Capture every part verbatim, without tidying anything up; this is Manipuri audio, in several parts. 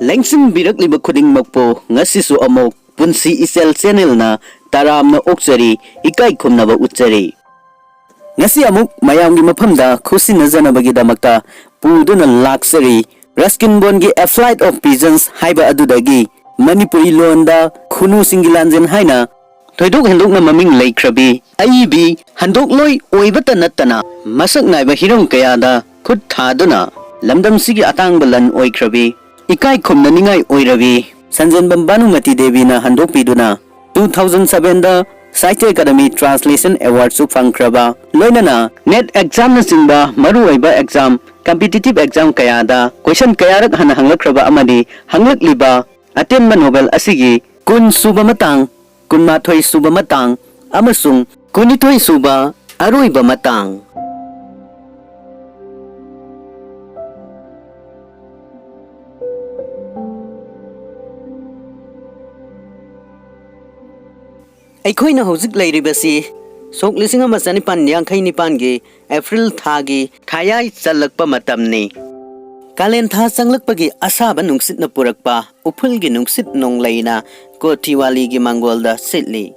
ꯂꯦꯡꯁꯤꯟꯕꯤꯔꯛꯂꯤꯕ ꯈꯨꯗꯤꯡꯃꯛꯄꯨ ꯉꯁꯤꯁꯨ ꯑꯃꯨꯛ ꯄꯨꯟꯁꯤ ꯏꯆꯦꯜ ꯆꯦꯅꯦꯜꯅ ꯇꯔꯥꯝꯅ ꯑꯣꯛꯆꯔꯤ, ꯏꯀꯥꯏ ꯈꯨꯝꯅꯕ ꯎꯠꯆꯔꯤ꯫ ꯉꯁꯤ ꯑꯃꯨꯛ ꯃꯌꯥꯝꯒꯤ ꯃꯐꯝꯗ ꯈꯨꯠꯁꯤꯟꯅꯖꯅꯕꯒꯤꯗꯃꯛꯇ ꯄꯨꯗꯨꯅ ꯂꯥꯛꯆꯔꯤ Ruskin ꯕꯣꯟꯒꯤ A Flight of Pigeons ꯍꯥꯏꯕ ꯑꯗꯨꯗꯒꯤ ꯃꯅꯤꯄꯨꯔꯤ ꯂꯣꯟꯗ ꯈꯨꯅꯨꯁꯤꯡꯒꯤ ꯂꯥꯟꯖꯦꯜ ꯍꯥꯏꯅ ꯊꯣꯏꯗꯣꯛ ꯍꯦꯟꯗꯣꯛꯅ ꯃꯃꯤꯡ ꯂꯩꯈ꯭ꯔꯕꯤ ꯑꯏꯕꯤ ꯍꯟꯗꯣꯛꯂꯣꯏ ꯑꯣꯏꯕꯇ ꯅꯠꯇꯅ ꯃꯁꯛ ꯅꯥꯏꯕ ꯍꯤꯔꯝ ꯀꯌꯥꯗ ꯈꯨꯠ ꯊꯥꯗꯨꯅ ꯂꯝꯗꯝꯁꯤꯒꯤ ꯑꯇꯥꯡꯕ ꯂꯟ ꯑꯣꯏꯈ꯭ꯔꯕꯤ ꯏꯀꯥꯏ ꯈꯨꯝꯅꯅꯤꯡꯉꯥꯏ ꯑꯣꯏꯔꯕꯤ ꯁꯟꯖꯦꯟꯕꯝ ꯚꯥꯅꯨꯃꯇꯤ ꯗꯦꯕꯤꯅ ꯍꯟꯗꯣꯛꯄꯤꯗꯨꯅ two thousand sevenꯗ Sahitya Akademi Translation Awardꯁꯨ ꯐꯪꯈ꯭ꯔꯕ ꯂꯣꯏꯅꯅ NET examꯅꯆꯤꯡꯕ ꯃꯔꯨꯑꯣꯏꯕ exam, competitive exam ꯀꯌꯥꯗ question ꯀꯌꯥꯔꯛ ꯍꯟꯅ ꯍꯪꯂꯛꯈ꯭ꯔꯕ ꯑꯃꯗꯤ ꯍꯪꯂꯛꯂꯤꯕ ꯑꯇꯦꯟꯕ novel ꯑꯁꯤꯒꯤ ꯀꯨꯟ ꯁꯨꯕ ꯃꯇꯥꯡ, ꯀꯨꯟꯃꯥꯊꯣꯏ ꯁꯨꯕ ꯃꯇꯥꯡ ꯑꯃꯁꯨꯡ ꯀꯨꯟꯅꯤꯊꯣꯏ ꯁꯨꯕ ꯑꯔꯣꯏꯕ ꯃꯇꯥꯡ꯫ ꯑꯩꯈꯣꯏꯅ ꯍꯧꯖꯤꯛ ꯂꯩꯔꯤꯕꯁꯤ ꯁꯣꯛ ꯂꯤꯁꯤꯡ ꯑꯃ ꯆꯅꯤꯄꯥꯟ ꯌꯥꯡꯈꯩ ꯅꯤꯄꯥꯟꯒꯤ ꯑꯦꯄ꯭ꯔꯤꯜ ꯊꯥꯒꯤ ꯊꯥꯌꯥꯏ ꯆꯜꯂꯛꯄ ꯃꯇꯝꯅꯤ꯫ ꯀꯥꯂꯦꯟ ꯊꯥ ꯆꯪꯂꯛꯄꯒꯤ ꯑꯁꯥꯕ ꯅꯨꯡꯁꯤꯠꯅ ꯄꯨꯔꯛꯄ ꯎꯐꯨꯜꯒꯤ ꯅꯨꯡꯁꯤꯠ ꯅꯣꯡꯂꯩꯅ ꯀꯣꯊꯤꯋꯥꯂꯤꯒꯤ ꯃꯥꯡꯒꯣꯜꯗ ꯁꯤꯠꯂꯤ꯫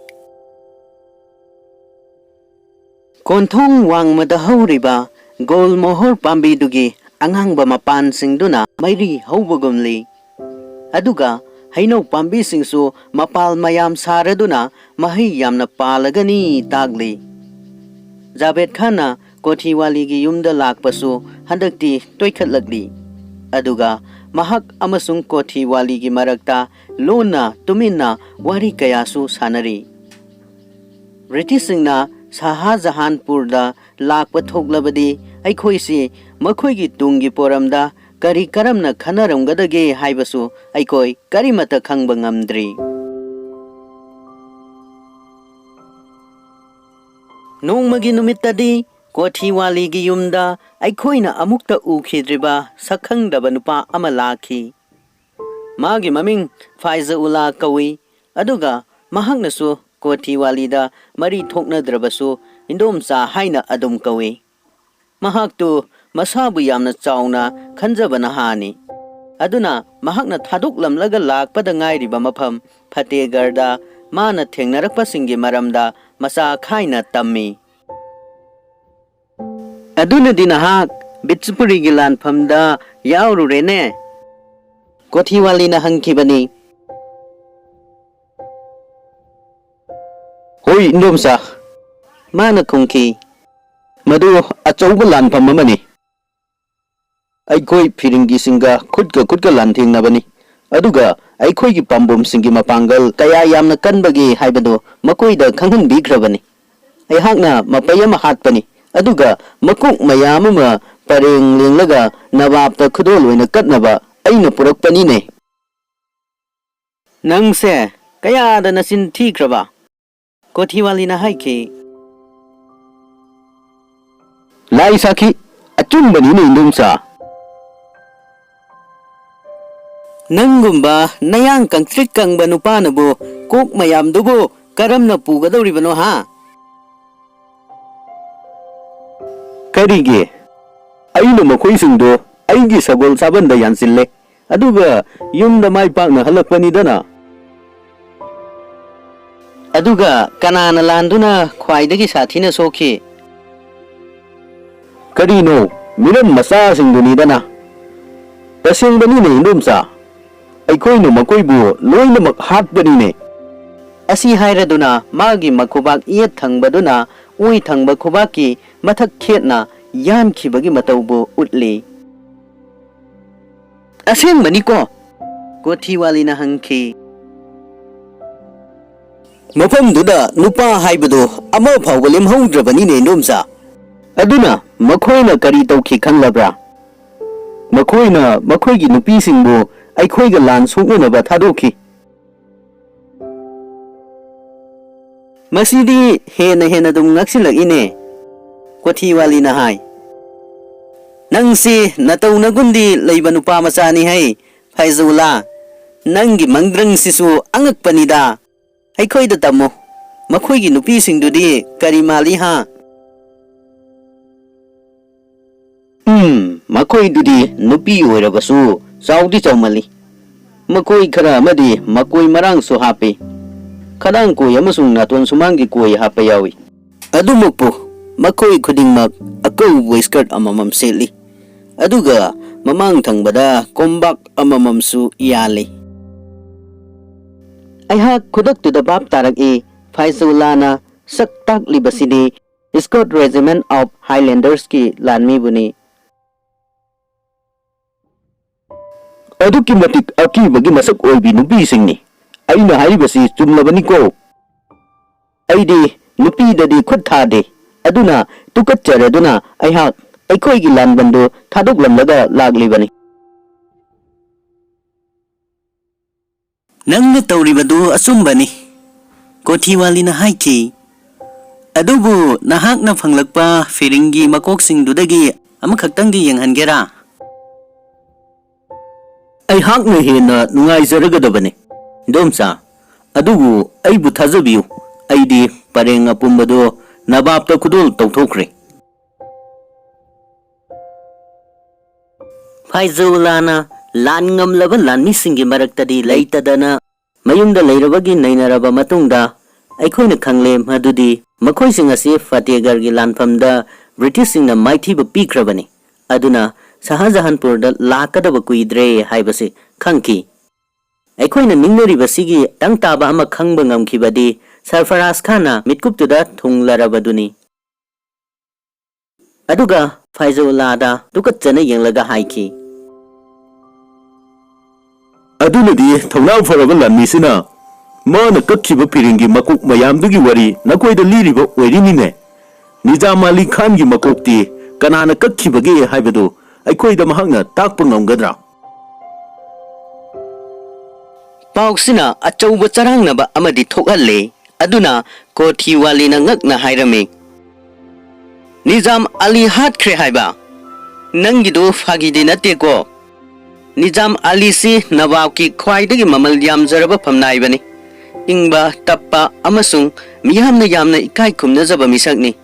ꯀꯣꯟꯊꯣꯡ ꯋꯥꯡꯃꯗ ꯍꯧꯔꯤꯕ ꯒꯣꯜ ꯃꯣꯍꯣꯔ ꯄꯥꯝꯕꯤꯗꯨꯒꯤ ꯑꯉꯥꯡꯕ ꯃꯄꯥꯟꯁꯤꯡꯗꯨꯅ ꯃꯩꯔꯤ ꯍꯧꯕꯒꯨꯝꯂꯤ꯫ ꯑꯗꯨꯒ ꯍꯩꯅꯧ ꯄꯥꯝꯕꯤꯁꯤꯡꯁꯨ ꯃꯄꯥꯜ ꯃꯌꯥꯝ ꯁꯥꯔꯗꯨꯅ ꯃꯍꯩ ꯌꯥꯝꯅ ꯄꯥꯜꯂꯒꯅꯤ ꯇꯥꯛꯂꯤ꯫ ꯖꯥꯕꯦꯗ ꯈꯥꯟꯅ ꯀꯣꯊꯤꯋꯥꯂꯤꯒꯤ ꯌꯨꯝꯗ ꯂꯥꯛꯄꯁꯨ ꯍꯟꯗꯛꯇꯤ ꯇꯣꯏꯈꯠꯂꯛꯂꯤ꯫ ꯑꯗꯨꯒ ꯃꯍꯥꯛ ꯑꯃꯁꯨꯡ ꯀꯣꯊꯤꯋꯥꯂꯤꯒꯤ ꯃꯔꯛꯇ ꯂꯣꯟꯅ ꯇꯨꯃꯤꯟꯅ ꯋꯥꯔꯤ ꯀꯌꯥꯁꯨ ꯁꯥꯟꯅꯔꯤ꯫ ꯕ꯭ꯔꯤꯇꯤꯁꯁꯤꯡꯅ ꯁꯍꯥꯖꯍꯥꯟꯄꯨꯔꯗ ꯂꯥꯛꯄ ꯊꯣꯛꯂꯕꯗꯤ ꯑꯩꯈꯣꯏꯁꯤ ꯃꯈꯣꯏꯒꯤ ꯇꯨꯡꯒꯤ ꯄꯣꯔꯝꯗ ꯀꯔꯤ ꯀꯔꯝꯅ ꯈꯟꯅꯔꯝꯒꯗꯒꯦ ꯍꯥꯏꯕꯁꯨ ꯑꯩꯈꯣꯏ ꯀꯔꯤꯃꯠꯇ ꯈꯪꯕ ꯉꯝꯗ꯭ꯔꯤ꯫ ꯅꯣꯡꯃꯒꯤ ꯅꯨꯃꯤꯠꯇꯗꯤ ꯀꯣꯊꯤꯋꯥꯂꯤꯒꯤ ꯌꯨꯝꯗ ꯑꯩꯈꯣꯏꯅ ꯑꯃꯨꯛꯇ ꯎꯈꯤꯗ꯭ꯔꯤꯕ ꯁꯛꯈꯪꯗꯕ ꯅꯨꯄꯥ ꯑꯃ ꯂꯥꯛꯈꯤ꯫ ꯃꯥꯒꯤ ꯃꯃꯤꯡ ꯐꯥꯏꯖꯎꯜꯂꯥ ꯀꯧꯏ, ꯑꯗꯨꯒ ꯃꯍꯥꯛꯅꯁꯨ ꯀꯣꯊꯤꯋꯥꯂꯤꯗ ꯃꯔꯤ ꯊꯣꯛꯅꯗ꯭ꯔꯕꯁꯨ ꯏꯟꯗꯣꯝꯆꯥ ꯍꯥꯏꯅ ꯑꯗꯨꯝ ꯀꯧꯏ꯫ ꯃꯍꯥꯛꯇꯨ ꯃꯁꯥꯕꯨ ꯌꯥꯝꯅ ꯆꯥꯎꯅ ꯈꯟꯖꯕ ꯅꯍꯥꯅꯤ꯫ ꯑꯗꯨꯅ ꯃꯍꯥꯛꯅ ꯊꯥꯗꯣꯛꯂꯝꯂꯒ ꯂꯥꯛꯄꯗ ꯉꯥꯏꯔꯤꯕ ꯃꯐꯝ ꯐꯇꯦꯒꯔꯗ ꯃꯥꯅ ꯊꯦꯡꯅꯔꯛꯄꯁꯤꯡꯒꯤ ꯃꯔꯝꯗ ꯃꯆꯥ ꯈꯥꯏꯅ ꯇꯝꯃꯤ꯫ "ꯑꯗꯨꯅꯗꯤ ꯅꯍꯥꯛ ꯕꯤꯠꯁꯄꯨꯔꯤꯒꯤ ꯂꯥꯟꯐꯝꯗ ꯌꯥꯎꯔꯨꯔꯦꯅꯦ?" ꯀꯣꯊꯤꯋꯥꯂꯤꯅ ꯍꯪꯈꯤꯕꯅꯤ꯫ "ꯍꯣꯏ, ꯏꯟꯗꯣꯝꯆꯥ," ꯃꯥꯅ ꯈꯨꯝꯈꯤ꯫ "ꯃꯗꯨ ꯑꯆꯧꯕ ꯂꯥꯟꯐꯝ ꯑꯃꯅꯤ꯫ ꯑꯩꯈꯣꯏ ꯐꯤꯔꯤꯡꯒꯤꯁꯤꯡꯒ ꯈꯨꯠꯀ ꯈꯨꯠꯀ ꯂꯥꯟꯊꯦꯡꯅꯕꯅꯤ꯫ ꯑꯗꯨꯒ ꯑꯩꯈꯣꯏꯒꯤ ꯄꯥꯝꯕꯣꯝꯁꯤꯡꯒꯤ ꯃꯄꯥꯡꯒꯜ ꯀꯌꯥ ꯌꯥꯝꯅ ꯀꯟꯕꯒꯦ ꯍꯥꯏꯕꯗꯨ ꯃꯈꯣꯏꯗ ꯈꯪꯍꯟꯕꯤꯈ꯭ꯔꯕꯅꯤ꯫ ꯑꯩꯍꯥꯛꯅ ꯃꯄꯩ ꯑꯃ ꯍꯥꯠꯄꯅꯤ, ꯑꯗꯨꯒ ꯃꯀꯣꯛ ꯃꯌꯥꯝ ꯑꯃ ꯄꯔꯦꯡ ꯂꯦꯡꯂꯒ ꯅꯋꯥꯞꯇ ꯈꯨꯗꯣꯜ ꯑꯣꯏꯅ ꯀꯠꯅꯕ ꯑꯩꯅ ꯄꯨꯔꯛꯄꯅꯤꯅꯦ꯫" "ꯅꯪꯁꯦ ꯀꯌꯥꯗ ꯅꯆꯤꯟ ꯊꯤꯈ꯭ꯔꯕ?" ꯀꯣꯊꯤꯋꯥꯂꯤꯅ ꯍꯥꯏꯈꯤ꯫ "ꯂꯥꯏ ꯁꯥꯈꯤ, ꯑꯆꯨꯝꯕꯅꯤꯅꯦ, ꯏꯟꯗꯣꯝꯆꯥ꯫ ꯅꯪꯒꯨꯝꯕ ꯅꯌꯥꯡ ꯀꯪꯇ꯭ꯔꯤꯛ ꯀꯪꯕ ꯅꯨꯄꯥꯅꯕꯨ ꯀꯣꯛ ꯃꯌꯥꯝꯗꯨꯕꯨ ꯀꯔꯝꯅ ꯄꯨꯒꯗꯧꯔꯤꯕꯅꯣ, ꯍꯥ?" "ꯀꯔꯤꯒꯤ? ꯑꯩꯅ ꯃꯈꯣꯏꯁꯤꯡꯗꯣ ꯑꯩꯒꯤ ꯁꯒꯣꯜ ꯁꯥꯕꯟꯗ ꯌꯥꯟꯁꯤꯜꯂꯦ, ꯑꯗꯨꯒ ꯌꯨꯝꯗ ꯃꯥꯏ ꯄꯥꯛꯅ ꯍꯜꯂꯛꯄꯅꯤꯗꯅ꯫" "ꯑꯗꯨꯒ ꯀꯅꯥꯅ ꯂꯥꯟꯗꯨꯅ ꯈ꯭ꯋꯥꯏꯗꯒꯤ ꯁꯥꯊꯤꯅ ꯁꯣꯛꯈꯤ?" "ꯀꯔꯤꯅꯣ, ꯃꯤꯔꯝ ꯃꯆꯥꯁꯤꯡꯗꯨꯅꯤꯗꯅ꯫ ꯇꯁꯦꯡꯕꯅꯤꯅꯦ, ꯏꯟꯗꯣꯝꯆꯥ, ꯑꯩꯈꯣꯏꯅ ꯃꯈꯣꯏꯕꯨ ꯂꯣꯏꯅꯃꯛ ꯍꯥꯠꯄꯅꯤꯅꯦ꯫" ꯑꯁꯤ ꯍꯥꯏꯔꯗꯨꯅ ꯃꯥꯒꯤ ꯃꯈꯨꯕꯥꯛ ꯌꯦꯠ ꯊꯪꯕꯗꯨꯅ ꯑꯣꯏ ꯊꯪꯕ ꯈꯨꯕꯥꯛꯀꯤ ꯃꯊꯛ ꯈꯦꯠꯅ ꯌꯥꯟꯈꯤꯕꯒꯤ ꯃꯇꯧꯕꯨ ꯎꯠꯂꯤ꯫ "ꯑꯁꯦꯡꯕꯅꯤꯀꯣ?" ꯀꯣꯊꯤꯋꯥꯂꯤꯅ ꯍꯪꯈꯤ꯫ "ꯃꯐꯝꯗꯨꯗ ꯅꯨꯄꯥ ꯍꯥꯏꯕꯗꯨ ꯑꯃ ꯐꯥꯎꯕ ꯂꯦꯝꯍꯧꯗ꯭ꯔꯕꯅꯤꯅꯦ, ꯏꯟꯗꯣꯝꯆꯥ꯫ ꯑꯗꯨꯅ ꯃꯈꯣꯏꯅ ꯀꯔꯤ ꯇꯧꯈꯤ ꯈꯪꯂꯕ꯭ꯔꯥ? ꯃꯈꯣꯏꯅ ꯃꯈꯣꯏꯒꯤ ꯅꯨꯄꯤꯁꯤꯡꯕꯨ ꯑꯩꯈꯣꯏꯒ ꯂꯥꯟ ꯁꯣꯛꯅꯅꯕ ꯊꯥꯗꯣꯛꯈꯤ꯫" "ꯃꯁꯤꯗꯤ ꯍꯦꯟꯅ ꯍꯦꯟꯅ ꯑꯗꯨꯝ ꯉꯛꯁꯤꯜꯂꯛꯏꯅꯦ꯫" ꯀꯣꯊꯤꯋꯥꯂꯤꯅ ꯍꯥꯏ꯫ "ꯅꯪꯁꯤ ꯅꯇꯧ ꯅꯒꯨꯟꯗꯤ ꯂꯩꯕ ꯅꯨꯄꯥ ꯃꯆꯥꯅꯤ ꯍꯩ, ꯐꯩꯖꯨꯂꯥ꯫ ꯅꯪꯒꯤ ꯃꯪꯗ꯭ꯔꯪꯁꯤꯁꯨ ꯑꯉꯛꯄꯅꯤꯗ꯫ ꯑꯩꯈꯣꯏꯗ ꯇꯝꯃꯨ꯫ ꯃꯈꯣꯏꯒꯤ ꯅꯨꯄꯤꯁꯤꯡꯗꯨꯗꯤ ꯀꯔꯤ ꯃꯥꯜꯂꯤ ꯍꯥ?" "ꯎꯝ, ꯃꯈꯣꯏꯗꯨꯗꯤ ꯅꯨꯄꯤ ꯑꯣꯏꯔꯕꯁꯨ ꯆꯥꯎꯗꯤ ꯆꯥꯎꯃꯜꯂꯤ꯫ ꯃꯈꯣꯏ ꯈꯔ ꯑꯃꯗꯤ ꯃꯀꯣꯏ ꯃꯔꯥꯡꯁꯨ ꯍꯥꯞꯄꯤ꯫ ꯈꯗꯥꯡ ꯀꯣꯏ ꯑꯃꯁꯨꯡ ꯅꯥꯇꯣꯟ ꯁꯨꯃꯥꯡꯒꯤ ꯀꯣꯏ ꯍꯥꯞꯄ ꯌꯥꯎꯏ꯫ ꯑꯗꯨꯃꯛꯄꯨ ꯃꯈꯣꯏ ꯈꯨꯗꯤꯡꯃꯛ ꯑꯀꯧꯕ skirt ꯑꯃꯃꯝ ꯁꯦꯠꯂꯤ꯫ ꯑꯗꯨꯒ ꯃꯃꯥꯡ ꯊꯪꯕꯗ ꯀꯣꯝꯕꯥꯛ ꯑꯃꯃꯝꯁꯨ ꯌꯥꯜꯂꯤ꯫ ꯑꯩꯍꯥꯛ ꯈꯨꯗꯛꯇꯨꯗ ꯚꯥꯞ ꯇꯥꯔꯛꯏ, ꯐꯥꯏꯖꯨꯂꯥꯅ ꯁꯛ ꯇꯥꯛꯂꯤꯕꯁꯤꯗꯤ Scots Regiment of Highlandersꯀꯤ ꯂꯥꯟꯃꯤꯕꯨꯅꯤ꯫ ꯑꯗꯨꯛꯀꯤ ꯃꯇꯤꯛ ꯑꯀꯤꯕꯒꯤ ꯃꯁꯛ ꯑꯣꯏꯕꯤ ꯅꯨꯄꯤꯁꯤꯡꯅꯤ꯫ ꯑꯩꯅ ꯍꯥꯏꯔꯤꯕꯁꯤ ꯆꯨꯝꯂꯕꯅꯤꯀꯣ꯫ ꯑꯩꯗꯤ ꯅꯨꯄꯤꯗꯗꯤ ꯈꯨꯠ ꯊꯥꯗꯦ꯫ ꯑꯗꯨꯅ ꯇꯨꯀꯠꯆꯔꯗꯨꯅ ꯑꯩꯍꯥꯛ ꯑꯩꯈꯣꯏꯒꯤ ꯂꯥꯟꯕꯟꯗꯨ ꯊꯥꯗꯣꯛꯂꯝꯂꯒ ꯂꯥꯛꯂꯤꯕꯅꯤ꯫ ꯅꯪꯅ ꯇꯧꯔꯤꯕꯗꯨ ꯑꯆꯨꯝꯕꯅꯤ, ꯀꯣꯊꯤꯋꯥꯂꯤꯅ ꯍꯥꯏꯈꯤ꯫ ꯑꯗꯨꯕꯨ ꯅꯍꯥꯛꯅ ꯐꯪꯂꯛꯄ ꯐꯤꯔꯤꯡꯒꯤ ꯃꯀꯣꯛꯁꯤꯡꯗꯨꯗꯒꯤ ꯑꯃꯈꯛꯇꯪꯗꯤ ꯌꯦꯡꯍꯟꯒꯦꯔꯥ? ꯑꯩꯍꯥꯛꯅ ꯍꯦꯟꯅ ꯅꯨꯡꯉꯥꯏꯖꯔꯒꯗꯕꯅꯤ, ꯏꯗꯣꯝꯆꯥ꯫ ꯑꯗꯨꯕꯨ ꯑꯩꯕꯨ ꯊꯥꯖꯕꯤꯌꯨ, ꯑꯩꯗꯤ ꯄꯔꯦꯡ ꯑꯄꯨꯝꯕꯗꯨ ꯅꯕꯥꯞꯇ ꯈꯨꯗꯣꯜ ꯇꯧꯊꯣꯛꯈ꯭ꯔꯦ꯫ ꯐꯥꯏꯖꯨꯂꯥꯅ ꯂꯥꯟ ꯉꯝꯂꯕ ꯂꯥꯟꯃꯤꯁꯤꯡꯒꯤ ꯃꯔꯛꯇꯗꯤ ꯂꯩꯇꯗꯅ ꯃꯌꯨꯝꯗ ꯂꯩꯔꯕꯒꯤ ꯅꯩꯅꯔꯕ ꯃꯇꯨꯡꯗ, ꯑꯩꯈꯣꯏꯅ ꯈꯪꯂꯦ ꯃꯗꯨꯗꯤ ꯃꯈꯣꯏꯁꯤꯡ ꯑꯁꯤ ꯐꯇꯦꯒꯔꯒꯤ ꯂꯥꯟꯐꯝꯗ ꯕ꯭ꯔꯤꯇꯤꯁꯁꯤꯡꯅ ꯃꯥꯏꯊꯤꯕ ꯄꯤꯈ꯭ꯔꯕꯅꯤ꯫ ꯑꯗꯨꯅ ꯁꯍꯥꯖꯍꯥꯟꯄꯨꯔꯗ ꯂꯥꯛꯀꯗꯕ ꯀꯨꯏꯗ꯭ꯔꯦ ꯍꯥꯏꯕꯁꯤ ꯈꯪꯈꯤ꯫ ꯑꯩꯈꯣꯏꯅ ꯅꯤꯡꯅꯔꯤꯕꯁꯤꯒꯤ ꯇꯪ ꯇꯥꯕ ꯑꯃ ꯈꯪꯕ ꯉꯝꯈꯤꯕꯗꯤ ꯁꯔꯐꯔꯥꯖ ꯈꯥꯟꯅ ꯃꯤꯠꯀꯨꯞꯇꯨꯗ ꯊꯨꯡꯂꯔꯕꯗꯨꯅꯤ꯫ ꯑꯗꯨꯒ ꯐꯥꯏꯖꯨꯂꯥꯗ ꯇꯨꯀꯠꯆꯅ ꯌꯦꯡꯂꯒ ꯍꯥꯏꯈꯤ, "ꯑꯗꯨꯅꯗꯤ ꯊꯧꯅꯥ ꯐꯔꯕ ꯂꯥꯟꯃꯤꯁꯤꯅ ꯃꯥꯅ ꯀꯛꯈꯤꯕ ꯐꯤꯔꯤꯡꯒꯤ ꯃꯀꯣꯛ ꯃꯌꯥꯝꯗꯨꯒꯤ ꯋꯥꯔꯤ ꯅꯈꯣꯏꯗ ꯂꯤꯔꯤꯕ ꯑꯣꯏꯔꯤꯅꯤꯅꯦ꯫ ꯅꯤꯖꯥꯝ ꯑꯂꯤ ꯈꯥꯟꯒꯤ ꯃꯀꯣꯛꯇꯤ ꯀꯅꯥꯅ ꯀꯛꯈꯤꯕꯒꯦ ꯍꯥꯏꯕꯗꯨ ꯑꯩꯈꯣꯏꯗ ꯃꯍꯥꯛꯅ ꯇꯥꯛꯄ ꯉꯝꯒꯗ꯭ꯔꯥ?" ꯄꯥꯎꯁꯤꯅ ꯑꯆꯧꯕ ꯆꯔꯥꯡꯅꯕ ꯑꯃꯗꯤ ꯊꯣꯛꯍꯜꯂꯦ꯫ ꯑꯗꯨꯅ ꯀꯣꯊꯤꯋꯥꯂꯤꯅ ꯉꯛꯅ ꯍꯥꯏꯔꯝꯃꯤ, "ꯅꯤꯖꯥꯝ ꯑꯂꯤ ꯍꯥꯠꯈ꯭ꯔꯦ ꯍꯥꯏꯕ? ꯅꯪꯒꯤꯗꯨ ꯐꯥꯒꯤꯗꯤ ꯅꯠꯇꯦꯀꯣ?" ꯅꯤꯖꯥꯝ ꯑꯂꯤꯁꯤ ꯅꯋꯥꯕꯀꯤ ꯈ꯭ꯋꯥꯏꯗꯒꯤ ꯃꯃꯜ ꯌꯥꯝꯖꯔꯕ ꯐꯝꯅꯥꯏꯕꯅꯤ꯫ ꯏꯪꯕ, ꯇꯞꯄ ꯑꯃꯁꯨꯡ ꯃꯤꯌꯥꯝꯅ ꯌꯥꯝꯅ ꯏꯀꯥꯏ ꯈꯨꯝꯅꯖꯕ ꯃꯤꯁꯛꯅꯤ꯫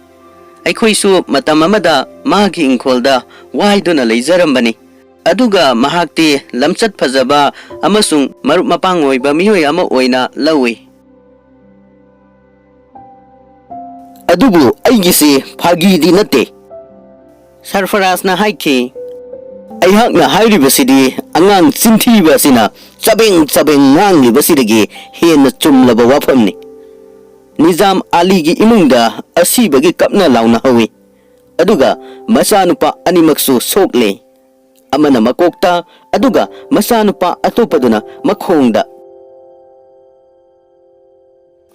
ꯑꯩꯈꯣꯏꯁꯨ ꯃꯇꯝ ꯑꯃꯗ ꯃꯥꯒꯤ ꯏꯪꯈꯣꯜꯗ ꯋꯥꯏꯗꯨꯅ ꯂꯩꯖꯔꯝꯕꯅꯤ꯫ ꯑꯗꯨꯒ ꯃꯍꯥꯛꯇꯤ ꯂꯝꯆꯠ ꯐꯖꯕ ꯑꯃꯁꯨꯡ ꯃꯔꯨꯞ ꯃꯄꯥꯡ ꯑꯣꯏꯕ ꯃꯤꯑꯣꯏ ꯑꯃ ꯑꯣꯏꯅ ꯂꯧꯏ꯫ "ꯑꯗꯨꯕꯨ ꯑꯩꯒꯤꯁꯤ ꯐꯥꯒꯤꯗꯤ ꯅꯠꯇꯦ", ꯁꯔꯐꯔꯥꯖꯅ ꯍꯥꯏꯈꯤ꯫ "ꯑꯩꯍꯥꯛꯅ ꯍꯥꯏꯔꯤꯕꯁꯤꯗꯤ ꯑꯉꯥꯡ ꯆꯤꯟꯊꯤꯕ ꯑꯁꯤꯅ ꯆꯕꯦꯡ ꯆꯕꯦꯡ ꯉꯥꯡꯂꯤꯕꯁꯤꯗꯒꯤ ꯍꯦꯟꯅ ꯆꯨꯝꯂꯕ ꯋꯥꯐꯝꯅꯤ꯫ ꯅꯤꯖꯥꯝ ꯑꯂꯤꯒꯤ ꯏꯃꯨꯡꯗ ꯑꯁꯤꯕꯒꯤ ꯀꯞꯅ ꯂꯥꯎꯅ ꯍꯧꯏ꯫ ꯑꯗꯨꯒ ꯃꯆꯥꯅꯨꯄꯥ ꯑꯅꯤꯃꯛꯁꯨ ꯁꯣꯛꯂꯦ꯫ ꯑꯃꯅ ꯃꯀꯣꯛꯇ, ꯑꯗꯨꯒ ꯃꯆꯥꯅꯨꯄꯥ ꯑꯇꯣꯞꯄꯗꯨꯅ ꯃꯈꯣꯡꯗ"꯫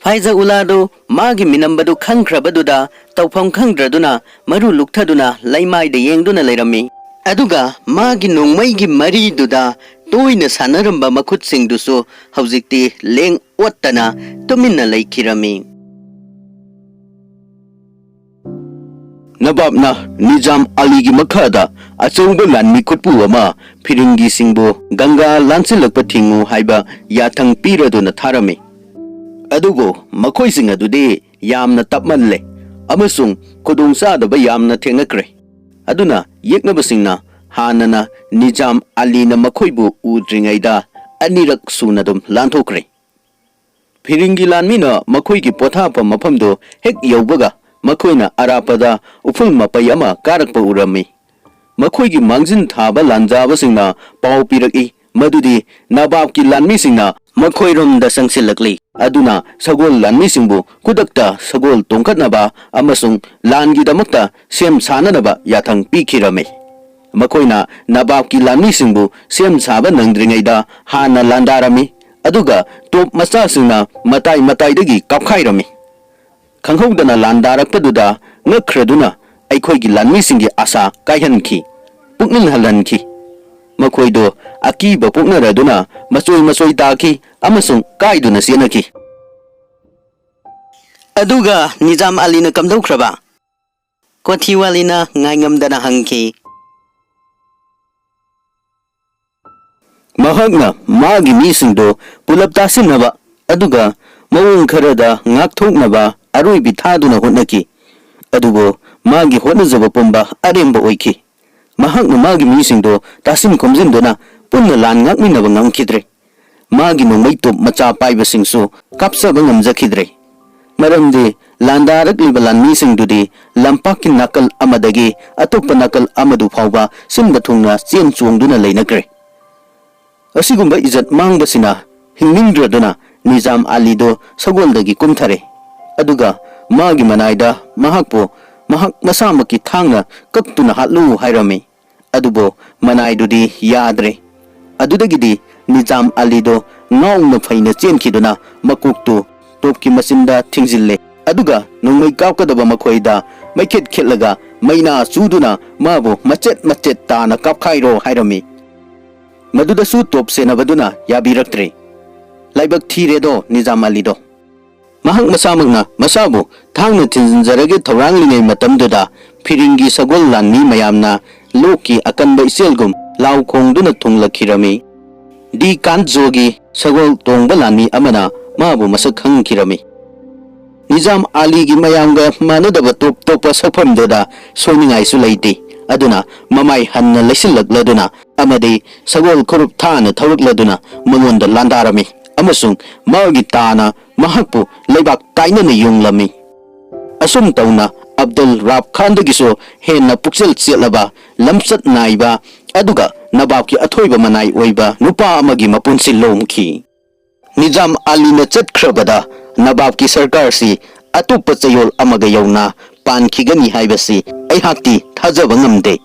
ꯐꯥꯏꯖ ꯎꯂꯥꯗꯨ ꯃꯥꯒꯤ ꯃꯤꯅꯝꯕꯗꯨ ꯈꯪꯈ꯭ꯔꯕꯗꯨꯗ ꯇꯧꯐꯝ ꯈꯪꯗ꯭ꯔꯗꯨꯅ ꯃꯔꯨ ꯂꯨꯛꯊꯗꯨꯅ ꯂꯩꯃꯥꯏꯗ ꯌꯦꯡꯗꯨꯅ ꯂꯩꯔꯝꯃꯤ꯫ ꯑꯗꯨꯒ ꯃꯥꯒꯤ ꯅꯣꯡꯃꯩꯒꯤ ꯃꯔꯤꯗꯨꯗ ꯇꯣꯏꯅ ꯁꯥꯟꯅꯔꯝꯕ ꯃꯈꯨꯠꯁꯤꯡꯗꯨꯁꯨ ꯍꯧꯖꯤꯛꯇꯤ ꯂꯦꯡ ꯑꯣꯠꯇꯅ ꯇꯨꯃꯤꯟꯅ ꯂꯩꯈꯤꯔꯝꯃꯤ꯫ ꯅꯕꯥꯕꯅ ꯅꯤꯖꯥꯝ ꯑꯂꯤꯒꯤ ꯃꯈꯥꯗ ꯑꯆꯧꯕ ꯂꯥꯟꯃꯤ ꯈꯨꯠꯄꯨ ꯑꯃ ꯐꯤꯔꯤꯡꯒꯤꯁꯤꯡꯕꯨ ꯒꯪꯒꯥ ꯂꯥꯟꯁꯤꯜꯂꯛꯄ ꯊꯤꯡꯉꯨ ꯍꯥꯏꯕ ꯌꯥꯊꯪ ꯄꯤꯔꯗꯨꯅ ꯊꯥꯔꯝꯃꯤ꯫ ꯑꯗꯨꯕꯨ ꯃꯈꯣꯏꯁꯤꯡ ꯑꯗꯨꯗꯤ ꯌꯥꯝꯅ ꯇꯞꯃꯜꯂꯦ ꯑꯃꯁꯨꯡ ꯈꯨꯗꯣꯡꯆꯥꯗꯕ ꯌꯥꯝꯅ ꯊꯦꯡꯅꯈ꯭ꯔꯦ꯫ ꯑꯗꯨꯅ ꯌꯦꯛꯅꯕꯁꯤꯡꯅ ꯍꯥꯟꯅꯅ ꯅꯤꯖꯥꯝ ꯑꯂꯤꯅ ꯃꯈꯣꯏꯕꯨ ꯎꯗ꯭ꯔꯤꯉꯩꯗ ꯑꯅꯤꯔꯛ ꯁꯨꯅ ꯑꯗꯨꯝ ꯂꯥꯟꯊꯣꯛꯈ꯭ꯔꯦ꯫ ꯐꯤꯔꯤꯡꯒꯤ ꯂꯥꯟꯃꯤꯅ ꯃꯈꯣꯏꯒꯤ ꯄꯣꯊꯥꯐꯝ ꯃꯐꯝꯗꯨ ꯍꯦꯛ ꯌꯧꯕꯒ, ꯃꯈꯣꯏꯅ ꯑꯔꯥꯞꯄꯗ ꯎꯐꯨꯜ ꯃꯄꯩ ꯑꯃ ꯀꯥꯔꯛꯄ ꯎꯔꯝꯃꯤ꯫ ꯃꯈꯣꯏꯒꯤ ꯃꯥꯡꯖꯤꯟ ꯊꯥꯕ ꯂꯥꯟꯖꯥꯕꯁꯤꯡꯅ ꯄꯥꯎ ꯄꯤꯔꯛꯏ ꯃꯗꯨꯗꯤ ꯅꯕꯥꯕꯀꯤ ꯂꯥꯟꯃꯤꯁꯤꯡꯅ ꯃꯈꯣꯏꯔꯣꯝꯗ ꯆꯪꯁꯤꯜꯂꯛꯂꯤ꯫ ꯑꯗꯨꯅ ꯁꯒꯣꯜ ꯂꯥꯟꯃꯤꯁꯤꯡꯕꯨ ꯈꯨꯗꯛꯇ ꯁꯒꯣꯜ ꯇꯣꯡꯈꯠꯅꯕ ꯑꯃꯁꯨꯡ ꯂꯥꯟꯒꯤꯗꯃꯛꯇ ꯁꯦꯝ ꯁꯥꯅꯅꯕ ꯌꯥꯊꯪ ꯄꯤꯈꯤꯔꯝꯃꯤ꯫ ꯃꯈꯣꯏꯅ ꯅꯕꯥꯕꯀꯤ ꯂꯥꯟꯃꯤꯁꯤꯡꯕꯨ ꯁꯦꯝ ꯁꯥꯕ ꯅꯪꯗ꯭ꯔꯤꯉꯩꯗ ꯍꯥꯟꯅ ꯂꯥꯟꯗꯥꯔꯝꯃꯤ, ꯑꯗꯨꯒ ꯇꯣꯞ ꯃꯆꯥꯁꯤꯡꯅ ꯃꯇꯥꯏ ꯃꯇꯥꯏꯗꯒꯤ ꯀꯥꯞꯈꯥꯏꯔꯝꯃꯤ꯫ ꯈꯪꯍꯧꯗꯅ ꯂꯥꯟꯗꯥꯔꯛꯄꯗꯨꯗ ꯉꯛꯈ꯭ꯔꯗꯨꯅ ꯑꯩꯈꯣꯏꯒꯤ ꯂꯥꯟꯃꯤꯁꯤꯡꯒꯤ ꯑꯥꯁꯥ ꯀꯥꯏꯍꯟꯈꯤ, ꯄꯨꯛꯅꯤꯡ ꯍꯜꯍꯟꯈꯤ꯫ ꯃꯈꯣꯏꯗꯣ ꯑꯀꯤꯕ ꯄꯣꯛꯅꯔꯗꯨꯅ ꯃꯆꯣꯏ ꯃꯆꯣꯏ ꯇꯥꯈꯤ ꯑꯃꯁꯨꯡ ꯀꯥꯏꯗꯨꯅ ꯆꯦꯟꯅꯈꯤ꯫ ꯑꯗꯨꯒ ꯅꯤꯖꯥꯝ ꯑꯂꯤꯅ ꯀꯝꯗꯧꯈ꯭ꯔꯕ? ꯀꯣꯊꯤꯋꯥꯂꯤꯅ ꯉꯥꯏꯉꯝꯗꯅ ꯍꯪꯈꯤ꯫ ꯃꯍꯥꯛꯅ ꯃꯥꯒꯤ ꯃꯤꯁꯤꯡꯗꯨ ꯄꯨꯂꯞ ꯇꯥꯁꯤꯟꯅꯕ ꯑꯗꯨꯒ ꯃꯑꯣꯡ ꯈꯔꯗ ꯉꯥꯛꯊꯣꯛꯅꯕ ꯑꯔꯣꯏꯕꯤ ꯊꯥꯗꯨꯅ ꯍꯣꯠꯅꯈꯤ꯫ ꯑꯗꯨꯕꯨ ꯃꯥꯒꯤ ꯍꯣꯠꯅꯖꯕ ꯄꯨꯝꯕ ꯑꯔꯦꯝꯕ ꯑꯣꯏꯈꯤ꯫ ꯃꯍꯥꯛꯅ ꯃꯥꯒꯤ ꯃꯤꯁꯤꯡꯗꯨ ꯇꯥꯁꯤꯟ ꯈꯣꯝꯖꯤꯟꯗꯨꯅ ꯄꯨꯟꯅ ꯂꯥꯟ ꯉꯥꯛꯃꯤꯟꯅꯕ ꯉꯝꯈꯤꯗ꯭ꯔꯦ꯫ ꯃꯥꯒꯤ ꯅꯣꯡꯃꯩ ꯇꯣꯞ ꯃꯆꯥ ꯄꯥꯏꯕꯁꯤꯡꯁꯨ ꯀꯥꯞꯆꯕ ꯉꯝꯖꯈꯤꯗ꯭ꯔꯦ꯫ ꯃꯔꯝꯗꯤ ꯂꯥꯟꯗꯥꯔꯛꯂꯤꯕ ꯂꯥꯟꯃꯤꯁꯤꯡꯗꯨꯗꯤ ꯂꯝꯄꯥꯛꯀꯤ ꯅꯥꯀꯜ ꯑꯃꯗꯒꯤ ꯑꯇꯣꯞꯄ ꯅꯥꯀꯜ ꯑꯃꯗꯨ ꯐꯥꯎꯕ ꯁꯤꯟꯕ ꯊꯨꯡꯅ ꯆꯦꯟ ꯆꯣꯡꯗꯨꯅ ꯂꯩꯅꯈ꯭ꯔꯦ꯫ ꯑꯁꯤꯒꯨꯝꯕ ꯏꯖꯠ ꯃꯥꯡꯕꯁꯤꯅ ꯍꯤꯡꯅꯤꯡꯗ꯭ꯔꯗꯨꯅ ꯅꯤꯖꯥꯝ ꯑꯂꯤꯗꯨ ꯁꯒꯣꯜꯗꯒꯤ ꯀꯨꯝꯊꯔꯦ꯫ ꯑꯗꯨꯒ ꯃꯥꯒꯤ ꯃꯅꯥꯏꯗ ꯃꯍꯥꯛꯄꯨ ꯃꯍꯥꯛ ꯃꯁꯥꯃꯛꯀꯤ ꯊꯥꯡꯅ ꯀꯛꯇꯨꯅ ꯍꯥꯠꯂꯨ ꯍꯥꯏꯔꯝꯃꯤ꯫ ꯑꯗꯨꯕꯨ ꯃꯅꯥꯏꯗꯨꯗꯤ ꯌꯥꯗ꯭ꯔꯦ꯫ ꯑꯗꯨꯗꯒꯤꯗꯤ ꯅꯤꯖꯥꯝ ꯑꯂꯤꯗꯨ ꯉꯥꯎꯅ ꯐꯩꯅ ꯆꯦꯟꯈꯤꯗꯨꯅ ꯃꯀꯣꯛꯇꯨ ꯇꯣꯞꯀꯤ ꯃꯆꯤꯟꯗ ꯊꯤꯡꯖꯤꯜꯂꯦ꯫ ꯑꯗꯨꯒ ꯅꯣꯡꯃꯩ ꯀꯥꯞꯀꯗꯕ ꯃꯈꯣꯏꯗ ꯃꯩꯈꯦꯠ ꯈꯦꯠꯂꯒ ꯃꯩꯅꯥ ꯆꯨꯗꯨꯅ ꯃꯥꯕꯨ ꯃꯆꯦꯠ ꯃꯆꯦꯠ ꯇꯥꯅ ꯀꯥꯞꯈꯥꯏꯔꯣ ꯍꯥꯏꯔꯝꯃꯤ꯫ ꯃꯗꯨꯗꯁꯨ ꯇꯣꯞ ꯁꯦꯟꯅꯕꯗꯨꯅ ꯌꯥꯕꯤꯔꯛꯇ꯭ꯔꯦ꯫ ꯂꯥꯏꯕꯛ ꯊꯤꯔꯦꯗꯣ ꯅꯤꯖꯥꯝ ꯑꯂꯤꯗꯣ꯫ ꯃꯍꯥꯛ ꯃꯁꯥꯃꯛꯅ ꯃꯁꯥꯕꯨ ꯊꯥꯡꯅ ꯊꯤꯟꯖꯤꯟꯖꯔꯒꯦ ꯊꯧꯔꯥꯡꯂꯤꯉꯩ ꯃꯇꯝꯗꯨꯗ ꯐꯤꯔꯤꯡꯒꯤ ꯁꯒꯣꯜ ꯂꯥꯟꯃꯤ ꯃꯌꯥꯝꯅ ꯂꯣꯛꯀꯤ ꯑꯀꯟꯕ ꯏꯆꯦꯜꯒꯨꯝ ꯂꯥꯎ ꯈꯣꯡꯗꯨꯅ ꯊꯨꯡꯂꯛꯈꯤꯔꯝꯃꯤ꯫ ꯗꯤ ꯀꯥꯟꯖꯣꯒꯤ ꯁꯒꯣꯜ ꯇꯣꯡꯕ ꯂꯥꯟꯃꯤ ꯑꯃꯅ ꯃꯥꯕꯨ ꯃꯁꯛ ꯈꯪꯈꯤꯔꯝꯃꯤ꯫ ꯅꯤꯖꯥꯝ ꯑꯂꯤꯒꯤ ꯃꯌꯥꯝꯒ ꯃꯥꯟꯅꯗꯕ ꯇꯣꯞ ꯇꯣꯞꯄ ꯁꯛꯐꯝꯗꯨꯗ ꯁꯣꯏꯅꯤꯡꯉꯥꯏꯁꯨ ꯂꯩꯇꯦ꯫ ꯑꯗꯨꯅ ꯃꯃꯥꯏ ꯍꯟꯅ ꯂꯩꯁꯤꯜꯂꯛꯂꯗꯨꯅ ꯑꯃꯗꯤ ꯁꯒꯣꯜ ꯈꯨꯔꯨꯞ ꯊꯥꯅ ꯊꯧꯔꯛꯂꯗꯨꯅ ꯃꯉꯣꯟꯗ ꯂꯥꯟꯗꯥꯔꯝꯃꯤ ꯑꯃꯁꯨꯡ ꯃꯥꯒꯤ ꯇꯥꯅ ꯃꯍꯥꯛꯄꯨ ꯂꯩꯕꯥꯛ ꯀꯥꯏꯅꯅ ꯌꯨꯡꯂꯝꯃꯤ꯫ ꯑꯁꯨꯝ ꯇꯧꯅ ꯑꯕꯗꯨꯜ ꯔꯥꯕ ꯈꯥꯟꯗꯒꯤꯁꯨ ꯍꯦꯟꯅ ꯄꯨꯛꯆꯦꯜ ꯆꯦꯠꯂꯕ, ꯂꯝꯆꯠ ꯅꯥꯏꯕ, ꯑꯗꯨꯒ ꯅꯕꯥꯕꯀꯤ ꯑꯊꯣꯏꯕ ꯃꯅꯥꯏ ꯑꯣꯏꯕ ꯅꯨꯄꯥ ꯑꯃꯒꯤ ꯃꯄꯨꯟꯁꯤ ꯂꯣꯝꯈꯤ꯫ ꯅꯤꯖꯥꯝ ꯑꯂꯤꯅ ꯆꯠꯈ꯭ꯔꯕꯗ ꯅꯕꯥꯕꯀꯤ ꯁꯔꯀꯥꯔꯁꯤ ꯑꯇꯣꯞꯄ ꯆꯌꯣꯜ ꯑꯃꯒ ꯌꯧꯅ ꯄꯥꯟꯈꯤꯒꯅꯤ ꯍꯥꯏꯕꯁꯤ ꯑꯩꯍꯥꯛꯇꯤ ꯊꯥꯖꯕ ꯉꯝꯗꯦ꯫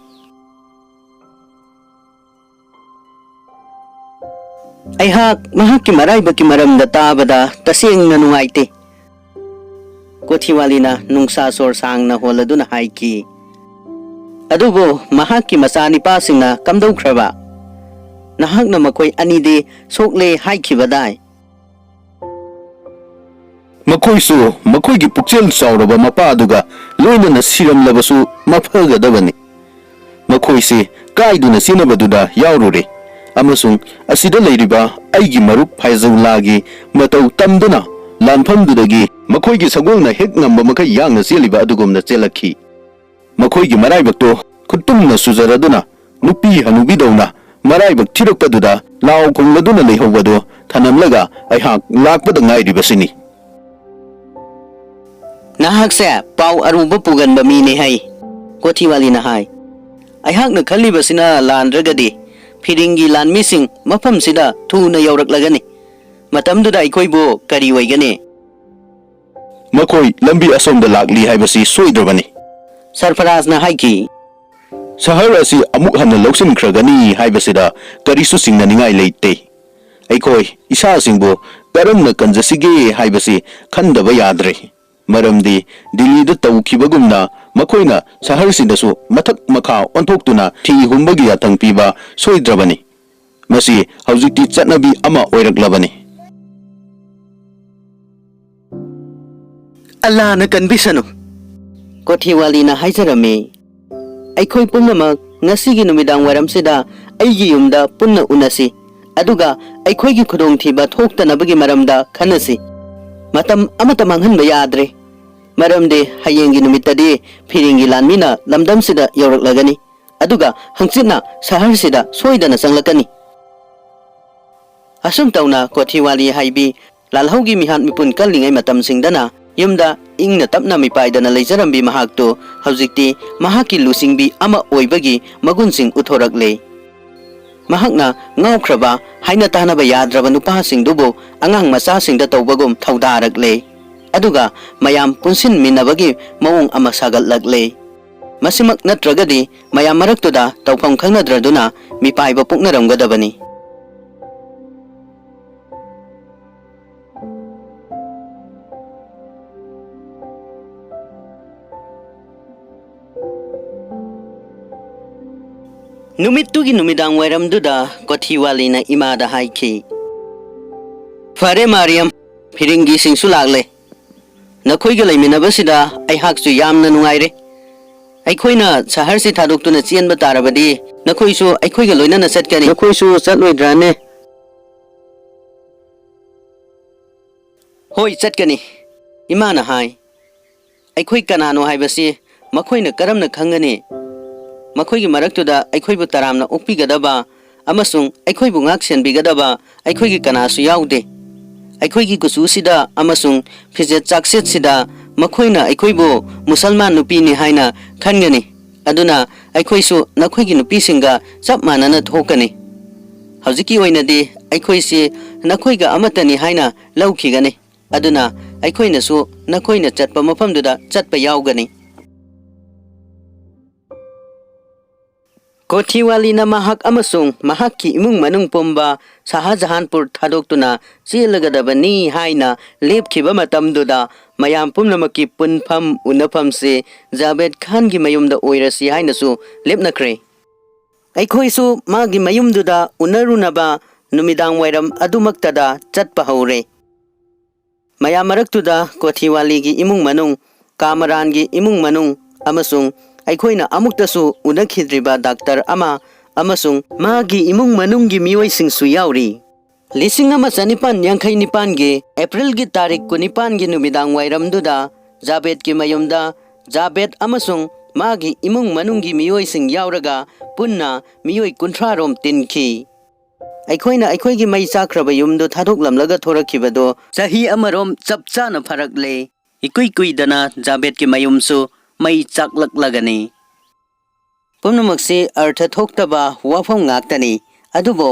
ꯑꯩꯍꯥꯛ ꯃꯍꯥꯛꯀꯤ ꯃꯔꯥꯏꯕꯛꯀꯤ ꯃꯔꯝꯗ ꯇꯥꯕꯗ ꯇꯁꯦꯡꯅ ꯅꯨꯡꯉꯥꯏꯇꯦ꯫ ꯀꯣꯊꯤꯋꯥꯂꯤꯅ ꯅꯨꯡꯁꯥ ꯁꯣꯔ ꯁꯥꯡꯅ ꯍꯣꯜꯂꯗꯨꯅ ꯍꯥꯏꯈꯤ꯫ ꯑꯗꯨꯕꯨ ꯃꯍꯥꯛꯀꯤ ꯃꯆꯥꯅꯤꯄꯥꯁꯤꯡꯅ ꯀꯝꯗꯧꯈ꯭ꯔꯕ? ꯅꯍꯥꯛꯅ ꯃꯈꯣꯏ ꯑꯅꯤꯗꯤ ꯁꯣꯛꯂꯦ ꯍꯥꯏꯈꯤꯕꯗꯥꯏ? ꯃꯈꯣꯏꯁꯨ ꯃꯈꯣꯏꯒꯤ ꯄꯨꯛꯆꯦꯜ ꯆꯥꯎꯔꯕ ꯃꯄꯥ ꯑꯗꯨꯒ ꯂꯣꯏꯅꯅ ꯁꯤꯔꯝꯂꯕꯁꯨ ꯃꯐꯒꯗꯕꯅꯤ꯫ ꯃꯈꯣꯏꯁꯤ ꯀꯥꯏꯗꯨꯅ ꯆꯦꯟꯅꯕꯗꯨꯗ ꯌꯥꯎꯔꯨꯔꯦ ꯑꯃꯁꯨꯡ ꯑꯁꯤꯗ ꯂꯩꯔꯤꯕ ꯑꯩꯒꯤ ꯃꯔꯨꯞ ꯐꯥꯏꯖꯧꯂꯥꯒꯤ ꯃꯇꯧ ꯇꯝꯗꯨꯅ ꯂꯥꯟꯐꯝꯗꯨꯗꯒꯤ ꯃꯈꯣꯏꯒꯤ ꯁꯒꯣꯜꯅ ꯍꯦꯛ ꯉꯝꯕ ꯃꯈꯩ ꯌꯥꯡꯅ ꯆꯦꯜꯂꯤꯕ ꯑꯗꯨꯒꯨꯝꯅ ꯆꯦꯜꯂꯛꯈꯤ꯫ ꯃꯈꯣꯏꯒꯤ ꯃꯔꯥꯏꯕꯛꯇꯣ ꯈꯨꯠꯇꯨꯝꯅ ꯁꯨꯖꯔꯗꯨꯅ ꯅꯨꯄꯤ ꯍꯅꯨꯕꯤꯗꯧꯅ ꯃꯔꯥꯏꯕꯛ ꯊꯤꯔꯛꯄꯗꯨꯗ ꯂꯥꯎ ꯈꯣꯡꯂꯗꯨꯅ ꯂꯩꯍꯧꯕꯗꯨ ꯊꯅꯝꯂꯒ ꯑꯩꯍꯥꯛ ꯂꯥꯛꯄꯗ ꯉꯥꯏꯔꯤꯕꯁꯤꯅꯤ꯫ "ꯅꯍꯥꯛꯁꯦ ꯄꯥꯎ ꯑꯔꯨꯕ ꯄꯨꯒꯟꯕ ꯃꯤꯅꯦ ꯍꯥꯏ", ꯀꯣꯊꯤꯋꯥꯂꯤꯅ ꯍꯥꯏ꯫ "ꯑꯩꯍꯥꯛꯅ ꯈꯜꯂꯤꯕꯁꯤꯅ ꯂꯥꯟꯗ꯭ꯔꯒꯗꯤ ꯐꯤꯔꯤꯡꯒꯤ ꯂꯥꯟꯃꯤꯁꯤꯡ ꯃꯐꯝꯁꯤꯗ ꯊꯨꯅ ꯌꯧꯔꯛꯂꯒꯅꯤ꯫ ꯃꯇꯝꯗꯨꯗ ꯑꯩꯈꯣꯏꯕꯨ ꯀꯔꯤ ꯑꯣꯏꯒꯅꯤ?" "ꯃꯈꯣꯏ ꯂꯝꯕꯤ ꯑꯁꯣꯝꯗ ꯂꯥꯛꯂꯤ ꯍꯥꯏꯕꯁꯤ ꯁꯣꯏꯗ꯭ꯔꯕꯅꯤ", ꯁꯔꯐꯔꯥꯖꯅ ꯍꯥꯏꯈꯤ꯫ "ꯁꯍꯔ ꯑꯁꯤ ꯑꯃꯨꯛ ꯍꯟꯅ ꯂꯧꯁꯤꯟꯈ꯭ꯔꯒꯅꯤ ꯍꯥꯏꯕꯁꯤꯗ ꯀꯔꯤꯁꯨ ꯆꯤꯡꯅꯅꯤꯡꯉꯥꯏ ꯂꯩꯇꯦ꯫ ꯑꯩꯈꯣꯏ ꯏꯁꯥꯁꯤꯡꯕꯨ ꯀꯔꯝꯅ ꯀꯟꯖꯁꯤꯒꯦ ꯍꯥꯏꯕꯁꯤ ꯈꯟꯗꯕ ꯌꯥꯗ꯭ꯔꯦ꯫ ꯃꯔꯝꯗꯤ ꯗꯤꯜꯂꯤꯗ ꯇꯧꯈꯤꯕꯒꯨꯝꯅ ꯃꯈꯣꯏꯅ ꯁꯍꯔꯁꯤꯗꯁꯨ ꯃꯊꯛ ꯃꯈꯥ ꯑꯣꯟꯊꯣꯛꯇꯨꯅ ꯊꯤ ꯍꯨꯝꯕꯒꯤ ꯌꯥꯊꯪ ꯄꯤꯕ ꯁꯣꯏꯗ꯭ꯔꯕꯅꯤ꯫ ꯃꯁꯤ ꯍꯧꯖꯤꯛꯇꯤ ꯆꯠꯅꯕꯤ ꯑꯃ ꯑꯣꯏꯔꯛꯂꯕꯅꯤ꯫" "ꯑꯜꯂꯥꯅ ꯀꯟꯕꯤꯁꯅꯨ", ꯀꯣꯊꯤꯋꯥꯂꯤꯅ ꯍꯥꯏꯖꯔꯝꯃꯤ꯫ "ꯑꯩꯈꯣꯏ ꯄꯨꯝꯅꯃꯛ ꯉꯁꯤꯒꯤ ꯅꯨꯃꯤꯗꯥꯡ ꯋꯥꯏꯔꯝꯁꯤꯗ ꯑꯩꯒꯤ ꯌꯨꯝꯗ ꯄꯨꯟꯅ ꯎꯅꯁꯤ, ꯑꯗꯨꯒ ꯑꯩꯈꯣꯏꯒꯤ ꯈꯨꯗꯣꯡꯊꯤꯕ ꯊꯣꯛꯇꯅꯕꯒꯤ ꯃꯔꯝꯗ ꯈꯟꯅꯁꯤ꯫ ꯃꯇꯝ ꯑꯃꯠꯇ ꯃꯥꯡꯍꯟꯕ ꯌꯥꯗ꯭ꯔꯦ, ꯃꯔꯝꯗꯤ ꯍꯌꯦꯡꯒꯤ ꯅꯨꯃꯤꯠꯇꯗꯤ ꯐꯤꯔꯤꯡꯒꯤ ꯂꯥꯟꯃꯤꯅ ꯂꯝꯗꯝꯁꯤꯗ ꯌꯧꯔꯛꯂꯒꯅꯤ, ꯑꯗꯨꯒ ꯍꯪꯆꯤꯠꯅ ꯁꯍꯔꯁꯤꯗ ꯁꯣꯏꯗꯅ ꯆꯪꯂꯛꯀꯅꯤ꯫" ꯑꯁꯨꯝ ꯇꯧꯅ ꯀꯣꯊꯤꯋꯥꯂꯤ ꯍꯥꯏꯕꯤ ꯂꯥꯜꯍꯧꯒꯤ ꯃꯤꯍꯥꯠ ꯃꯤꯄꯨꯟ ꯀꯜꯂꯤꯉꯩ ꯃꯇꯝꯁꯤꯡꯗꯅ ꯌꯨꯝꯗ ꯏꯪꯅ ꯇꯞꯅ ꯃꯤꯄꯥꯏꯗꯅ ꯂꯩꯖꯔꯝꯕꯤ ꯃꯍꯥꯛꯇꯨ ꯍꯧꯖꯤꯛꯇꯤ ꯃꯍꯥꯛꯀꯤ ꯂꯨꯆꯤꯡꯕꯤ ꯑꯃ ꯑꯣꯏꯕꯒꯤ ꯃꯒꯨꯟꯁꯤꯡ ꯎꯠꯊꯣꯔꯛꯂꯦ꯫ ꯃꯍꯥꯛꯅ ꯉꯥꯎꯈ꯭ꯔꯕ, ꯍꯥꯏꯅ ꯇꯥꯅꯕ ꯌꯥꯗ꯭ꯔꯕ ꯅꯨꯄꯥꯁꯤꯡꯗꯨꯕꯨ ꯑꯉꯥꯡ ꯃꯆꯥꯁꯤꯡꯗ ꯇꯧꯕꯒꯨꯝ ꯊꯧꯗꯥꯔꯛꯂꯦ꯫ ꯑꯗꯨꯒ ꯃꯌꯥꯝ ꯄꯨꯟꯁꯤꯟꯃꯤꯟꯅꯕꯒꯤ ꯃꯑꯣꯡ ꯑꯃ ꯁꯥꯒꯠꯂꯛꯂꯦ꯫ ꯃꯁꯤꯃꯛ ꯅꯠꯇ꯭ꯔꯒꯗꯤ ꯃꯌꯥꯝ ꯃꯔꯛꯇꯨꯗ ꯇꯧꯐꯝ ꯈꯪꯅꯗ꯭ꯔꯗꯨꯅ ꯃꯤꯄꯥꯏꯕ ꯄꯣꯛꯅꯔꯝꯒꯗꯕꯅꯤ꯫ ꯅꯨꯃꯤꯠꯇꯨꯒꯤ ꯅꯨꯃꯤꯗꯥꯡ ꯋꯥꯏꯔꯝꯗꯨꯗ ꯀꯣꯊꯤꯋꯥꯂꯤꯅ ꯏꯃꯥꯗ ꯍꯥꯏꯈꯤ, "ꯐꯔꯦ ꯃꯥꯔꯤꯌꯝ, ꯐꯤꯔꯤꯡꯒꯤꯁꯤꯡꯁꯨ ꯂꯥꯛꯂꯦ꯫ ꯅꯈꯣꯏꯒ ꯂꯩꯃꯤꯟꯅꯕꯁꯤꯗ ꯑꯩꯍꯥꯛꯁꯨ ꯌꯥꯝꯅ ꯅꯨꯡꯉꯥꯏꯔꯦ꯫ ꯑꯩꯈꯣꯏꯅ ꯁꯍꯔꯁꯤ ꯊꯥꯗꯣꯛꯇꯨꯅ ꯆꯦꯟꯕ ꯇꯥꯔꯕꯗꯤ ꯅꯈꯣꯏꯁꯨ ꯑꯩꯈꯣꯏꯒ ꯂꯣꯏꯅꯅ ꯆꯠꯀꯅꯤ꯫" "ꯅꯈꯣꯏꯁꯨ ꯆꯠꯂꯣꯏꯗ꯭ꯔꯥꯅꯦ?" "ꯍꯣꯏ, ꯆꯠꯀꯅꯤ", ꯏꯃꯥꯅ ꯍꯥꯏ꯫ "ꯑꯩꯈꯣꯏ ꯀꯅꯥꯅꯣ ꯍꯥꯏꯕꯁꯤ ꯃꯈꯣꯏꯅ ꯀꯔꯝꯅ ꯈꯪꯒꯅꯤ?" ꯃꯈꯣꯏꯒꯤ ꯃꯔꯛꯇꯨꯗ ꯑꯩꯈꯣꯏꯕꯨ ꯇꯔꯥꯝꯅ ꯑꯣꯛꯄꯤꯒꯗꯕ ꯑꯃꯁꯨꯡ ꯑꯩꯈꯣꯏꯕꯨ ꯉꯥꯛ ꯁꯦꯟꯕꯤꯒꯗꯕ ꯑꯩꯈꯣꯏꯒꯤ ꯀꯅꯥꯁꯨ ꯌꯥꯎꯗꯦ꯫ ꯑꯩꯈꯣꯏꯒꯤ ꯀꯨꯆꯨꯁꯤꯗ ꯑꯃꯁꯨꯡ ꯐꯤꯖꯦꯠ ꯆꯥꯛꯆꯦꯠꯁꯤꯗ ꯃꯈꯣꯏꯅ ꯑꯩꯈꯣꯏꯕꯨ ꯃꯨꯁꯜꯃꯥꯟ ꯅꯨꯄꯤꯅꯤ ꯍꯥꯏꯅ ꯈꯟꯒꯅꯤ꯫ ꯑꯗꯨꯅ ꯑꯩꯈꯣꯏꯁꯨ ꯅꯈꯣꯏꯒꯤ ꯅꯨꯄꯤꯁꯤꯡꯒ ꯆꯞ ꯃꯥꯟꯅꯅ ꯊꯣꯛꯀꯅꯤ꯫ ꯍꯧꯖꯤꯛꯀꯤ ꯑꯣꯏꯅꯗꯤ ꯑꯩꯈꯣꯏꯁꯤ ꯅꯈꯣꯏꯒ ꯑꯃꯠꯇꯅꯤ ꯍꯥꯏꯅ ꯂꯧꯈꯤꯒꯅꯤ꯫ ꯑꯗꯨꯅ ꯑꯩꯈꯣꯏꯅꯁꯨ ꯅꯈꯣꯏꯅ ꯆꯠꯄ ꯃꯐꯝꯗꯨꯗ ꯆꯠꯄ ꯌꯥꯎꯒꯅꯤ꯫ ꯀꯣꯊꯤꯋꯥꯂꯤꯅ ꯃꯍꯥꯛ ꯑꯃꯁꯨꯡ ꯃꯍꯥꯛꯀꯤ ꯏꯃꯨꯡ ꯃꯅꯨꯡ ꯄꯨꯝꯕ ꯁꯍꯥꯖꯍꯥꯟꯄꯨꯔ ꯊꯥꯗꯣꯛꯇꯨꯅ ꯆꯦꯜꯂꯒꯗꯕꯅꯤ ꯍꯥꯏꯅ ꯂꯦꯞꯈꯤꯕ ꯃꯇꯝꯗꯨꯗ, ꯃꯌꯥꯝ ꯄꯨꯝꯅꯃꯛꯀꯤ ꯄꯨꯟꯐꯝ ꯎꯅꯐꯝꯁꯤ ꯖꯥꯕꯦꯗ ꯈꯥꯟꯒꯤ ꯃꯌꯨꯝꯗ ꯑꯣꯏꯔꯁꯤ ꯍꯥꯏꯅꯁꯨ ꯂꯦꯞꯅꯈ꯭ꯔꯦ꯫ ꯑꯩꯈꯣꯏꯁꯨ ꯃꯥꯒꯤ ꯃꯌꯨꯝꯗꯨꯗ ꯎꯅꯔꯨꯅꯕ ꯅꯨꯃꯤꯗꯥꯡ ꯋꯥꯏꯔꯝ ꯑꯗꯨꯃꯛꯇꯗ ꯆꯠꯄ ꯍꯧꯔꯦ꯫ ꯃꯌꯥꯝ ꯃꯔꯛꯇꯨꯗ ꯀꯣꯊꯤꯋꯥꯂꯤꯒꯤ ꯏꯃꯨꯡ ꯃꯅꯨꯡ, ꯀꯥꯃꯔꯥꯟꯒꯤ ꯏꯃꯨꯡ ꯃꯅꯨꯡ ꯑꯃꯁꯨꯡ ꯑꯩꯈꯣꯏꯅ ꯑꯃꯨꯛꯇꯁꯨ ꯎꯅꯈꯤꯗ꯭ꯔꯤꯕ ꯗꯥꯛꯇꯔ ꯑꯃ ꯑꯃꯁꯨꯡ ꯃꯥꯒꯤ ꯏꯃꯨꯡ ꯃꯅꯨꯡꯒꯤ ꯃꯤꯑꯣꯏꯁꯤꯡꯁꯨ ꯌꯥꯎꯔꯤ꯫ ꯂꯤꯁꯤꯡ ꯑꯃ ꯆꯅꯤꯄꯥꯟ ꯌꯥꯡꯈꯩ ꯅꯤꯄꯥꯟꯒꯤ ꯑꯦꯄ꯭ꯔꯤꯜꯒꯤ ꯇꯥꯔꯤꯛ ꯀꯨꯟꯅꯤꯄꯥꯟꯒꯤ ꯅꯨꯃꯤꯗꯥꯡ ꯋꯥꯏꯔꯝꯗꯨꯗ ꯖꯥꯕꯦꯗꯀꯤ ꯃꯌꯨꯝꯗ ꯖꯥꯕꯦꯗ ꯑꯃꯁꯨꯡ ꯃꯥꯒꯤ ꯏꯃꯨꯡ ꯃꯅꯨꯡꯒꯤ ꯃꯤꯑꯣꯏꯁꯤꯡ ꯌꯥꯎꯔꯒ ꯄꯨꯟꯅ ꯃꯤꯑꯣꯏ ꯀꯨꯟꯊ꯭ꯔꯥ ꯔꯣꯝ ꯇꯤꯟꯈꯤ꯫ ꯑꯩꯈꯣꯏꯅ ꯑꯩꯈꯣꯏꯒꯤ ꯃꯩ ꯆꯥꯛꯈ꯭ꯔꯕ ꯌꯨꯝꯗꯨ ꯊꯥꯗꯣꯛꯂꯝꯂꯒ ꯊꯣꯔꯛꯈꯤꯕꯗꯨ ꯆꯍꯤ ꯑꯃꯔꯣꯝ ꯆꯞ ꯆꯥꯅ ꯐꯥꯔꯛꯂꯦ꯫ ꯏꯀꯨꯏ ꯀꯨꯏꯗꯅ ꯖꯥꯕꯦꯗꯀꯤ ꯃꯌꯨꯝꯁꯨ ꯃꯩ ꯆꯥꯛꯂꯛꯂꯒꯅꯤ꯫ ꯄꯨꯝꯅꯃꯛꯁꯤ ꯑꯔꯊ ꯊꯣꯛꯇꯕ ꯋꯥꯐꯝ ꯉꯥꯛꯇꯅꯤ꯫ ꯑꯗꯨꯕꯨ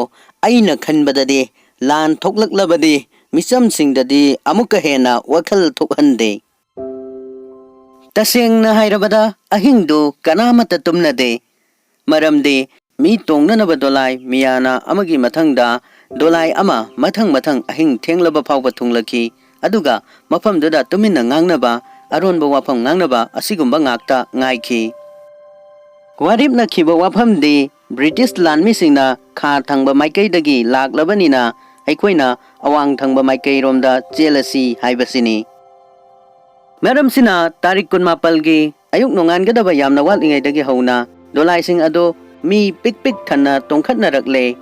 ꯑꯩꯅ ꯈꯟꯕꯗꯗꯤ ꯂꯥꯟ ꯊꯣꯛꯂꯛꯂꯕꯗꯤ ꯃꯤꯆꯝꯁꯤꯡꯗꯗꯤ ꯑꯃꯨꯛꯀ ꯍꯦꯟꯅ ꯋꯥꯈꯜ ꯊꯣꯛꯍꯟꯗꯦ꯫ ꯇꯁꯦꯡꯅ ꯍꯥꯏꯔꯕꯗ ꯑꯍꯤꯡꯗꯨ ꯀꯅꯥꯃꯠꯇ ꯇꯨꯝꯅꯗꯦ꯫ ꯃꯔꯝꯗꯤ ꯃꯤ ꯇꯣꯡꯅꯅꯕ ꯗꯣꯂꯥꯏ ꯃꯤꯌꯥꯅ ꯑꯃꯒꯤ ꯃꯊꯪꯗ ꯗꯣꯂꯥꯏ ꯑꯃ ꯃꯊꯪ ꯃꯊꯪ ꯑꯍꯤꯡ ꯊꯦꯡꯂꯕ ꯐꯥꯎꯕ ꯊꯨꯡꯂꯈꯤ꯫ ꯑꯗꯨꯒ ꯃꯐꯝꯗꯨꯗ ꯇꯨꯃꯤꯟꯅ ꯉꯥꯡꯅꯕ, ꯑꯔꯣꯟꯕ ꯋꯥꯐꯝ ꯉꯥꯡꯅꯕ ꯑꯁꯤꯒꯨꯝꯕ ꯉꯥꯛꯇ ꯉꯥꯏꯈꯤ꯫ ꯋꯥꯔꯦꯞꯅꯈꯤꯕ ꯋꯥꯐꯝꯗꯤ ꯕ꯭ꯔꯤꯇꯤꯁ ꯂꯥꯟꯃꯤꯁꯤꯡꯅ ꯈꯥ ꯊꯪꯕ ꯃꯥꯏꯀꯩꯗꯒꯤ ꯂꯥꯛꯂꯕꯅꯤꯅ ꯑꯩꯈꯣꯏꯅ ꯑꯋꯥꯡ ꯊꯪꯕ ꯃꯥꯏꯀꯩꯔꯣꯝꯗ ꯆꯦꯜꯂꯁꯤ ꯍꯥꯏꯕꯁꯤꯅꯤ꯫ ꯃꯔꯝꯁꯤꯅ ꯇꯥꯔꯤꯛ ꯀꯨꯟꯃꯥꯄꯜꯒꯤ ꯑꯌꯨꯛ ꯅꯣꯡꯉꯥꯟꯒꯗꯕ ꯌꯥꯝꯅ ꯋꯥꯠꯂꯤꯉꯩꯗꯒꯤ ꯍꯧꯅ ꯗꯣꯂꯥꯏꯁꯤꯡ ꯑꯗꯨ ꯃꯤ ꯄꯤꯛ ꯄꯤꯛ ꯊꯟꯅ ꯇꯣꯡꯈꯠꯅꯔꯛꯂꯦ꯫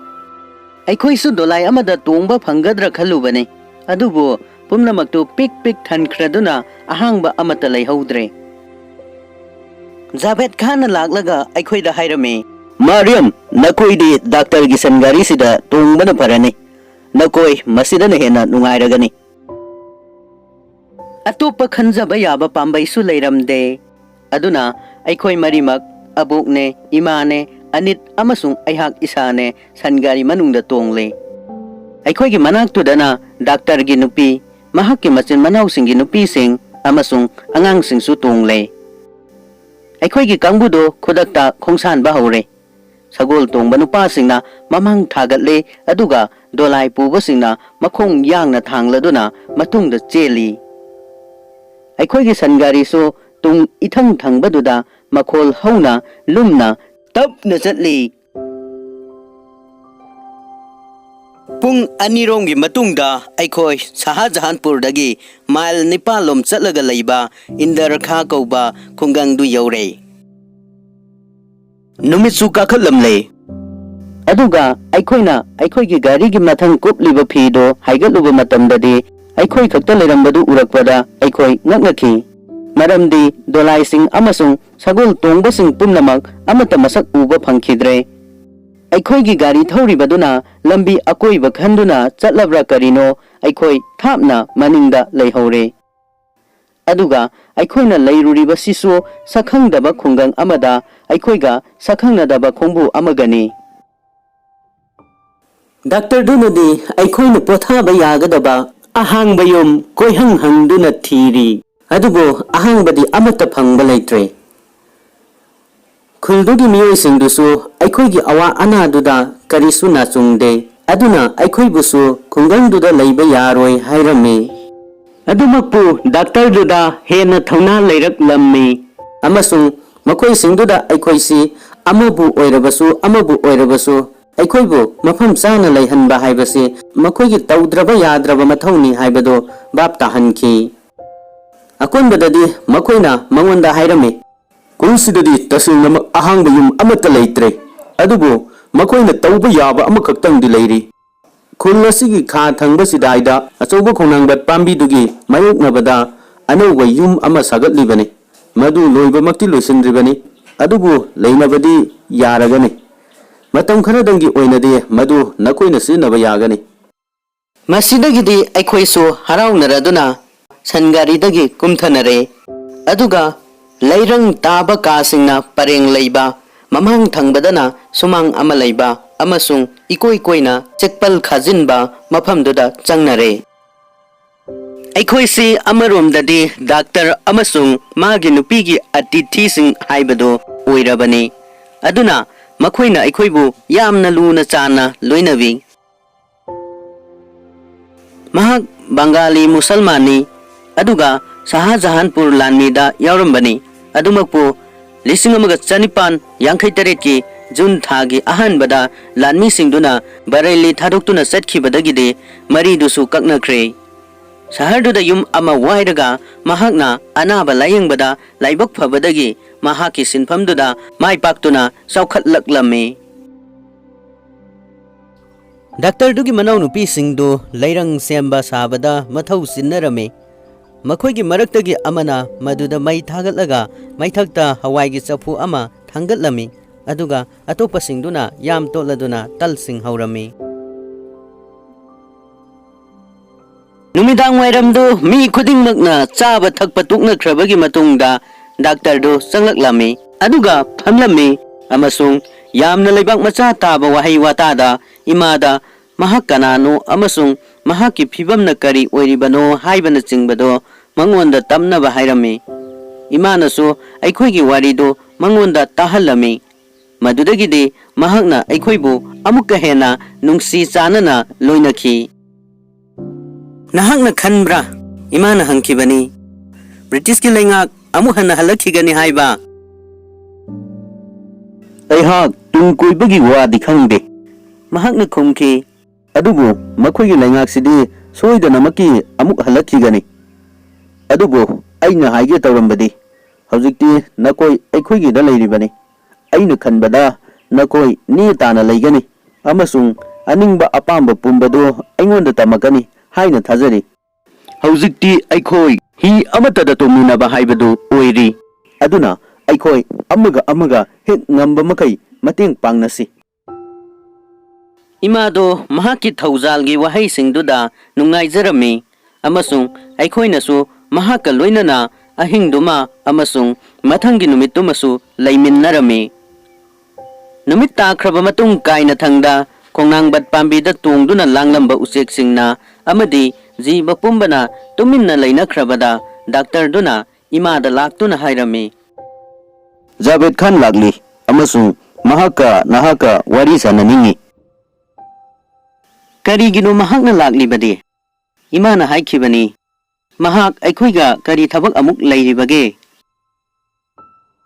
ꯑꯩꯈꯣꯏꯁꯨ ꯗꯣꯂꯥꯏ ꯑꯃꯗ ꯇꯣꯡꯕ ꯐꯪꯒꯗ꯭ꯔꯥ ꯈꯜꯂꯨꯕꯅꯤ, ꯑꯗꯨꯕꯨ ꯄꯨꯝꯅꯃꯛꯇꯨ ꯄꯤꯛ ꯄꯤꯛ ꯊꯟꯈ꯭ꯔꯗꯨꯅ ꯑꯍꯥꯡꯕ ꯑꯃꯠꯇ ꯂꯩꯍꯧꯗ꯭ꯔꯦ꯫ ꯖꯥꯚꯦꯗ ꯈꯥꯟꯅ ꯂꯥꯛꯂꯒ ꯑꯩꯈꯣꯏꯗ ꯍꯥꯏꯔꯝꯃꯤ, "ꯃꯥꯔꯤꯌꯝ, ꯅꯈꯣꯏꯗꯤ ꯗꯥꯛꯇꯔꯒꯤ ꯁꯟ ꯒꯥꯔꯤꯁꯤꯗ ꯇꯣꯡꯕꯅ ꯐꯔꯅꯤ꯫ ꯅꯈꯣꯏ ꯃꯁꯤꯗꯅ ꯍꯦꯟꯅ ꯅꯨꯡꯉꯥꯏꯔꯒꯅꯤ꯫" ꯑꯇꯣꯞꯄ ꯈꯟꯖꯕ ꯌꯥꯕ ꯄꯥꯝꯕꯩꯁꯨ ꯂꯩꯔꯝꯗꯦ꯫ ꯑꯗꯨꯅ ꯑꯩꯈꯣꯏ ꯃꯔꯤꯃꯛ, ꯑꯕꯣꯛꯅꯦ, ꯏꯃꯥꯅꯦ, ꯑꯅꯤꯠ ꯑꯃꯁꯨꯡ ꯑꯩꯍꯥꯛ ꯏꯁꯥꯅꯦ, ꯁꯟ ꯒꯥꯔꯤ ꯃꯅꯨꯡꯗ ꯇꯣꯡꯂꯦ꯫ ꯑꯩꯈꯣꯏꯒꯤ ꯃꯅꯥꯛꯇꯨꯗꯅ ꯗꯥꯛꯇꯔꯒꯤ ꯅꯨꯄꯤ, ꯃꯍꯥꯛꯀꯤ ꯃꯆꯤꯟ ꯃꯅꯥꯎꯁꯤꯡꯒꯤ ꯅꯨꯄꯤꯁꯤꯡ ꯑꯃꯁꯨꯡ ꯑꯉꯥꯡꯁꯤꯡꯁꯨ ꯇꯣꯡꯂꯦ꯫ ꯑꯩꯈꯣꯏꯒꯤ ꯀꯥꯡꯕꯨꯗꯣ ꯈꯨꯗꯛꯇ ꯈꯣꯡꯁꯥꯟꯕ ꯍꯧꯔꯦ꯫ ꯁꯒꯣꯜ ꯇꯣꯡꯕ ꯅꯨꯄꯥꯁꯤꯡꯅ ꯃꯃꯥꯡ ꯊꯥꯒꯠꯂꯦ, ꯑꯗꯨꯒ ꯗꯣꯂꯥꯏ ꯄꯨꯕꯁꯤꯡꯅ ꯃꯈꯣꯡ ꯌꯥꯡꯅ ꯊꯥꯡꯂꯗꯨꯅ ꯃꯇꯨꯡꯗ ꯆꯦꯜꯂꯤ꯫ ꯑꯩꯈꯣꯏꯒꯤ ꯁꯟ ꯒꯥꯔꯤꯁꯨ ꯇꯨꯡ ꯏꯊꯪ ꯊꯪꯕꯗꯨꯗ ꯃꯈꯣꯜ ꯍꯧꯅ, ꯂꯨꯝꯅ, ꯇꯞꯅ ꯆꯠꯂꯤ꯫ ꯄꯨꯡ ꯑꯅꯤꯔꯣꯝꯒꯤ ꯃꯇꯨꯡꯗ ꯑꯩꯈꯣꯏ ꯁꯍꯥꯖꯍꯥꯟꯄꯨꯔꯗꯒꯤ ꯃꯥꯏꯜ ꯅꯤꯄꯥꯜꯂꯣꯝ ꯆꯠꯂꯒ ꯂꯩꯕ ꯏꯟꯗꯔꯈꯥ ꯀꯧꯕ ꯈꯨꯡꯒꯪꯗꯨ ꯌꯧꯔꯦ꯫ ꯅꯨꯃꯤꯠꯁꯨ ꯀꯥꯈꯠꯂꯝꯂꯦ꯫ ꯑꯗꯨꯒ ꯑꯩꯈꯣꯏꯅ ꯑꯩꯈꯣꯏꯒꯤ ꯒꯥꯔꯤꯒꯤ ꯃꯊꯪ ꯀꯨꯞꯂꯤꯕ ꯐꯤꯗꯨ ꯍꯥꯏꯒꯠꯂꯨꯕ ꯃꯇꯝꯗꯗꯤ, ꯑꯩꯈꯣꯏ ꯈꯛꯇ ꯂꯩꯔꯝꯕꯗꯨ ꯎꯔꯛꯄꯗ ꯑꯩꯈꯣꯏ ꯉꯛꯅꯈꯤ꯫ ꯃꯔꯝꯗꯤ ꯗꯣꯂꯥꯏꯁꯤꯡ ꯑꯃꯁꯨꯡ ꯁꯒꯣꯜ ꯇꯣꯡꯕꯁꯤꯡ ꯄꯨꯝꯅꯃꯛ ꯑꯃꯠꯇ ꯃꯁꯛ ꯎꯕ ꯐꯪꯈꯤꯗ꯭ꯔꯦ꯫ ꯑꯩꯈꯣꯏꯒꯤ ꯒꯥꯔꯤ ꯊꯧꯔꯤꯕꯗꯨꯅ ꯂꯝꯕꯤ ꯑꯀꯣꯏꯕ ꯈꯟꯗꯨꯅ ꯆꯠꯂꯕ꯭ꯔꯥ ꯀꯔꯤꯅꯣ, ꯑꯩꯈꯣꯏ ꯊꯥꯞꯅ ꯃꯅꯤꯡꯗ ꯂꯩꯍꯧꯔꯦ꯫ ꯑꯗꯨꯒ ꯑꯩꯈꯣꯏꯅ ꯂꯩꯔꯨꯔꯤꯕꯁꯤꯁꯨ ꯁꯛꯈꯪꯗꯕ ꯈꯨꯡꯒꯪ ꯑꯃꯗ ꯑꯩꯈꯣꯏꯒ ꯁꯛꯈꯪꯅꯗꯕ ꯈꯣꯡꯕꯨ ꯑꯃꯒꯅꯤ꯫ ꯗꯥꯛꯇꯔꯗꯨꯅꯗꯤ ꯑꯩꯈꯣꯏꯅ ꯄꯣꯊꯥꯕ ꯌꯥꯒꯗꯕ ꯑꯍꯥꯡꯕ ꯌꯨꯝ ꯀꯣꯏꯍꯪ ꯍꯪꯗꯨꯅ ꯊꯤꯔꯤ, ꯑꯗꯨꯕꯨ ꯑꯍꯥꯡꯕꯗꯤ ꯑꯃꯠꯇ ꯐꯪꯕ ꯂꯩꯇ꯭ꯔꯦ꯫ ꯈꯨꯜꯗꯨꯒꯤ ꯃꯤꯑꯣꯏꯁꯤꯡꯗꯨꯁꯨ ꯑꯩꯈꯣꯏꯒꯤ ꯑꯋꯥ ꯑꯅꯥꯗꯨꯗ ꯀꯔꯤꯁꯨ ꯅꯥꯆꯨꯡꯗꯦ, ꯑꯗꯨꯅ ꯑꯩꯈꯣꯏꯕꯨꯁꯨ ꯈꯨꯡꯒꯪꯗꯨꯗ ꯂꯩꯕ ꯌꯥꯔꯣꯏ ꯍꯥꯏꯔꯝꯃꯤ꯫ ꯑꯗꯨꯃꯛꯄꯨ ꯗꯥꯛꯇꯔꯗꯨꯗ ꯍꯦꯟꯅ ꯊꯧꯅꯥ ꯂꯩꯔꯛꯂꯝꯃꯤ, ꯑꯃꯁꯨꯡ ꯃꯈꯣꯏꯁꯤꯡꯗꯨꯗ ꯑꯩꯈꯣꯏꯁꯤ ꯑꯃꯕꯨ ꯑꯣꯏꯔꯕꯁꯨ ꯑꯃꯕꯨ ꯑꯣꯏꯔꯕꯁꯨ ꯑꯩꯈꯣꯏꯕꯨ ꯃꯐꯝ ꯆꯥꯅ ꯂꯩꯍꯟꯕ ꯍꯥꯏꯕꯁꯤ ꯃꯈꯣꯏꯒꯤ ꯇꯧꯗ꯭ꯔꯕ ꯌꯥꯗ꯭ꯔꯕ ꯃꯊꯧꯅꯤ ꯍꯥꯏꯕꯗꯨ ꯚꯥꯞ ꯇꯥꯍꯟꯈꯤ꯫ ꯑꯀꯣꯟꯕꯗꯗꯤ ꯃꯈꯣꯏꯅ ꯃꯉꯣꯟꯗ ꯍꯥꯏꯔꯝꯃꯤ, "ꯈꯨꯜꯁꯤꯗꯗꯤ ꯇꯁꯦꯡꯅꯃꯛ ꯑꯍꯥꯡꯕ ꯌꯨꯝ ꯑꯃꯠꯇ ꯂꯩꯇ꯭ꯔꯦ, ꯑꯗꯨꯕꯨ ꯃꯈꯣꯏꯅ ꯇꯧꯕ ꯌꯥꯕ ꯑꯃꯈꯛꯇꯪꯗꯤ ꯂꯩꯔꯤ꯫ ꯈꯨꯜ ꯑꯁꯤꯒꯤ ꯈꯥ ꯊꯪꯕ ꯆꯤꯗꯥꯏꯗ ꯑꯆꯧꯕ ꯈꯣꯡꯅꯥꯡꯕ ꯄꯥꯝꯕꯤꯗꯨꯒꯤ ꯃꯥꯌꯣꯛꯅꯕꯗ ꯑꯅꯧꯕ ꯌꯨꯝ ꯑꯃ ꯁꯥꯒꯠꯂꯤꯕꯅꯤ꯫ ꯃꯗꯨ ꯂꯣꯏꯕꯃꯛꯇꯤ ꯂꯣꯏꯁꯤꯟꯗ꯭ꯔꯤꯕꯅꯤ, ꯑꯗꯨꯕꯨ ꯂꯩꯅꯕꯗꯤ ꯌꯥꯔꯒꯅꯤ꯫ ꯃꯇꯝ ꯈꯔꯗꯪꯒꯤ ꯑꯣꯏꯅꯗꯤ ꯃꯗꯨ ꯅꯈꯣꯏꯅ ꯁꯤꯖꯤꯟꯅꯕ ꯌꯥꯒꯅꯤ꯫ ꯃꯁꯤꯗꯒꯤꯗꯤ ꯑꯩꯈꯣꯏꯁꯨ ꯍꯔꯥꯎꯅꯔꯗꯨꯅ ꯁꯟꯒꯥꯔꯤꯗꯒꯤ ꯀꯨꯝꯊꯅꯔꯦ꯫ ꯑꯗꯨꯒ ꯂꯩꯔꯪ ꯇꯥꯕ ꯀꯥꯁꯤꯡꯅ ꯄꯔꯦꯡ ꯂꯩꯕ, ꯃꯃꯥꯡ ꯊꯪꯕꯗꯅ ꯁꯨꯃꯥꯡ ꯑꯃ ꯂꯩꯕ ꯑꯃꯁꯨꯡ ꯏꯀꯣꯏ ꯀꯣꯏꯅ ꯆꯦꯛꯄꯜ ꯈꯥꯖꯤꯟꯕ ꯃꯐꯝꯗꯨꯗ ꯆꯪꯅꯔꯦ꯫ ꯑꯩꯈꯣꯏꯁꯤ ꯑꯃꯔꯣꯝꯗꯗꯤ ꯗꯥꯛꯇꯔ ꯑꯃꯁꯨꯡ ꯃꯥꯒꯤ ꯅꯨꯄꯤꯒꯤ ꯑꯇꯤꯊꯤꯁꯤꯡ ꯍꯥꯏꯕꯗꯨ ꯑꯣꯏꯔꯕꯅꯤ꯫ ꯑꯗꯨꯅ ꯃꯈꯣꯏꯅ ꯑꯩꯈꯣꯏꯕꯨ ꯌꯥꯝꯅ ꯂꯨꯅ ꯆꯥꯟꯅ ꯂꯣꯏꯅꯕꯤ꯫ ꯃꯍꯥꯛ ꯕꯪꯒꯥꯂꯤ ꯃꯨꯁꯜꯃꯥꯟꯅꯤ, ꯑꯗꯨꯒ ꯁꯍꯥꯖꯍꯥꯟꯄꯨꯔ ꯂꯥꯟꯃꯤꯗ ꯌꯥꯎꯔꯝꯕꯅꯤ꯫ ꯑꯗꯨꯃꯛꯄꯨ ꯂꯤꯁꯤꯡ ꯑꯃꯒ ꯆꯅꯤꯄꯥꯟ ꯌꯥꯡꯈꯩ ꯇꯔꯦꯠꯀꯤ ꯖꯨꯟ ꯊꯥꯒꯤ ꯑꯍꯥꯟꯕꯗ ꯂꯥꯟꯃꯤꯁꯤꯡꯗꯨꯅ ꯕꯔꯦꯂꯤ ꯊꯥꯗꯣꯛꯇꯨꯅ ꯆꯠꯈꯤꯕꯗꯒꯤꯗꯤ ꯃꯔꯤꯗꯨꯁꯨ ꯀꯛꯅꯈ꯭ꯔꯦ꯫ ꯁꯍꯔꯗꯨꯗ ꯌꯨꯝ ꯑꯃ ꯋꯥꯏꯔꯒ ꯃꯍꯥꯛꯅ ꯑꯅꯥꯕ ꯂꯥꯌꯦꯡꯕꯗ ꯂꯥꯏꯕꯛ ꯐꯕꯗꯒꯤ ꯃꯍꯥꯛꯀꯤ ꯁꯤꯟꯐꯝꯗꯨꯗ ꯃꯥꯏ ꯄꯥꯛꯇꯨꯅ ꯆꯥꯎꯈꯠꯂꯛꯂꯝꯃꯤ꯫ ꯗꯥꯛꯇꯔꯗꯨꯒꯤ ꯃꯅꯥꯎꯅꯨꯄꯤꯁꯤꯡꯗꯨ ꯂꯩꯔꯪ ꯁꯦꯝꯕ ꯁꯥꯕꯗ ꯃꯊꯧ ꯆꯤꯟꯅꯔꯝꯃꯤ꯫ ꯃꯈꯣꯏꯒꯤ ꯃꯔꯛꯇꯒꯤ ꯑꯃꯅ ꯃꯗꯨꯗ ꯃꯩ ꯊꯥꯒꯠꯂꯒ ꯃꯩꯊꯛꯇ ꯍꯋꯥꯏꯒꯤ ꯆꯐꯨ ꯑꯃ ꯊꯥꯡꯒꯠꯂꯝꯃꯤ, ꯑꯗꯨꯒ ꯑꯇꯣꯞꯄꯁꯤꯡꯗꯨꯅ ꯌꯥꯝ ꯇꯣꯠꯂꯗꯨꯅ ꯇꯜꯁꯤꯡ ꯍꯧꯔꯝꯃꯤ꯫ ꯅꯨꯃꯤꯗꯥꯡ ꯋꯥꯏꯔꯝꯗꯨ ꯃꯤ ꯈꯨꯗꯤꯡꯃꯛꯅ ꯆꯥꯕ ꯊꯛꯄ ꯇꯣꯛꯅꯈ꯭ꯔꯕꯒꯤ ꯃꯇꯨꯡꯗ ꯗꯥꯛꯇꯔꯗꯨ ꯆꯪꯂꯛꯂꯝꯃꯤ, ꯑꯗꯨꯒ ꯐꯝꯂꯝꯃꯤ ꯑꯃꯁꯨꯡ ꯌꯥꯝꯅ ꯂꯩꯕꯥꯛ ꯃꯆꯥ ꯇꯥꯕ ꯋꯥꯍꯩ ꯋꯥꯇꯥꯗ ꯏꯃꯥꯗ ꯃꯍꯥꯛ ꯀꯅꯥꯅꯣ ꯑꯃꯁꯨꯡ ꯃꯍꯥꯛꯀꯤ ꯐꯤꯚꯝꯅ ꯀꯔꯤ ꯑꯣꯏꯔꯤꯕꯅꯣ ꯍꯥꯏꯕꯅꯆꯤꯡꯕꯗꯨ ꯃꯉꯣꯟꯗ ꯇꯝꯅꯕ ꯍꯥꯏꯔꯝꯃꯤ꯫ ꯏꯃꯥꯅꯁꯨ ꯑꯩꯈꯣꯏꯒꯤ ꯋꯥꯔꯤꯗꯨ ꯃꯉꯣꯟꯗ ꯇꯥꯍꯜꯂꯝꯃꯤ꯫ ꯃꯗꯨꯗꯒꯤꯗꯤ ꯃꯍꯥꯛꯅ ꯑꯩꯈꯣꯏꯕꯨ ꯑꯃꯨꯛꯀ ꯍꯦꯟꯅ ꯅꯨꯡꯁꯤ ꯆꯥꯟꯅꯅ ꯂꯣꯏꯅꯈꯤ꯫ "ꯅꯍꯥꯛꯅ ꯈꯟꯕ꯭ꯔꯥ?" ꯏꯃꯥꯅ ꯍꯪꯈꯤꯕꯅꯤ꯫ "ꯕ꯭ꯔꯤꯇꯤꯁꯀꯤ ꯂꯩꯉꯥꯛ ꯑꯃꯨꯛ ꯍꯟꯅ ꯍꯜꯂꯛꯈꯤꯒꯅꯤ ꯍꯥꯏꯕ?" "ꯑꯩꯍꯥꯛ ꯇꯨꯡ ꯀꯣꯏꯕꯒꯤ ꯋꯥꯗꯤ ꯈꯪꯗꯦ," ꯃꯍꯥꯛꯅ ꯈꯨꯝꯈꯤ꯫ "ꯑꯗꯨꯕꯨ ꯃꯈꯣꯏꯒꯤ ꯂꯩꯉꯥꯛꯁꯤꯗꯤ ꯁꯣꯏꯗꯅꯃꯛꯀꯤ ꯑꯃꯨꯛ ꯍꯜꯂꯛꯈꯤꯒꯅꯤ꯫ ꯑꯗꯨꯕꯨ ꯑꯩꯅ ꯍꯥꯏꯒꯦ ꯇꯧꯔꯝꯕꯗꯤ, ꯍꯧꯖꯤꯛꯇꯤ ꯅꯈꯣꯏ ꯑꯩꯈꯣꯏꯒꯤꯗ ꯂꯩꯔꯤꯕꯅꯤ꯫ ꯑꯩꯅ ꯈꯟꯕꯗ ꯅꯈꯣꯏ ꯅꯦ ꯇꯥꯅ ꯂꯩꯒꯅꯤ ꯑꯃꯁꯨꯡ ꯑꯅꯤꯡꯕ ꯑꯄꯥꯝꯕ ꯄꯨꯝꯕꯗꯨ ꯑꯩꯉꯣꯟꯗ ꯇꯝꯃꯛꯀꯅꯤ ꯍꯥꯏꯅ ꯊꯥꯖꯔꯤ꯫ ꯍꯧꯖꯤꯛꯇꯤ ꯑꯩꯈꯣꯏ ꯍꯤ ꯑꯃꯠꯇꯗ ꯇꯣꯡꯃꯤꯟꯅꯕ ꯍꯥꯏꯕꯗꯨ ꯑꯣꯏꯔꯤ꯫ ꯑꯗꯨꯅ ꯑꯩꯈꯣꯏ ꯑꯃꯒ ꯑꯃꯒ ꯍꯦꯛ ꯉꯝꯕ ꯃꯈꯩ ꯃꯇꯦꯡ ꯄꯥꯡꯅꯁꯤ꯫ ꯏꯃꯥꯗꯣ ꯃꯍꯥꯛꯀꯤ ꯊꯧꯖꯥꯜꯒꯤ ꯋꯥꯍꯩꯁꯤꯡꯗꯨꯗ ꯅꯨꯡꯉꯥꯏꯖꯔꯝꯃꯤ, ꯑꯃꯁꯨꯡ ꯑꯩꯈꯣꯏꯅꯁꯨ ꯃꯍꯥꯛꯀ ꯂꯣꯏꯅꯅ ꯑꯍꯤꯡꯗꯨꯃ ꯑꯃꯁꯨꯡ ꯃꯊꯪꯒꯤ ꯅꯨꯃꯤꯠꯇꯨꯃꯁꯨ ꯂꯩꯃꯤꯟꯅꯔꯝꯃꯤ꯫ ꯅꯨꯃꯤꯠ ꯇꯥꯈ꯭ꯔꯕ ꯃꯇꯨꯡ, ꯀꯥꯏꯅꯊꯪꯗ ꯈꯣꯡꯅꯥꯡꯕꯠ ꯄꯥꯝꯕꯤꯗ ꯇꯣꯡꯗꯨꯅ ꯂꯥꯡꯂꯝꯕ ꯎꯆꯦꯛꯁꯤꯡꯅ ꯑꯃꯗꯤ ꯖꯤꯕ ꯄꯨꯝꯕꯅ ꯇꯨꯃꯤꯟꯅ ꯂꯩꯅꯈ꯭ꯔꯕꯗ, ꯗꯥꯛꯇꯔꯗꯨꯅ ꯏꯃꯥꯗ ꯂꯥꯛꯇꯨꯅ ꯍꯥꯏꯔꯝꯃꯤ, "ꯖꯥꯕꯦꯗ ꯈꯥꯟ ꯂꯥꯛꯂꯤ ꯑꯃꯁꯨꯡ ꯃꯍꯥꯛꯀ ꯅꯍꯥꯛꯀ ꯋꯥꯔꯤ ꯁꯥꯅꯅꯤꯡꯏ꯫" "ꯀꯔꯤꯒꯤꯅꯣ ꯃꯍꯥꯛꯅ ꯂꯥꯛꯂꯤꯕꯗꯤ?" ꯏꯃꯥꯅ ꯍꯥꯏꯈꯤꯕꯅꯤ꯫ "ꯃꯍꯥꯛ ꯑꯩꯈꯣꯏꯒ ꯀꯔꯤ ꯊꯕꯛ ꯑꯃꯨꯛ ꯂꯩꯔꯤꯕꯒꯦ?"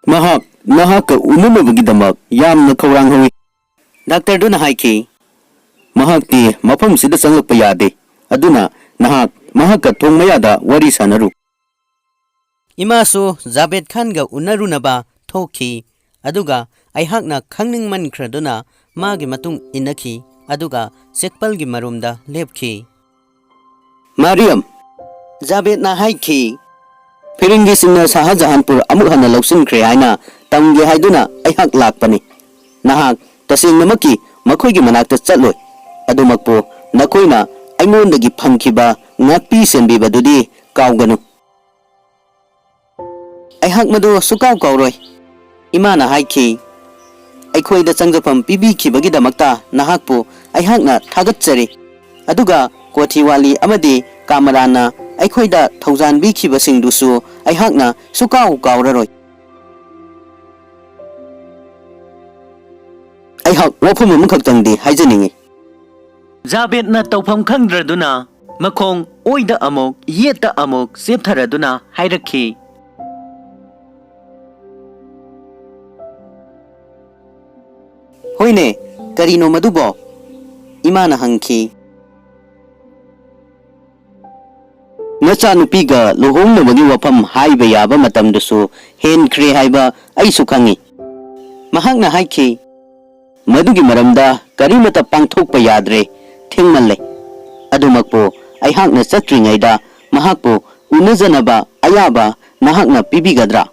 "ꯃꯍꯥꯛ ꯅꯍꯥꯛꯀ ꯎꯅꯅꯕꯒꯤꯗꯃꯛ ꯌꯥꯝꯅ ꯈꯧꯔꯥꯡ ꯍꯧꯏ꯫" ꯗꯥꯛꯇꯔꯗꯨꯅ ꯍꯥꯏꯈꯤ, "ꯃꯍꯥꯛꯇꯤ ꯃꯐꯝꯁꯤꯗ ꯆꯪꯂꯛꯄ ꯌꯥꯗꯦ, ꯑꯗꯨꯅ ꯅꯍꯥꯛ ꯃꯍꯥꯛꯀ ꯊꯣꯡ ꯃꯌꯥꯗ ꯋꯥꯔꯤ ꯁꯥꯅꯔꯨ꯫" ꯏꯃꯥꯁꯨ ꯖꯥꯕꯦꯗ ꯈꯥꯟꯒ ꯎꯅꯔꯨꯅꯕ ꯊꯣꯛꯈꯤ, ꯑꯗꯨꯒ ꯑꯩꯍꯥꯛꯅ ꯈꯪꯅꯤꯡꯃꯟꯈ꯭ꯔꯗꯨꯅ ꯃꯥꯒꯤ ꯃꯇꯨꯡ ꯏꯟꯅꯈꯤ, ꯑꯗꯨꯒ ꯆꯦꯛꯄꯜꯒꯤ ꯃꯔꯨꯝꯗ ꯂꯦꯞꯈꯤ꯫ "ꯃꯥꯔꯤꯌꯝ," ꯖꯥꯕꯦꯗꯅ ꯍꯥꯏꯈꯤ, "ꯐꯤꯔꯤꯡꯒꯤꯁꯤꯡꯅ ꯁꯥꯍꯖꯍꯥꯟꯄꯨꯔ ꯑꯃꯨꯛ ꯍꯟꯅ ꯂꯧꯁꯤꯟꯈ꯭ꯔꯦ ꯍꯥꯏꯅ ꯇꯝꯒꯦ ꯍꯥꯏꯗꯨꯅ ꯑꯩꯍꯥꯛ ꯂꯥꯛꯄꯅꯤ꯫ ꯅꯍꯥꯛ ꯇꯁꯦꯡꯅꯃꯛꯀꯤ ꯃꯈꯣꯏꯒꯤ ꯃꯅꯥꯛꯇ ꯆꯠꯂꯣꯏ꯫ ꯑꯗꯨꯃꯛꯄꯨ ꯅꯈꯣꯏꯅ ꯑꯩꯉꯣꯟꯗꯒꯤ ꯐꯪꯈꯤꯕ ꯉꯥꯛꯄꯤ ꯁꯦꯟꯕꯤꯕꯗꯨꯗꯤ ꯀꯥꯎꯒꯅꯨ꯫" "ꯑꯩꯍꯥꯛ ꯃꯗꯨ ꯁꯨꯀꯥꯎ ꯀꯥꯎꯔꯣꯏ꯫" ꯏꯃꯥꯅ ꯍꯥꯏꯈꯤ, "ꯑꯩꯈꯣꯏꯗ ꯆꯪꯖꯐꯝ ꯄꯤꯕꯤꯈꯤꯕꯒꯤꯗꯃꯛꯇ ꯅꯍꯥꯛꯄꯨ ꯑꯩꯍꯥꯛꯅ ꯊꯥꯒꯠꯆꯔꯤ꯫ ꯑꯗꯨꯒ ꯀꯣꯊꯤꯋꯥꯂꯤ ꯑꯃꯗꯤ ꯀꯥꯃꯔꯥꯟꯅ ꯑꯩꯈꯣꯏꯗ ꯊꯧꯖꯥꯟꯕꯤꯈꯤꯕꯁꯤꯡꯗꯨꯁꯨ ꯑꯩꯍꯥꯛꯅ ꯁꯨꯀꯥꯎ ꯀꯥꯎꯔꯔꯣꯏ꯫" ꯑꯩꯍꯥꯛ ꯋꯥꯐꯝ ꯑꯃꯈꯛꯇꯪꯗꯤ ꯍꯥꯏꯖꯅꯤꯡꯏ꯫ ꯖꯥꯕꯦꯗꯅ ꯇꯧꯐꯝ ꯈꯪꯗ꯭ꯔꯗꯨꯅ ꯃꯈꯣꯡ ꯑꯣꯏꯗ ꯑꯃꯨꯛ ꯌꯦꯠꯇ ꯑꯃꯨꯛ ꯆꯦꯞꯊꯔꯗꯨꯅ ꯍꯥꯏꯔꯛꯈꯤ, "ꯍꯣꯏꯅꯦ, ꯀꯔꯤꯅꯣ ꯃꯗꯨꯕꯣ?" ꯏꯃꯥꯅ ꯍꯪꯈꯤ꯫ "ꯅꯆꯥꯅꯨꯄꯤꯒ ꯂꯨꯍꯣꯡꯅꯕꯒꯤ ꯋꯥꯐꯝ ꯍꯥꯏꯕ ꯌꯥꯕ ꯃꯇꯝꯗꯨꯁꯨ ꯍꯦꯟꯈ꯭ꯔꯦ ꯍꯥꯏꯕ ꯑꯩꯁꯨ ꯈꯪꯏ꯫" ꯃꯍꯥꯛꯅ ꯍꯥꯏꯈꯤ, "ꯃꯗꯨꯒꯤ ꯃꯔꯝꯗ ꯀꯔꯤꯃꯠꯇ ꯄꯥꯡꯊꯣꯛꯄ ꯌꯥꯗ꯭ꯔꯦ, ꯊꯦꯡꯃꯜꯂꯦ꯫ ꯑꯗꯨꯃꯛꯄꯨ ꯑꯩꯍꯥꯛꯅ ꯆꯠꯇ꯭ꯔꯤꯉꯩꯗ ꯃꯍꯥꯛꯄꯨ ꯎꯅꯖꯅꯕ ꯑꯌꯥꯕ ꯅꯍꯥꯛꯅ ꯄꯤꯕꯤꯒꯗ꯭ꯔꯥ?"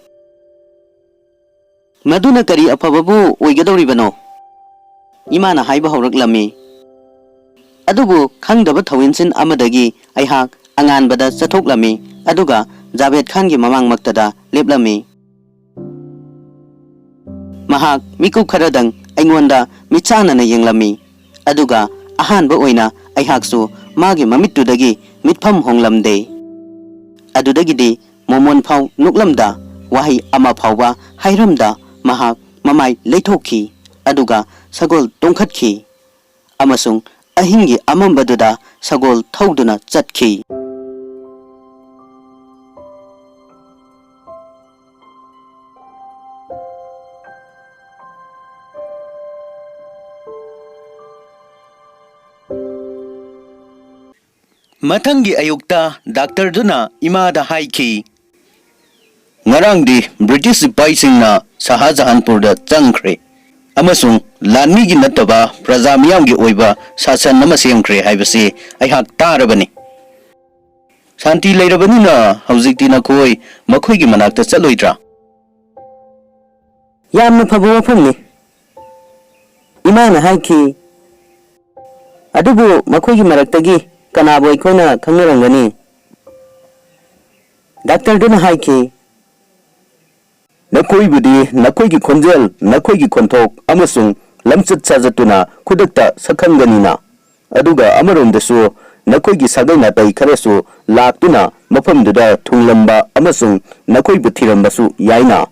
"ꯃꯗꯨꯅ ꯀꯔꯤ ꯑꯐꯕꯕꯨ ꯑꯣꯏꯒꯗꯧꯔꯤꯕꯅꯣ?" ꯏꯃꯥꯅ ꯍꯥꯏꯕ ꯍꯧꯔꯛꯂꯝꯃꯤ꯫ ꯑꯗꯨꯕꯨ ꯈꯪꯗꯕ ꯊꯧꯏꯟꯁꯤꯟ ꯑꯃꯗꯒꯤ ꯑꯩꯍꯥꯛ ꯑꯉꯥꯟꯕꯗ ꯆꯠꯊꯣꯛꯂꯝꯃꯤ, ꯑꯗꯨꯒ ꯖꯥꯕꯦꯗ ꯈꯥꯟꯒꯤ ꯃꯃꯥꯡꯃꯛꯇꯗ ꯂꯦꯞꯂꯝꯃꯤ꯫ ꯃꯍꯥꯛ ꯃꯤꯀꯨꯞ ꯈꯔꯗꯪ ꯑꯩꯉꯣꯟꯗ ꯃꯤꯠꯆꯥꯟꯅꯅ ꯌꯦꯡꯂꯝꯃꯤ, ꯑꯗꯨꯒ ꯑꯍꯥꯟꯕ ꯑꯣꯏꯅ ꯑꯩꯍꯥꯛꯁꯨ ꯃꯥꯒꯤ ꯃꯃꯤꯠꯇꯨꯗꯒꯤ ꯃꯤꯠꯐꯝ ꯍꯣꯡꯂꯝꯗꯦ꯫ ꯑꯗꯨꯗꯒꯤꯗꯤ ꯃꯣꯃꯣꯟ ꯐꯥꯎ ꯅꯣꯛꯂꯝꯗ, ꯋꯥꯍꯩ ꯑꯃ ꯐꯥꯎꯕ ꯍꯥꯏꯔꯝꯗ ꯃꯍꯥꯛ ꯃꯃꯥꯏ ꯂꯩꯊꯣꯛꯈꯤ, ꯑꯗꯨꯒ ꯁꯒꯣꯜ ꯇꯣꯡꯈꯠꯈꯤ꯫ ꯑꯃꯁꯨꯡ ꯑꯍꯤꯡꯒꯤ ꯑꯃꯝꯕꯗꯨꯗ ꯁꯒꯣꯜ ꯊꯧꯗꯨꯅ ꯆꯠꯈꯤ꯫ ꯃꯊꯪꯒꯤ ꯑꯌꯨꯛꯇ ꯗꯥꯛꯇꯔꯗꯨꯅ ꯏꯃꯥꯗ ꯍꯥꯏꯈꯤ, "ꯉꯔꯥꯡꯗꯤ ꯕ꯭ꯔꯤꯇꯤꯁ ꯁꯤꯄꯥꯏꯁꯤꯡꯅ ꯁꯍꯥꯖꯍꯥꯟꯄꯨꯔꯗ ꯆꯪꯈ꯭ꯔꯦ ꯑꯃꯁꯨꯡ ꯂꯥꯟꯃꯤꯒꯤ ꯅꯠꯇꯕ ꯄ꯭ꯔꯖꯥ ꯃꯤꯌꯥꯝꯒꯤ ꯑꯣꯏꯕ ꯁꯥꯁꯟ ꯑꯃ ꯁꯦꯝꯈ꯭ꯔꯦ ꯍꯥꯏꯕꯁꯤ ꯑꯩꯍꯥꯛ ꯇꯥꯔꯕꯅꯤ꯫ ꯁꯥꯟꯇꯤ ꯂꯩꯔꯕꯅꯤꯅ ꯍꯧꯖꯤꯛꯇꯤ ꯅꯈꯣꯏ ꯃꯈꯣꯏꯒꯤ ꯃꯅꯥꯛꯇ ꯆꯠꯂꯣꯏꯗ꯭ꯔꯥ?" "ꯌꯥꯝꯅ ꯐꯕ ꯋꯥꯐꯝꯅꯤ," ꯏꯃꯥꯅ ꯍꯥꯏꯈꯤ꯫ "ꯑꯗꯨꯕꯨ ꯃꯈꯣꯏꯒꯤ ꯃꯔꯛꯇꯒꯤ ꯀꯅꯥꯕꯨ ꯑꯩꯈꯣꯏꯅ ꯈꯪꯅꯔꯝꯒꯅꯤ?" ꯗꯥꯛꯇꯔꯗꯨꯅ ꯍꯥꯏꯈꯤ, "ꯅꯈꯣꯏꯕꯨꯗꯤ ꯅꯈꯣꯏꯒꯤ ꯈꯣꯟꯖꯦꯜ, ꯅꯈꯣꯏꯒꯤ ꯈꯣꯟꯊꯣꯛ ꯑꯃꯁꯨꯡ ꯂꯝꯆꯠ ꯁꯥꯖꯠꯇꯨꯅ ꯈꯨꯗꯛꯇ ꯁꯛꯈꯪꯒꯅꯤꯅ꯫ ꯑꯗꯨꯒ ꯑꯃꯔꯣꯝꯗꯁꯨ ꯅꯈꯣꯏꯒꯤ ꯁꯥꯒꯩ ꯅꯥꯇꯩ ꯈꯔꯁꯨ ꯂꯥꯛꯇꯨꯅ ꯃꯐꯝꯗꯨꯗ ꯊꯨꯡꯂꯝꯕ ꯑꯃꯁꯨꯡ ꯅꯈꯣꯏꯕꯨ ꯊꯤꯔꯝꯕꯁꯨ ꯌꯥꯏꯅ꯫"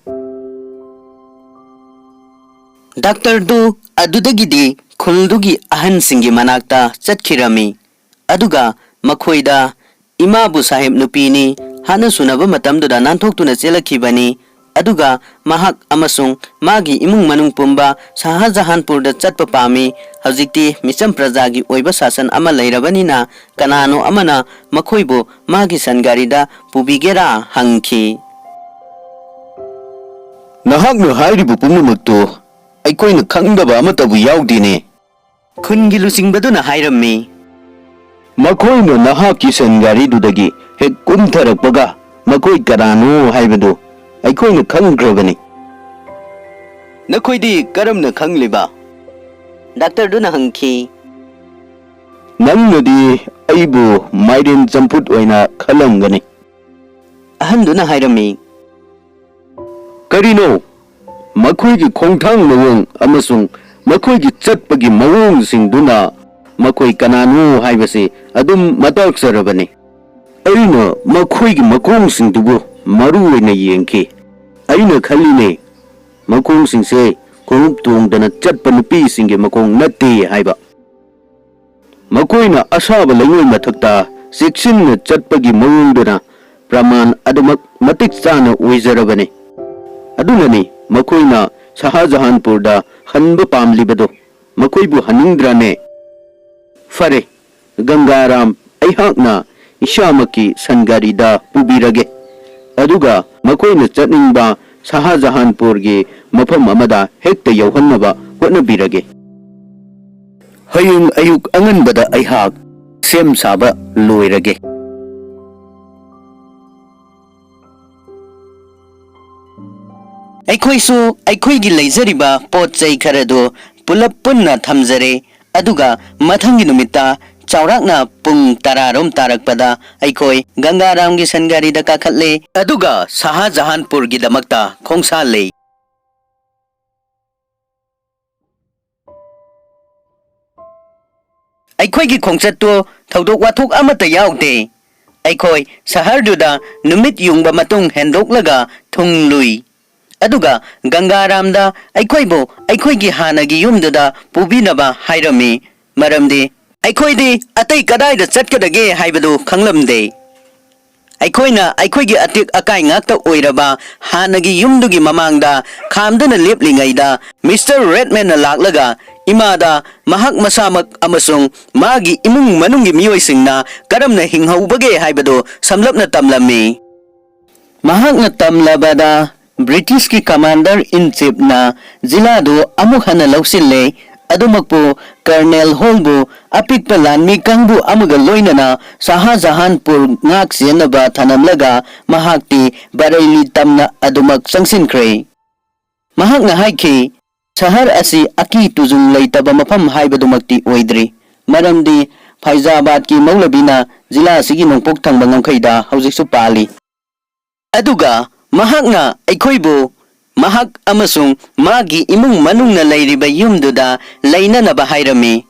ꯗꯥꯛꯇꯔꯗꯨ ꯑꯗꯨꯗꯒꯤꯗꯤ ꯈꯨꯜꯗꯨꯒꯤ ꯑꯍꯟꯁꯤꯡꯒꯤ ꯃꯅꯥꯛꯇ ꯆꯠꯈꯤꯔꯝꯃꯤ꯫ ꯑꯗꯨꯒ ꯃꯈꯣꯏꯗ, "ꯏꯃꯥꯕꯨ ꯁꯥꯍꯦꯕ ꯅꯨꯄꯤꯅꯤ, ꯍꯥꯠꯅ ꯁꯨꯅꯕ ꯃꯇꯝꯗꯨꯗ ꯅꯥꯟꯊꯣꯛꯇꯨꯅ ꯆꯦꯜꯂꯛꯈꯤꯕꯅꯤ, ꯑꯗꯨꯒ ꯃꯍꯥꯛ ꯑꯃꯁꯨꯡ ꯃꯥꯒꯤ ꯏꯃꯨꯡ ꯃꯅꯨꯡ ꯄꯨꯝꯕ ꯁꯍꯥꯖꯍꯥꯟꯄꯨꯔꯗ ꯆꯠꯄ ꯄꯥꯝꯃꯤ꯫ ꯍꯧꯖꯤꯛꯇꯤ ꯃꯤꯆꯝ ꯄ꯭ꯔꯖꯥꯒꯤ ꯑꯣꯏꯕ ꯁꯥꯁꯟ ꯑꯃ ꯂꯩꯔꯕꯅꯤꯅ, ꯀꯅꯥꯅꯣ ꯑꯃꯅ ꯃꯈꯣꯏꯕꯨ ꯃꯥꯒꯤ ꯁꯟꯒꯥꯔꯤꯗ ꯄꯨꯕꯤꯒꯦꯔꯥ?" ꯍꯪꯈꯤ꯫ "ꯅꯍꯥꯛꯅ ꯍꯥꯏꯔꯤꯕ ꯄꯨꯝꯅꯃꯛꯇꯨ ꯑꯩꯈꯣꯏꯅ ꯈꯪꯗꯕ ꯑꯃꯠꯇꯕꯨ ꯌꯥꯎꯗꯦꯅꯦ꯫" ꯈꯨꯟꯒꯤ ꯂꯨꯆꯤꯡꯕꯗꯨꯅ ꯍꯥꯏꯔꯝꯃꯤ, "ꯃꯈꯣꯏꯅ ꯅꯍꯥꯛꯀꯤ ꯁꯟ ꯒꯥꯔꯤꯗꯨꯗꯒꯤ ꯍꯦꯛ ꯀꯨꯝꯊꯔꯛꯄꯒ ꯃꯈꯣꯏ ꯀꯅꯥꯅꯣ ꯍꯥꯏꯕꯗꯨ ꯑꯩꯈꯣꯏꯅ ꯈꯪꯈ꯭ꯔꯕꯅꯤ꯫" "ꯅꯈꯣꯏꯗꯤ ꯀꯔꯝꯅ ꯈꯪꯂꯤꯕ?" ꯗꯥꯛꯇꯔꯗꯨꯅ ꯍꯪꯈꯤ꯫ "ꯅꯪꯅꯗꯤ ꯑꯩꯕꯨ ꯃꯥꯏꯔꯦꯟ ꯆꯝꯐꯨꯠ ꯑꯣꯏꯅ ꯈꯜꯂꯝꯒꯅꯤ꯫" ꯑꯍꯟꯗꯨꯅ ꯍꯥꯏꯔꯝꯃꯤ꯫ "ꯀꯔꯤꯅꯣ? ꯃꯈꯣꯏꯒꯤ ꯈꯣꯡꯊꯥꯡ ꯃꯑꯣꯡ ꯑꯃꯁꯨꯡ ꯃꯈꯣꯏꯒꯤ ꯆꯠꯄꯒꯤ ꯃꯑꯣꯡꯁꯤꯡꯗꯨꯅ ꯃꯈꯣꯏ ꯀꯅꯥꯅꯣ ꯍꯥꯏꯕꯁꯤ ꯑꯗꯨꯝ ꯃꯇꯥꯛꯆꯔꯕꯅꯤ꯫ ꯑꯩꯅ ꯃꯈꯣꯏꯒꯤ ꯃꯈꯣꯡꯁꯤꯡꯗꯨꯕꯨ ꯃꯔꯨ ꯑꯣꯏꯅ ꯌꯦꯡꯈꯤ꯫ ꯑꯩꯅ ꯈꯜꯂꯤꯅꯦ, ꯃꯈꯣꯡꯁꯤꯡꯁꯦ ꯈꯣꯡꯎꯞ ꯇꯣꯡꯗꯅ ꯆꯠꯄ ꯅꯨꯄꯤꯁꯤꯡꯒꯤ ꯃꯈꯣꯡ ꯅꯠꯇꯦ ꯍꯥꯏꯕ꯫ ꯃꯈꯣꯏꯅ ꯑꯁꯥꯕ ꯂꯩꯉꯣꯏ ꯃꯊꯛꯇ ꯆꯦꯛꯁꯤꯟꯅ ꯆꯠꯄꯒꯤ ꯃꯑꯣꯡꯗꯨꯅ ꯄ꯭ꯔꯃꯥꯟ ꯑꯗꯨꯃꯛ ꯃꯇꯤꯛ ꯆꯥꯅ ꯑꯣꯏꯖꯔꯕꯅꯤ꯫ ꯑꯗꯨꯅꯅꯤ ꯃꯈꯣꯏꯅ ꯁꯍꯥꯖꯍꯥꯟꯄꯨꯔꯗ ꯍꯟꯕ ꯄꯥꯝꯂꯤꯕꯗꯨ꯫ ꯃꯈꯣꯏꯕꯨ ꯍꯟꯅꯤꯡꯗ꯭ꯔꯅꯦ? ꯐꯔꯦ, ꯒꯪꯒꯥꯔꯥꯝ, ꯑꯩꯍꯥꯛꯅ ꯏꯁꯥꯃꯛꯀꯤ ꯁꯟꯒꯥꯔꯤꯗ ꯄꯨꯕꯤꯔꯒꯦ, ꯑꯗꯨꯒ ꯃꯈꯣꯏꯅ ꯆꯠꯅꯤꯡꯕ ꯁꯍꯥꯖꯍꯥꯟꯄꯨꯔꯒꯤ ꯃꯐꯝ ꯑꯃꯗ ꯍꯦꯛꯇ ꯌꯧꯍꯟꯅꯕ ꯍꯣꯠꯅꯕꯤꯔꯒꯦ꯫ ꯍꯌꯦꯡ ꯑꯌꯨꯛ ꯑꯉꯟꯕꯗ ꯑꯩꯍꯥꯛ ꯁꯦꯝ ꯁꯥꯕ ꯂꯣꯏꯔꯒꯦ꯫" ꯑꯩꯈꯣꯏꯁꯨ ꯑꯩꯈꯣꯏꯒꯤ ꯂꯩꯖꯔꯤꯕ ꯄꯣꯠ ꯆꯩ ꯈꯔꯗꯨ ꯄꯨꯂꯞ ꯄꯨꯟꯅ ꯊꯝꯖꯔꯦ, ꯑꯗꯨꯒ ꯃꯊꯪꯒꯤ ꯅꯨꯃꯤꯠꯇ ꯆꯥꯎꯔꯥꯛꯅ ꯄꯨꯡ ꯇꯔꯥ ꯔꯣꯝ ꯇꯥꯔꯛꯄꯗ ꯑꯩꯈꯣꯏ ꯒꯪꯒꯥꯔꯥꯝꯒꯤ ꯁꯟꯒꯥꯔꯤꯗ ꯀꯥꯈꯠꯂꯦ, ꯑꯗꯨꯒ ꯁꯍꯥꯖꯍꯥꯟꯄꯨꯔꯒꯤꯗꯃꯛꯇ ꯈꯣꯡꯁꯥꯜꯂꯦ꯫ ꯑꯩꯈꯣꯏꯒꯤ ꯈꯣꯡꯆꯠꯇꯨ ꯊꯧꯗꯣꯛ ꯋꯥꯊꯣꯛ ꯑꯃꯠꯇ ꯌꯥꯎꯗꯦ꯫ ꯑꯩꯈꯣꯏ ꯁꯍꯔꯗꯨꯗ ꯅꯨꯃꯤꯠ ꯌꯨꯡꯕ ꯃꯇꯨꯡ ꯍꯦꯟꯗꯣꯛꯂꯒ ꯊꯨꯡꯂꯨꯏ꯫ ꯑꯗꯨꯒ ꯒꯪꯒꯥꯔꯥꯝꯗ ꯑꯩꯈꯣꯏꯕꯨ ꯑꯩꯈꯣꯏꯒꯤ ꯍꯥꯟꯅꯒꯤ ꯌꯨꯝꯗꯨꯗ ꯄꯨꯕꯤꯅꯕ ꯍꯥꯏꯔꯝꯃꯤ, ꯃꯔꯝꯗꯤ ꯑꯩꯈꯣꯏꯗꯤ ꯑꯇꯩ ꯀꯗꯥꯏꯗ ꯆꯠꯀꯗꯒꯦ ꯍꯥꯏꯕꯗꯨ ꯈꯪꯂꯝꯗꯦ꯫ ꯑꯩꯈꯣꯏꯅ ꯑꯩꯈꯣꯏꯒꯤ ꯑꯇꯦꯛ ꯑꯀꯥꯏ ꯉꯥꯛꯇ ꯑꯣꯏꯔꯕ ꯍꯥꯟꯅꯒꯤ ꯌꯨꯝꯗꯨꯒꯤ ꯃꯃꯥꯡꯗ ꯈꯥꯝꯗꯨꯅ ꯂꯦꯞꯂꯤꯉꯩꯗ, ꯃꯤꯁꯇꯔ ꯔꯦꯗꯃꯦꯟꯅ ꯂꯥꯛꯂꯒ ꯏꯃꯥꯗ ꯃꯍꯥꯛ ꯃꯁꯥꯃꯛ ꯑꯃꯁꯨꯡ ꯃꯥꯒꯤ ꯏꯃꯨꯡ ꯃꯅꯨꯡꯒꯤ ꯃꯤꯑꯣꯏꯁꯤꯡꯅ ꯀꯔꯝꯅ ꯍꯤꯡꯍꯧꯕꯒꯦ ꯍꯥꯏꯕꯗꯨ ꯁꯝꯂꯞꯅ ꯇꯝꯂꯝꯃꯤ꯫ ꯃꯍꯥꯛꯅ ꯇꯝꯂꯕꯗ, ꯕ꯭ꯔꯤꯇꯤꯁꯀꯤ ꯀꯃꯥꯟꯗꯔ ꯏꯟ ꯆꯤꯐꯅ ꯖꯤꯂꯥꯗꯨ ꯑꯃꯨꯛ ꯍꯟꯅ ꯂꯧꯁꯤꯜꯂꯦ꯫ ꯑꯗꯨꯃꯛꯄꯨ, ꯀꯔꯅꯦꯜ ꯍꯣꯜꯕꯨ ꯑꯄꯤꯛꯄ ꯂꯥꯟꯃꯤ ꯀꯥꯡꯕꯨ ꯑꯃꯒ ꯂꯣꯏꯅꯅ ꯁꯍꯥꯖꯍꯥꯟꯄꯨꯔ ꯉꯥꯛ ꯁꯦꯟꯅꯕ ꯊꯅꯝꯂꯒ, ꯃꯍꯥꯛꯇꯤ ꯕꯔꯩꯂꯤ ꯇꯝꯅ ꯑꯗꯨꯃꯛ ꯆꯪꯁꯤꯟꯈ꯭ꯔꯦ꯫ ꯃꯍꯥꯛꯅ ꯍꯥꯏꯈꯤ, ꯁꯍꯔ ꯑꯁꯤ ꯑꯀꯤ ꯇꯨꯖꯨꯡ ꯂꯩꯇꯕ ꯃꯐꯝ ꯍꯥꯏꯕꯗꯨꯃꯛꯇꯤ ꯑꯣꯏꯗ꯭ꯔꯤ, ꯃꯔꯝꯗꯤ ꯐꯩꯖꯥꯕꯥꯗꯀꯤ ꯃꯧꯂꯕꯤꯅ ꯖꯤꯂꯥ ꯑꯁꯤꯒꯤ ꯅꯣꯡꯄꯣꯛ ꯊꯪꯕ ꯉꯝꯈꯩꯗ ꯍꯧꯖꯤꯛꯁꯨ ꯄꯥꯜꯂꯤ꯫ ꯑꯗꯨꯒ ꯃꯍꯥꯛꯅ ꯑꯩꯈꯣꯏꯕꯨ ꯃꯍꯥꯛ ꯑꯃꯁꯨꯡ ꯃꯥꯒꯤ ꯏꯃꯨꯡ ꯃꯅꯨꯡꯅ ꯂꯩꯔꯤꯕ ꯌꯨꯝꯗꯨꯗ ꯂꯩꯅꯅꯕ ꯍꯥꯏꯔꯝꯃꯤ꯫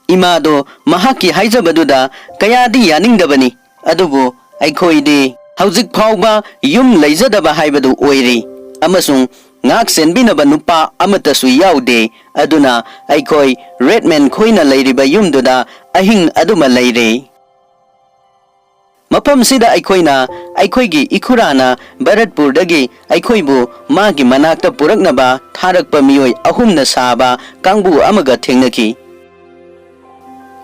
ꯏꯃꯥꯗꯣ ꯃꯍꯥꯛꯀꯤ ꯍꯥꯏꯖꯕꯗꯨꯗ ꯀꯌꯥꯗꯤ ꯌꯥꯅꯤꯡꯗꯕꯅꯤ, ꯑꯗꯨꯕꯨ ꯑꯩꯈꯣꯏꯗꯤ ꯍꯧꯖꯤꯛ ꯐꯥꯎꯕ ꯌꯨꯝ ꯂꯩꯖꯗꯕ ꯍꯥꯏꯕꯗꯨ ꯑꯣꯏꯔꯤ, ꯑꯃꯁꯨꯡ ꯉꯥꯛ ꯁꯦꯟꯕꯤꯅꯕ ꯅꯨꯄꯥ ꯑꯃꯠꯇꯁꯨ ꯌꯥꯎꯗꯦ꯫ ꯑꯗꯨꯅ ꯑꯩꯈꯣꯏ ꯔꯦꯗꯃꯦꯟ ꯈꯣꯏꯅ ꯂꯩꯔꯤꯕ ꯌꯨꯝꯗꯨꯗ ꯑꯍꯤꯡ ꯑꯗꯨꯃ ꯂꯩꯔꯦ꯫ ꯃꯐꯝꯁꯤꯗ ꯑꯩꯈꯣꯏꯅ ꯑꯩꯈꯣꯏꯒꯤ ꯏꯈꯨꯔꯥꯅ ꯚꯔꯠꯄꯨꯔꯗꯒꯤ ꯑꯩꯈꯣꯏꯕꯨ ꯃꯥꯒꯤ ꯃꯅꯥꯛꯇ ꯄꯨꯔꯛꯅꯕ ꯊꯥꯔꯛꯄ ꯃꯤꯑꯣꯏ ꯑꯍꯨꯝꯅ ꯁꯥꯕ ꯀꯥꯡꯕꯨ ꯑꯃꯒ ꯊꯦꯡꯅꯈꯤ꯫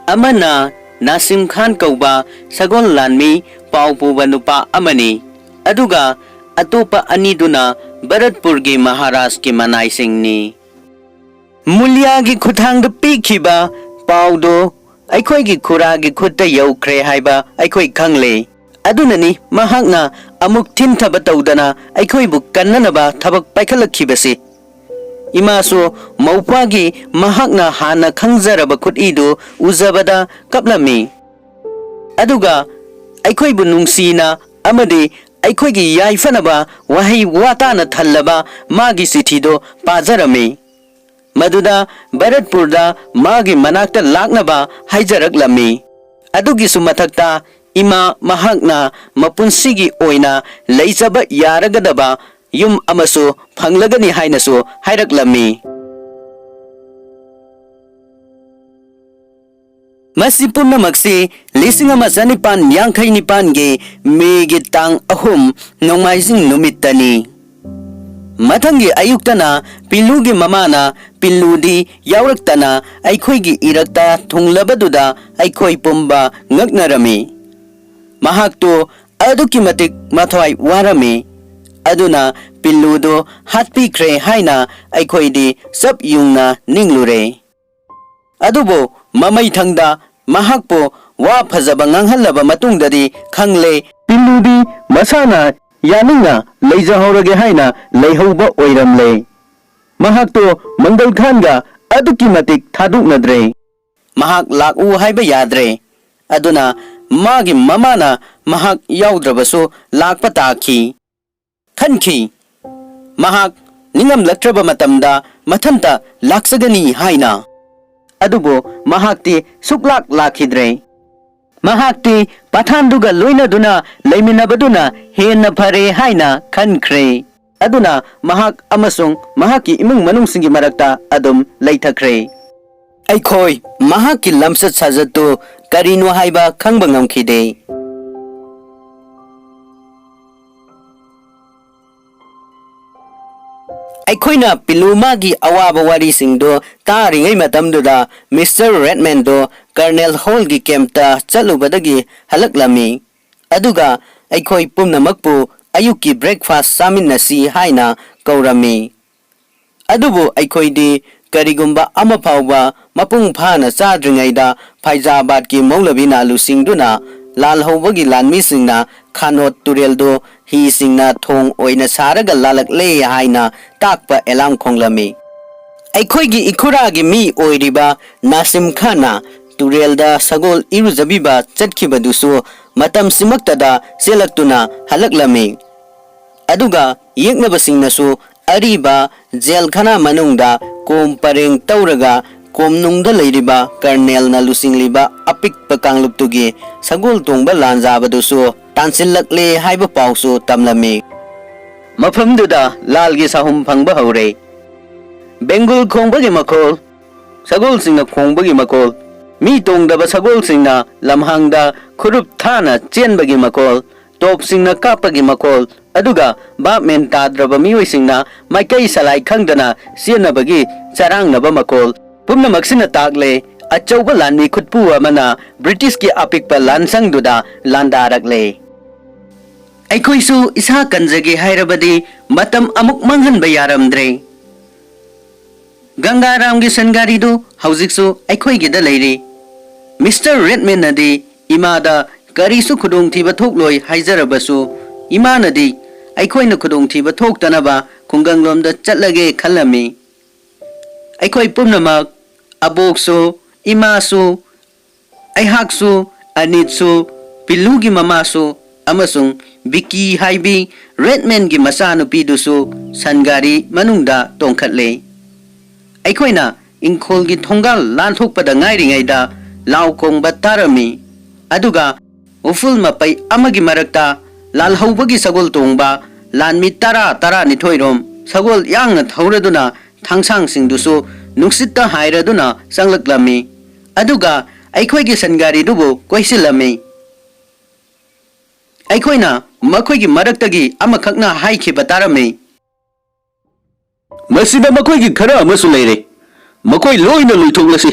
ꯑꯃꯅ ꯅꯥꯁꯤꯝ ꯈꯥꯟ ꯀꯧꯕ ꯁꯒꯣꯜ ꯂꯥꯟꯃꯤ ꯄꯥꯎ ꯄꯨꯕ ꯅꯨꯄꯥ ꯑꯃꯅꯤ, ꯑꯗꯨꯒ ꯑꯇꯣꯞꯄ ꯑꯅꯤꯗꯨꯅ ꯚꯔꯠꯄꯨꯔꯒꯤ ꯃꯍꯥꯔꯥꯖꯀꯤ ꯃꯅꯥꯏꯁꯤꯡꯅꯤ꯫ ꯃꯨꯂꯤꯌꯥꯒꯤ ꯈꯨꯠꯊꯥꯡꯗ ꯄꯤꯈꯤꯕ ꯄꯥꯎꯗꯨ ꯑꯩꯈꯣꯏꯒꯤ ꯈꯨꯔꯥꯒꯤ ꯈꯨꯠꯇ ꯌꯧꯈ꯭ꯔꯦ ꯍꯥꯏꯕ ꯑꯩꯈꯣꯏ ꯈꯪꯂꯦ꯫ ꯑꯗꯨꯅꯅꯤ ꯃꯍꯥꯛꯅ ꯑꯃꯨꯛ ꯊꯤꯟꯊꯕ ꯇꯧꯗꯅ ꯑꯩꯈꯣꯏꯕꯨ ꯀꯟꯅꯅꯕ ꯊꯕꯛ ꯄꯥꯏꯈꯠꯂꯛꯈꯤꯕꯁꯤ꯫ ꯏꯃꯥꯁꯨ ꯃꯧꯄ꯭ꯋꯥꯒꯤ ꯃꯍꯥꯛꯅ ꯍꯥꯟꯅ ꯈꯪꯖꯔꯕ ꯈꯨꯠꯏꯗꯨ ꯎꯖꯕꯗ ꯀꯞꯂꯝꯃꯤ꯫ ꯑꯗꯨꯒ ꯑꯩꯈꯣꯏꯕꯨ ꯅꯨꯡꯁꯤꯅ ꯑꯃꯗꯤ ꯑꯩꯈꯣꯏꯒꯤ ꯌꯥꯏꯐꯅꯕ ꯋꯥꯍꯩ ꯋꯥꯇꯥꯅ ꯊꯜꯂꯕ ꯃꯥꯒꯤ ꯆꯤꯊꯤꯗꯨ ꯄꯥꯖꯔꯝꯃꯤ꯫ ꯃꯗꯨꯗ ꯚꯔꯠꯄꯨꯔꯗ ꯃꯥꯒꯤ ꯃꯅꯥꯛꯇ ꯂꯥꯛꯅꯕ ꯍꯥꯏꯖꯔꯛꯂꯝꯃꯤ꯫ ꯑꯗꯨꯒꯤꯁꯨ ꯃꯊꯛꯇ ꯏꯃꯥ ꯃꯍꯥꯛꯅ ꯃꯄꯨꯟꯁꯤꯒꯤ ꯑꯣꯏꯅ ꯂꯩꯖꯕ ꯌꯥꯔꯒꯗꯕ ꯌꯨꯝ ꯑꯃꯁꯨ ꯐꯪꯂꯒꯅꯤ ꯍꯥꯏꯅꯁꯨ ꯍꯥꯏꯔꯛꯂꯝꯃꯤ꯫ ꯃꯁꯤ ꯄꯨꯝꯅꯃꯛꯁꯤ ꯂꯤꯁꯤꯡ ꯑꯃ ꯆꯅꯤꯄꯥꯟ ꯌꯥꯡꯈꯩ ꯅꯤꯄꯥꯟꯒꯤ ꯃꯦꯒꯤ ꯇꯥꯡ ꯑꯍꯨꯝ ꯅꯣꯡꯃꯥꯏꯖꯤꯡ ꯅꯨꯃꯤꯠꯇꯅꯤ꯫ ꯃꯊꯪꯒꯤ ꯑꯌꯨꯛꯇꯅ ꯄꯤꯂꯨꯒꯤ ꯃꯃꯥꯅ ꯄꯤꯂꯨꯗꯤ ꯌꯥꯎꯔꯛꯇꯅ ꯑꯩꯈꯣꯏꯒꯤ ꯏꯔꯛꯇ ꯊꯨꯡꯂꯕꯗꯨꯗ ꯑꯩꯈꯣꯏ ꯄꯨꯝꯕ ꯉꯛꯅꯔꯝꯃꯤ꯫ ꯃꯍꯥꯛꯇꯨ ꯑꯗꯨꯛꯀꯤ ꯃꯇꯤꯛ ꯃꯊ꯭ꯋꯥꯏ ꯋꯥꯔꯝꯃꯤ꯫ ꯑꯗꯨꯅ ꯄꯤꯂꯨꯗꯨ ꯍꯥꯠꯄꯤꯈ꯭ꯔꯦ ꯍꯥꯏꯅ ꯑꯩꯈꯣꯏꯗꯤ ꯆꯞ ꯌꯨꯡꯅ ꯅꯤꯡꯂꯨꯔꯦ꯫ ꯑꯗꯨꯕꯨ ꯃꯃꯩꯊꯪꯗ ꯃꯍꯥꯛꯄꯨ ꯋꯥ ꯐꯖꯕ ꯉꯥꯡꯍꯜꯂꯕ ꯃꯇꯨꯡꯗꯗꯤ ꯈꯪꯂꯦ, ꯄꯤꯂꯨꯗꯤ ꯃꯁꯥꯅ ꯌꯥꯅꯤꯡꯅ ꯂꯩꯖꯍꯧꯔꯒꯦ ꯍꯥꯏꯅ ꯂꯩꯍꯧꯕ ꯑꯣꯏꯔꯝꯂꯦ꯫ ꯃꯍꯥꯛꯇꯣ ꯃꯪꯒꯜ ꯈꯥꯟꯒ ꯑꯗꯨꯛꯀꯤ ꯃꯇꯤꯛ ꯊꯥꯗꯣꯛꯅꯗ꯭ꯔꯦ꯫ ꯃꯍꯥꯛ ꯂꯥꯛꯎ ꯍꯥꯏꯕ ꯌꯥꯗ꯭ꯔꯦ꯫ ꯑꯗꯨꯅ ꯃꯥꯒꯤ ꯃꯃꯥꯅ ꯃꯍꯥꯛ ꯌꯥꯎꯗ꯭ꯔꯕꯁꯨ ꯂꯥꯛꯄ ꯇꯥꯈꯤ꯫ ꯈꯟꯈꯤ, ꯃꯍꯥꯛ ꯅꯤꯡꯉꯝꯂꯛꯇ꯭ꯔꯕ ꯃꯇꯝꯗ ꯃꯊꯟꯇ ꯂꯥꯛꯆꯒꯅꯤ ꯍꯥꯏꯅ꯫ ꯑꯗꯨꯕꯨ ꯃꯍꯥꯛꯇꯤ ꯁꯨꯛꯂꯥꯛ ꯂꯥꯛꯈꯤꯗ꯭ꯔꯦ꯫ ꯃꯍꯥꯛꯇꯤ ꯄꯊꯥꯟꯗꯨꯒ ꯂꯣꯏꯅꯗꯨꯅ ꯂꯩꯃꯤꯟꯅꯕꯗꯨꯅ ꯍꯦꯟꯅ ꯐꯔꯦ ꯍꯥꯏꯅ ꯈꯟꯈ꯭ꯔꯦ꯫ ꯑꯗꯨꯅ ꯃꯍꯥꯛ ꯑꯃꯁꯨꯡ ꯃꯍꯥꯛꯀꯤ ꯏꯃꯨꯡ ꯃꯅꯨꯡꯁꯤꯡꯒꯤ ꯃꯔꯛꯇ ꯑꯗꯨꯝ ꯂꯩꯊꯈ꯭ꯔꯦ꯫ ꯑꯩꯈꯣꯏ ꯃꯍꯥꯛꯀꯤ ꯂꯝꯆꯠ ꯁꯥꯖꯠꯇꯨ ꯀꯔꯤꯅꯣ ꯍꯥꯏꯕ ꯈꯪꯕ ꯉꯝꯈꯤꯗꯦ꯫ ꯑꯩꯈꯣꯏꯅ ꯄꯤꯂꯨꯃꯥꯒꯤ ꯑꯋꯥꯕ ꯋꯥꯔꯤꯁꯤꯡꯗꯨ ꯇꯥꯔꯤꯉꯩ ꯃꯇꯝꯗꯨꯗ ꯃꯤꯁꯇꯔ ꯔꯦꯗꯃꯦꯟꯗꯨ ꯀꯔꯅꯦꯜ ꯍꯣꯜꯒꯤ ꯀꯦꯝꯞꯇ ꯆꯠꯂꯨꯕꯗꯒꯤ ꯍꯜꯂꯛꯂꯝꯃꯤ꯫ ꯑꯗꯨꯒ ꯑꯩꯈꯣꯏ ꯄꯨꯝꯅꯃꯛꯄꯨ ꯑꯌꯨꯛꯀꯤ ꯕ꯭ꯔꯦꯛꯐꯥꯁ ꯆꯥꯃꯤꯟꯅꯁꯤ ꯍꯥꯏꯅ ꯀꯧꯔꯝꯃꯤ꯫ ꯑꯗꯨꯕꯨ ꯑꯩꯈꯣꯏꯗꯤ ꯀꯔꯤꯒꯨꯝꯕ ꯑꯃ ꯐꯥꯎꯕ ꯃꯄꯨꯡ ꯐꯥꯅ ꯆꯥꯗ꯭ꯔꯤꯉꯩꯗ ꯐꯩꯖꯥꯕꯥꯗꯀꯤ ꯃꯧꯂꯕꯤꯅ ꯂꯨꯆꯤꯡꯗꯨꯅ ꯂꯥꯜꯍꯧꯕꯒꯤ ꯂꯥꯟꯃꯤꯁꯤꯡꯅ ꯈꯥꯅꯣꯠ ꯇꯨꯔꯦꯜꯗꯨ ꯍꯤꯁꯤꯡꯅ ꯊꯣꯡ ꯑꯣꯏꯅ ꯁꯥꯔꯒ ꯂꯥꯜꯂꯛꯂꯦ ꯍꯥꯏꯅ ꯇꯥꯛꯄ ꯑꯦꯂꯥꯝ ꯈꯣꯡꯂꯝꯃꯤ꯫ ꯑꯩꯈꯣꯏꯒꯤ ꯏꯈꯨꯔꯥꯒꯤ ꯃꯤ ꯑꯣꯏꯔꯤꯕ ꯅꯥꯁꯤꯝ ꯈꯥꯟꯅ ꯇꯨꯔꯦꯜꯗ ꯁꯒꯣꯜ ꯏꯔꯨꯖꯕꯤꯕ ꯆꯠꯈꯤꯕꯗꯨꯁꯨ ꯃꯇꯝꯁꯤꯃꯛꯇꯗ ꯆꯦꯜꯂꯛꯇꯨꯅ ꯍꯜꯂꯛꯂꯝꯃꯤ꯫ ꯑꯗꯨꯒ ꯌꯦꯛꯅꯕꯁꯤꯡꯅꯁꯨ ꯑꯔꯤꯕ ꯖꯦꯜꯈꯥꯅꯥ ꯃꯅꯨꯡꯗ ꯀꯣꯝ ꯄꯔꯦꯡ ꯇꯧꯔꯒ ꯀꯣꯝꯅꯨꯡꯗ ꯂꯩꯔꯤꯕ ꯀꯔꯅꯦꯜꯅ ꯂꯨꯆꯤꯡꯂꯤꯕ ꯑꯄꯤꯛꯄ ꯀꯥꯡꯂꯨꯞꯇꯨꯒꯤ ꯁꯒꯣꯜ ꯇꯣꯡꯕ ꯂꯥꯟꯖꯥꯕꯗꯨꯁꯨ ꯇꯥꯟꯁꯤꯜꯂꯛꯂꯦ ꯍꯥꯏꯕ ꯄꯥꯎꯁꯨ ꯇꯝꯂꯝꯃꯤ꯫ ꯃꯐꯝꯗꯨꯗ ꯂꯥꯜꯒꯤ ꯁꯥꯍꯨꯝ ꯐꯪꯕ ꯍꯧꯔꯦ꯫ ꯕꯦꯡꯒꯨꯜ ꯈꯣꯡꯕꯒꯤ ꯃꯈꯣꯜ, ꯁꯒꯣꯜꯁꯤꯡꯅ ꯈꯣꯡꯕꯒꯤ ꯃꯈꯣꯜ, ꯃꯤ ꯇꯣꯡꯗꯕ ꯁꯒꯣꯜꯁꯤꯡꯅ ꯂꯝꯍꯥꯡꯗ ꯈꯨꯔꯨꯞ ꯊꯥꯅ ꯆꯦꯟꯕꯒꯤ ꯃꯈꯣꯜ, ꯇꯣꯞꯁꯤꯡꯅ ꯀꯥꯞꯄꯒꯤ ꯃꯈꯣꯜ, ꯑꯗꯨꯒ ꯚꯥꯞ ꯃꯦꯟ ꯇꯥꯗ꯭ꯔꯕ ꯃꯤꯑꯣꯏꯁꯤꯡꯅ ꯃꯥꯏꯀꯩ ꯁꯂꯥꯏ ꯈꯪꯗꯅ ꯆꯦꯟꯅꯕꯒꯤ ꯆꯔꯥꯡꯅꯕ ꯃꯈꯣꯜ, ꯄꯨꯝꯅꯃꯛꯁꯤꯅ ꯇꯥꯛꯂꯦ, ꯑꯆꯧꯕ ꯂꯥꯟꯃꯤ ꯈꯨꯠꯄꯨ ꯑꯃꯅ ꯕ꯭ꯔꯤꯇꯤꯁꯀꯤ ꯑꯄꯤꯛꯄ ꯂꯥꯟꯁꯪꯗꯨꯗ ꯂꯥꯟꯗꯥꯔꯛꯂꯦ꯫ ꯑꯩꯈꯣꯏꯁꯨ ꯏꯁꯥ ꯀꯟꯖꯒꯦ ꯍꯥꯏꯔꯕꯗꯤ ꯃꯇꯝ ꯑꯃꯨꯛ ꯃꯥꯡꯍꯟꯕ ꯌꯥꯔꯝꯗ꯭ꯔꯦ꯫ ꯒꯪꯒꯥꯔꯥꯝꯒꯤ ꯁꯟꯒꯥꯔꯤꯗꯨ ꯍꯧꯖꯤꯛꯁꯨ ꯑꯩꯈꯣꯏꯒꯤꯗ ꯂꯩꯔꯤ꯫ ꯃꯤꯁꯇꯔ ꯔꯦꯗꯃꯦꯟꯅꯗꯤ ꯏꯃꯥꯗ ꯀꯔꯤꯁꯨ ꯈꯨꯗꯣꯡꯊꯤꯕ ꯊꯣꯛꯂꯣꯏ ꯍꯥꯏꯖꯔꯕꯁꯨ, ꯏꯃꯥꯅꯗꯤ ꯑꯩꯈꯣꯏꯅ ꯈꯨꯗꯣꯡꯊꯤꯕ ꯊꯣꯛꯇꯅꯕ ꯈꯨꯡꯒꯪꯂꯣꯝꯗ ꯆꯠꯂꯒꯦ ꯈꯜꯂꯝꯃꯤ꯫ ꯑꯩꯈꯣꯏ ꯄꯨꯝꯅꯃꯛ, ꯑꯕꯣꯛꯁꯨ, ꯏꯃꯥꯁꯨ, ꯑꯩꯍꯥꯛꯁꯨ, ꯑꯅꯤꯠꯁꯨ, ꯄꯤꯜꯂꯨꯒꯤ ꯃꯃꯥꯁꯨ ꯑꯃꯁꯨꯡ ꯕꯤꯀꯤ ꯍꯥꯏꯕꯤ ꯔꯦꯗꯃꯦꯟꯒꯤ ꯃꯆꯥꯅꯨꯄꯤꯗꯨꯁꯨ ꯁꯟꯒꯥꯔꯤ ꯃꯅꯨꯡꯗ ꯇꯣꯡꯈꯠꯂꯦ꯫ ꯑꯩꯈꯣꯏꯅ ꯏꯪꯈꯣꯜꯒꯤ ꯊꯣꯡꯒꯥꯜ ꯂꯥꯟꯊꯣꯛꯄꯗ ꯉꯥꯏꯔꯤꯉꯩꯗ ꯂꯥꯎ ꯈꯣꯡꯕ ꯇꯥꯔꯝꯃꯤ꯫ ꯑꯗꯨꯒ ꯎꯐꯨꯜ ꯃꯄꯩ ꯑꯃꯒꯤ ꯃꯔꯛꯇ ꯂꯥꯜꯍꯧꯕꯒꯤ ꯁꯒꯣꯜ ꯇꯣꯡꯕ ꯂꯥꯟꯃꯤ ꯇꯔꯥ, ꯇꯔꯥꯅꯤꯊꯣꯏꯔꯣꯝ ꯁꯒꯣꯜ ꯌꯥꯡꯅ ꯊꯧꯔꯗꯨꯅ ꯊꯥꯡꯁꯥꯡꯁꯤꯡꯗꯨꯁꯨ ꯅꯨꯡꯁꯤꯠꯇ ꯍꯥꯏꯔꯗꯨꯅ ꯆꯪꯂꯛꯂꯝꯃꯤ꯫ ꯑꯗꯨꯒ ꯑꯩꯈꯣꯏꯒꯤ ꯁꯟꯒꯥꯔꯤꯗꯨꯕꯨ ꯀꯣꯏꯁꯤꯜꯂꯝꯃꯤ꯫ ꯑꯩꯈꯣꯏꯅ ꯃꯈꯣꯏꯒꯤ ꯃꯔꯛꯇꯒꯤ ꯑꯃꯈꯛꯅ ꯍꯥꯏꯈꯤꯕ ꯇꯥꯔꯝꯃꯤ, "ꯃꯁꯤꯗ ꯃꯈꯣꯏꯒꯤ ꯈꯔ ꯑꯃꯁꯨ ꯂꯩꯔꯦ꯫ ꯃꯈꯣꯏ ꯂꯣꯏꯅ ꯂꯣꯏꯊꯣꯛꯂꯁꯤ꯫"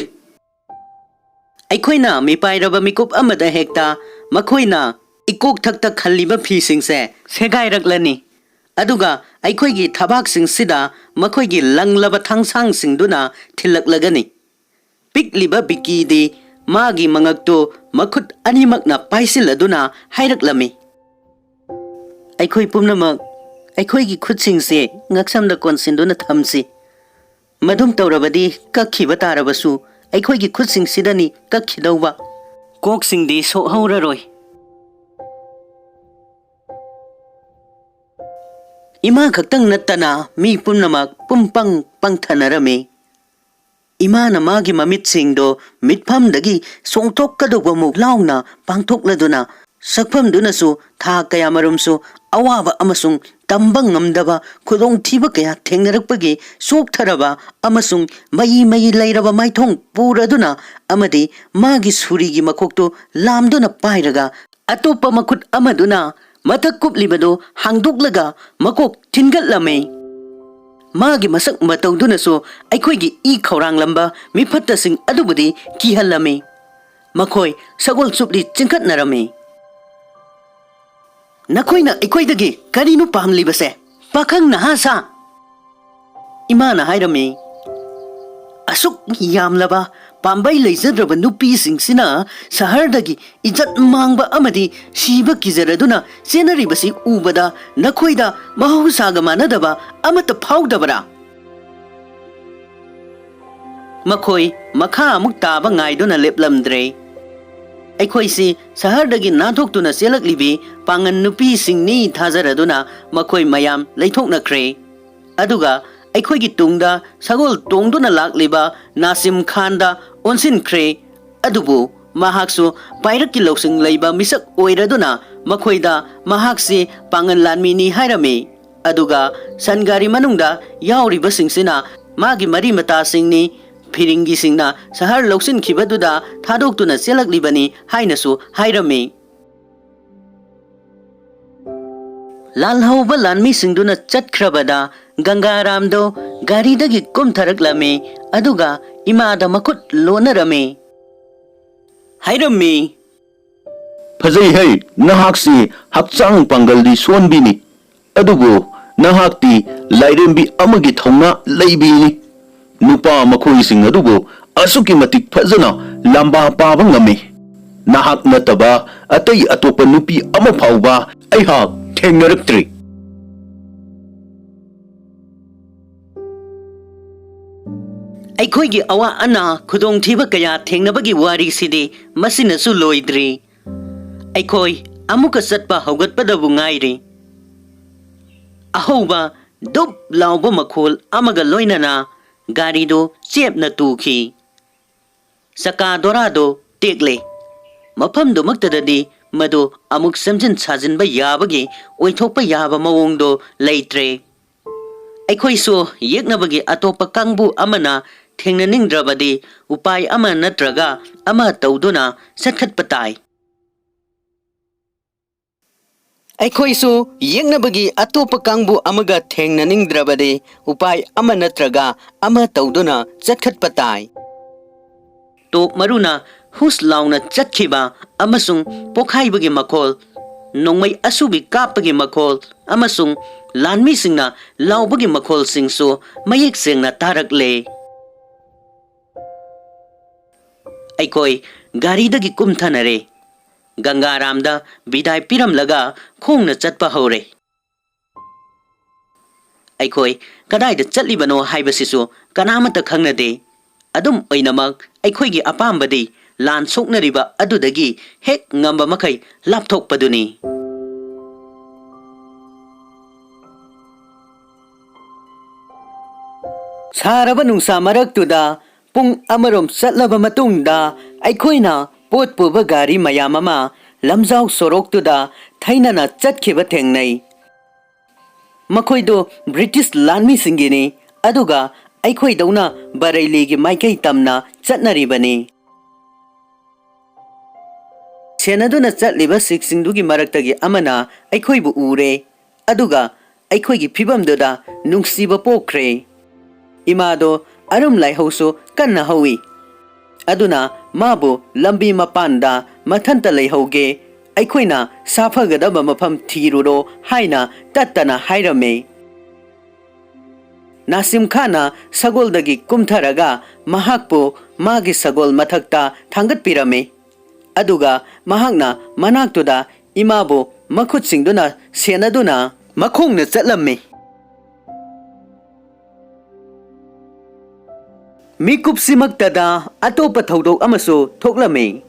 ꯑꯩꯈꯣꯏꯅ ꯃꯤꯄꯥꯏꯔꯕ ꯃꯤꯀꯨꯞ ꯑꯃꯗ ꯍꯦꯛꯇ ꯃꯈꯣꯏꯅ ꯏꯀꯣꯛꯊꯛꯇ ꯈꯜꯂꯤꯕ ꯐꯤꯁꯤꯡꯁꯦ ꯁꯦꯒꯥꯏꯔꯛꯂꯅꯤ꯫ ꯑꯗꯨꯒ ꯑꯩꯈꯣꯏꯒꯤ ꯊꯕꯥꯛꯁꯤꯡꯁꯤꯗ ꯃꯈꯣꯏꯒꯤ ꯂꯪꯂꯕ ꯊꯥꯡꯁꯥꯡꯁꯤꯡꯗꯨꯅ ꯊꯤꯜꯂꯛꯂꯒꯅꯤ꯫ ꯄꯤꯛꯂꯤꯕ ꯕꯤꯀꯤꯗꯤ ꯃꯥꯒꯤ ꯃꯉꯛꯇꯨ ꯃꯈꯨꯠ ꯑꯅꯤꯃꯛꯅ ꯄꯥꯏꯁꯤꯜꯂꯗꯨꯅ ꯍꯥꯏꯔꯛꯂꯝꯃꯤ, "ꯑꯩꯈꯣꯏ ꯄꯨꯝꯅꯃꯛ ꯑꯩꯈꯣꯏꯒꯤ ꯈꯨꯠꯁꯤꯡꯁꯦ ꯉꯛꯁꯝꯗ ꯀꯣꯟꯁꯤꯟꯗꯨꯅ ꯊꯝꯁꯤ꯫ ꯃꯗꯨꯝ ꯇꯧꯔꯕꯗꯤ ꯀꯛꯈꯤꯕ ꯇꯥꯔꯕꯁꯨ ꯑꯩꯈꯣꯏꯒꯤ ꯈꯨꯠꯁꯤꯡꯁꯤꯗꯅꯤ ꯀꯛꯈꯤꯗꯧꯕ꯫ ꯀꯣꯛꯁꯤꯡꯗꯤ ꯁꯣꯛꯍꯧꯔꯔꯣꯏ꯫" ꯏꯃꯥ ꯈꯛꯇꯪ ꯅꯠꯇꯅ ꯃꯤ ꯄꯨꯝꯅꯃꯛ ꯄꯨꯝꯄꯪ ꯄꯪꯊꯅꯔꯝꯃꯤ꯫ ꯏꯃꯥꯅ ꯃꯥꯒꯤ ꯃꯃꯤꯠꯁꯤꯡꯗꯣ ꯃꯤꯠꯐꯝꯗꯒꯤ ꯆꯣꯡꯊꯣꯛꯀꯗꯧꯕ ꯃꯨꯛ ꯂꯥꯎꯅ ꯄꯥꯡꯊꯣꯛꯂꯗꯨꯅ, ꯁꯛꯐꯝꯗꯨꯅꯁꯨ ꯊꯥ ꯀꯌꯥꯃꯔꯨꯝꯁꯨ ꯑꯋꯥꯕ ꯑꯃꯁꯨꯡ ꯇꯝꯕ ꯉꯝꯗꯕ ꯈꯨꯗꯣꯡꯊꯤꯕ ꯀꯌꯥ ꯊꯦꯡꯅꯔꯛꯄꯒꯤ ꯆꯣꯛꯊꯔꯕ ꯑꯃꯁꯨꯡ ꯃꯌꯤ ꯃꯌꯤ ꯂꯩꯔꯕ ꯃꯥꯏꯊꯣꯡ ꯄꯨꯔꯗꯨꯅ ꯑꯃꯗꯤ ꯃꯥꯒꯤ ꯁꯨꯔꯤꯒꯤ ꯃꯈꯣꯛꯇꯨ ꯂꯥꯝꯗꯨꯅ ꯄꯥꯏꯔꯒ ꯑꯇꯣꯞꯄ ꯃꯈꯨꯠ ꯑꯃꯗꯨꯅ ꯃꯊꯛ ꯀꯨꯞꯂꯤꯕꯗꯨ ꯍꯥꯡꯗꯣꯛꯂꯒ ꯃꯀꯣꯛ ꯊꯤꯟꯒꯠꯂꯝꯃꯤ꯫ ꯃꯥꯒꯤ ꯃꯁꯛ ꯃꯇꯧꯗꯨꯅꯁꯨ ꯑꯩꯈꯣꯏꯒꯤ ꯏ ꯈꯧꯔꯥꯡꯂꯝꯕ ꯃꯤꯐꯠꯇꯁꯤꯡ ꯑꯗꯨꯕꯨꯗꯤ ꯀꯤꯍꯜꯂꯝꯃꯤ꯫ ꯃꯈꯣꯏ ꯁꯒꯣꯜ ꯆꯨꯞꯂꯤ ꯆꯤꯡꯈꯠꯅꯔꯝꯃꯤ꯫ "ꯅꯈꯣꯏꯅ ꯑꯩꯈꯣꯏꯗꯒꯤ ꯀꯔꯤꯅꯣ ꯄꯥꯝꯂꯤꯕꯁꯦ, ꯄꯥꯈꯪ ꯅꯍꯥ ꯁꯥ?" ꯏꯃꯥꯅ ꯍꯥꯏꯔꯝꯃꯤ꯫ "ꯑꯁꯨꯛ ꯌꯥꯝꯂꯕ ꯄꯥꯝꯕꯩ ꯂꯩꯖꯗ꯭ꯔꯕ ꯅꯨꯄꯤꯁꯤꯡꯁꯤꯅ ꯁꯍꯔꯗꯒꯤ ꯏꯖꯠ ꯃꯥꯡꯕ ꯑꯃꯗꯤ ꯁꯤꯕ ꯀꯤꯖꯔꯗꯨꯅ ꯆꯦꯟꯅꯔꯤꯕꯁꯤ ꯎꯕꯗ ꯅꯈꯣꯏꯗ ꯃꯍꯧꯁꯥꯒ ꯃꯥꯟꯅꯗꯕ ꯑꯃꯠꯇ ꯐꯥꯎꯗꯕꯔꯥ? ꯃꯈꯣꯏ ꯃꯈꯥ ꯑꯃꯨꯛ ꯇꯥꯕ ꯉꯥꯏꯗꯨꯅ ꯂꯦꯞꯂꯝꯗ꯭ꯔꯦ꯫ ꯑꯩꯈꯣꯏꯁꯤ ꯁꯍꯔꯗꯒꯤ ꯅꯥꯟꯊꯣꯛꯇꯨꯅ ꯆꯦꯜꯂꯛꯂꯤꯕꯤ ꯄꯥꯡꯒꯟ ꯅꯨꯄꯤꯁꯤꯡꯅꯤ ꯊꯥꯖꯔꯗꯨꯅ ꯃꯈꯣꯏ ꯃꯌꯥꯝ ꯂꯩꯊꯣꯛꯅꯈ꯭ꯔꯦ꯫ ꯑꯗꯨꯒ ꯑꯩꯈꯣꯏꯒꯤ ꯇꯨꯡꯗ ꯁꯒꯣꯜ ꯇꯣꯡꯗꯨꯅ ꯂꯥꯛꯂꯤꯕ ꯅꯥꯁꯤꯝ ꯈꯥꯟꯗ ꯑꯣꯟꯁꯤꯟꯈ꯭ꯔꯦ꯫ ꯑꯗꯨꯕꯨ ꯃꯍꯥꯛꯁꯨ ꯄꯥꯏꯔꯛꯀꯤ ꯂꯧꯁꯤꯡ ꯂꯩꯕ ꯃꯤꯁꯛ ꯑꯣꯏꯔꯗꯨꯅ ꯃꯈꯣꯏꯗ ꯃꯍꯥꯛꯁꯤ ꯄꯥꯡꯒꯜ ꯂꯥꯟꯃꯤꯅꯤ ꯍꯥꯏꯔꯝꯃꯤ꯫ ꯑꯗꯨꯒ ꯁꯟ ꯒꯥꯔꯤ ꯃꯅꯨꯡꯗ ꯌꯥꯎꯔꯤꯕꯁꯤꯡꯁꯤꯅ ꯃꯥꯒꯤ ꯃꯔꯤ ꯃꯇꯥꯁꯤꯡꯅꯤ, ꯐꯤꯔꯤꯡꯒꯤꯁꯤꯡꯅ ꯁꯍꯔ ꯂꯧꯁꯤꯟꯈꯤꯕꯗꯨꯗ ꯊꯥꯗꯣꯛꯇꯨꯅ ꯆꯦꯜꯂꯛꯂꯤꯕꯅꯤ ꯍꯥꯏꯅꯁꯨ ꯍꯥꯏꯔꯝꯃꯤ꯫ ꯂꯥꯜꯍꯧꯕ ꯂꯥꯟꯃꯤꯁꯤꯡꯗꯨꯅ ꯆꯠꯈ꯭ꯔꯕꯗ ꯒꯪꯒꯥꯔꯥꯝꯗꯣ ꯒꯥꯔꯤꯗꯒꯤ ꯀꯨꯝꯊꯔꯛꯂꯝꯃꯤ꯫ ꯑꯗꯨꯒ ꯏꯃꯥꯗ ꯃꯈꯨꯠ ꯂꯣꯟꯅꯔꯝꯃꯤ꯫ ꯍꯥꯏꯔꯝꯃꯤ꯫ ꯐꯖꯩ ꯍꯩ, ꯅꯍꯥꯛꯁꯤ ꯍꯛꯆꯥꯡ ꯄꯥꯡꯒꯜꯗꯤ ꯁꯣꯟꯕꯤꯅꯤ, ꯑꯗꯨꯕꯨ ꯅꯍꯥꯛꯇꯤ ꯂꯥꯏꯔꯦꯝꯕꯤ ꯑꯃꯒꯤ ꯊꯧꯅꯥ ꯂꯩꯕꯤꯅꯤ꯫ ꯅꯨꯄꯥ ꯃꯈꯣꯏꯁꯤꯡ ꯑꯗꯨꯕꯨ ꯑꯁꯨꯛꯀꯤ ꯃꯇꯤꯛ ꯐꯖꯅ ꯂꯝꯕꯥ ꯄꯥꯕ ꯉꯝꯃꯤ꯫ ꯅꯍꯥꯛ ꯅꯠꯇꯕ ꯑꯇꯩ ꯑꯇꯣꯞꯄ ꯅꯨꯄꯤ ꯑꯃ ꯐꯥꯎꯕ ꯑꯩꯍꯥꯛ ꯊꯦꯡꯅꯔꯛꯇ꯭ꯔꯤ꯫ ꯑꯩꯈꯣꯏꯒꯤ ꯑꯋꯥ ꯑꯅꯥ, ꯈꯨꯗꯣꯡꯊꯤꯕ ꯀꯌꯥ ꯊꯦꯡꯅꯕꯒꯤ ꯋꯥꯔꯤꯁꯤꯗꯤ ꯃꯁꯤꯅꯁꯨ ꯂꯣꯏꯗ꯭ꯔꯤ꯫ ꯑꯩꯈꯣꯏ ꯑꯃꯨꯛꯀ ꯆꯠꯄ ꯍꯧꯒꯠꯄꯗꯕꯨ ꯉꯥꯏꯔꯤ꯫ ꯑꯍꯧꯕ ꯗꯨꯞ ꯂꯥꯎꯕ ꯃꯈꯣꯜ ꯑꯃꯒ ꯂꯣꯏꯅꯅ ꯒꯥꯔꯤꯗꯨ ꯆꯦꯞꯅ ꯇꯨꯈꯤ꯫ ꯆꯀꯥ ꯗꯣꯔꯥꯗꯨ ꯇꯦꯛꯂꯦ꯫ ꯃꯐꯝꯗꯨꯃꯛꯇꯗꯗꯤ ꯃꯗꯨ ꯑꯃꯨꯛ ꯁꯦꯝꯖꯤꯟ ꯁꯥꯖꯤꯟꯕ ꯌꯥꯕꯒꯤ ꯑꯣꯏꯊꯣꯛꯄ ꯌꯥꯕ ꯃꯑꯣꯡꯗꯨ ꯂꯩꯇ꯭ꯔꯦ꯫ ꯑꯩꯈꯣꯏꯁꯨ ꯌꯦꯛꯅꯕꯒꯤ ꯑꯇꯣꯞꯄ ꯀꯥꯡꯕꯨ ꯑꯃꯅ ꯊꯦꯡꯅꯅꯤꯡꯗ꯭ꯔꯕꯗꯤ ꯎꯄꯥꯏ ꯑꯃ ꯅꯠꯇ꯭ꯔꯒ ꯑꯃ ꯇꯧꯗꯨꯅ ꯆꯠꯈꯠꯄ ꯇꯥꯏ꯫ ꯑꯩꯈꯣꯏꯁꯨ ꯌꯦꯛꯅꯕꯒꯤ ꯑꯇꯣꯞꯄ ꯀꯥꯡꯕꯨ ꯑꯃꯒ ꯊꯦꯡꯅꯅꯤꯡꯗ꯭ꯔꯕꯗꯤ ꯎꯄꯥꯏ ꯑꯃ ꯅꯠꯇ꯭ꯔꯒ ꯑꯃ ꯇꯧꯗꯨꯅ ꯆꯠꯈꯠꯄ ꯇꯥꯏ꯫ ꯇꯣꯞ ꯃꯔꯨꯅ ꯍꯨꯁ ꯂꯥꯎꯅ ꯆꯠꯈꯤꯕ ꯑꯃꯁꯨꯡ ꯄꯣꯈꯥꯏꯕꯒꯤ ꯃꯈꯣꯜ, ꯅꯣꯡꯃꯩ ꯑꯁꯨꯕꯤ ꯀꯥꯞꯄꯒꯤ ꯃꯈꯣꯜ ꯑꯃꯁꯨꯡ ꯂꯥꯟꯃꯤꯁꯤꯡꯅ ꯂꯥꯎꯕꯒꯤ ꯃꯈꯣꯜꯁꯤꯡꯁꯨ ꯃꯌꯦꯛ ꯁꯦꯡꯅ ꯇꯥꯔꯛꯂꯦ꯫ ꯑꯩꯈꯣꯏ ꯒꯥꯔꯤꯗꯒꯤ ꯀꯨꯝꯊꯅꯔꯦ꯫ ꯒꯪꯒꯥꯔꯥꯝꯗ ꯕꯤꯗꯥꯏ ꯄꯤꯔꯝꯂꯒ ꯈꯣꯡꯅ ꯆꯠꯄ ꯍꯧꯔꯦ꯫ ꯑꯩꯈꯣꯏ ꯀꯗꯥꯏꯗ ꯆꯠꯂꯤꯕꯅꯣ ꯍꯥꯏꯕꯁꯤꯁꯨ ꯀꯅꯥꯃꯠꯇ ꯈꯪꯅꯗꯦ꯫ ꯑꯗꯨꯝ ꯑꯣꯏꯅꯃꯛ, ꯑꯩꯈꯣꯏꯒꯤ ꯑꯄꯥꯝꯕꯗꯤ ꯂꯥꯟ ꯁꯣꯛꯅꯔꯤꯕ ꯑꯗꯨꯗꯒꯤ ꯍꯦꯛ ꯉꯝꯕ ꯃꯈꯩ ꯂꯥꯞꯊꯣꯛꯄꯗꯨꯅꯤ꯫ ꯁꯥꯔꯕ ꯅꯨꯡꯁꯥ ꯃꯔꯛꯇꯨꯗ ꯄꯨꯡ ꯑꯃꯔꯣꯝ ꯆꯠꯂꯕ ꯃꯇꯨꯡꯗ, ꯑꯩꯈꯣꯏꯅ ꯄꯣꯠ ꯄꯨꯕ ꯒꯥꯔꯤ ꯃꯌꯥꯝ ꯑꯃ ꯂꯝꯖꯥꯎ ꯁꯣꯔꯣꯛꯇꯨꯗ ꯊꯩꯅꯅ ꯆꯠꯈꯤꯕ ꯊꯦꯡꯅꯩ꯫ ꯃꯈꯣꯏꯗꯨ ꯕ꯭ꯔꯤꯇꯤꯁ ꯂꯥꯟꯃꯤꯁꯤꯡꯒꯤꯅꯤ, ꯑꯗꯨꯒ ꯑꯩꯈꯣꯏꯗꯧꯅ ꯕꯔꯩꯂꯤꯒꯤ ꯃꯥꯏꯀꯩ ꯇꯝꯅ ꯆꯠꯅꯔꯤꯕꯅꯤ꯫ ꯁꯦꯟꯅꯗꯨꯅ ꯆꯠꯂꯤꯕ ꯁꯤꯈꯁꯤꯡꯗꯨꯒꯤ ꯃꯔꯛꯇꯒꯤ ꯑꯃꯅ ꯑꯩꯈꯣꯏꯕꯨ ꯎꯔꯦ, ꯑꯗꯨꯒ ꯑꯩꯈꯣꯏꯒꯤ ꯐꯤꯚꯝꯗꯨꯗ ꯅꯨꯡꯁꯤꯕ ꯄꯣꯛꯈ꯭ꯔꯦ꯫ ꯏꯃꯥꯗꯣ ꯑꯔꯨꯝ ꯂꯥꯏꯍꯧꯁꯨ ꯀꯟꯅ ꯍꯧꯏ꯫ ꯑꯗꯨꯅ ꯃꯥꯕꯨ ꯂꯝꯕꯤ ꯃꯄꯥꯟꯗ ꯃꯊꯟꯇ ꯂꯩꯍꯧꯒꯦ, ꯑꯩꯈꯣꯏꯅ ꯁꯥꯐꯒꯗꯕ ꯃꯐꯝ ꯊꯤꯔꯨꯔꯣ ꯍꯥꯏꯅ ꯇꯠꯇꯅ ꯍꯥꯏꯔꯝꯃꯤ꯫ ꯅꯥꯁꯤꯝ ꯈꯥꯟꯅ ꯁꯒꯣꯜꯗꯒꯤ ꯀꯨꯝꯊꯔꯒ ꯃꯍꯥꯛꯄꯨ ꯃꯥꯒꯤ ꯁꯒꯣꯜ ꯃꯊꯛꯇ ꯊꯥꯡꯒꯠꯄꯤꯔꯝꯃꯤ꯫ ꯑꯗꯨꯒ ꯃꯍꯥꯛꯅ ꯃꯅꯥꯛꯇꯨꯗ ꯏꯃꯥꯕꯨ ꯃꯈꯨꯠꯁꯤꯡꯗꯨꯅ ꯁꯦꯟꯅꯗꯨꯅ ꯃꯈꯣꯡꯅ ꯆꯠꯂꯝꯃꯤ꯫ ꯃꯤꯀꯨꯞꯁꯤꯃꯛꯇꯗ ꯑꯇꯣꯞꯄ ꯊꯧꯗꯣꯛ ꯑꯃꯁꯨ ꯊꯣꯛꯂꯝꯃꯤ꯫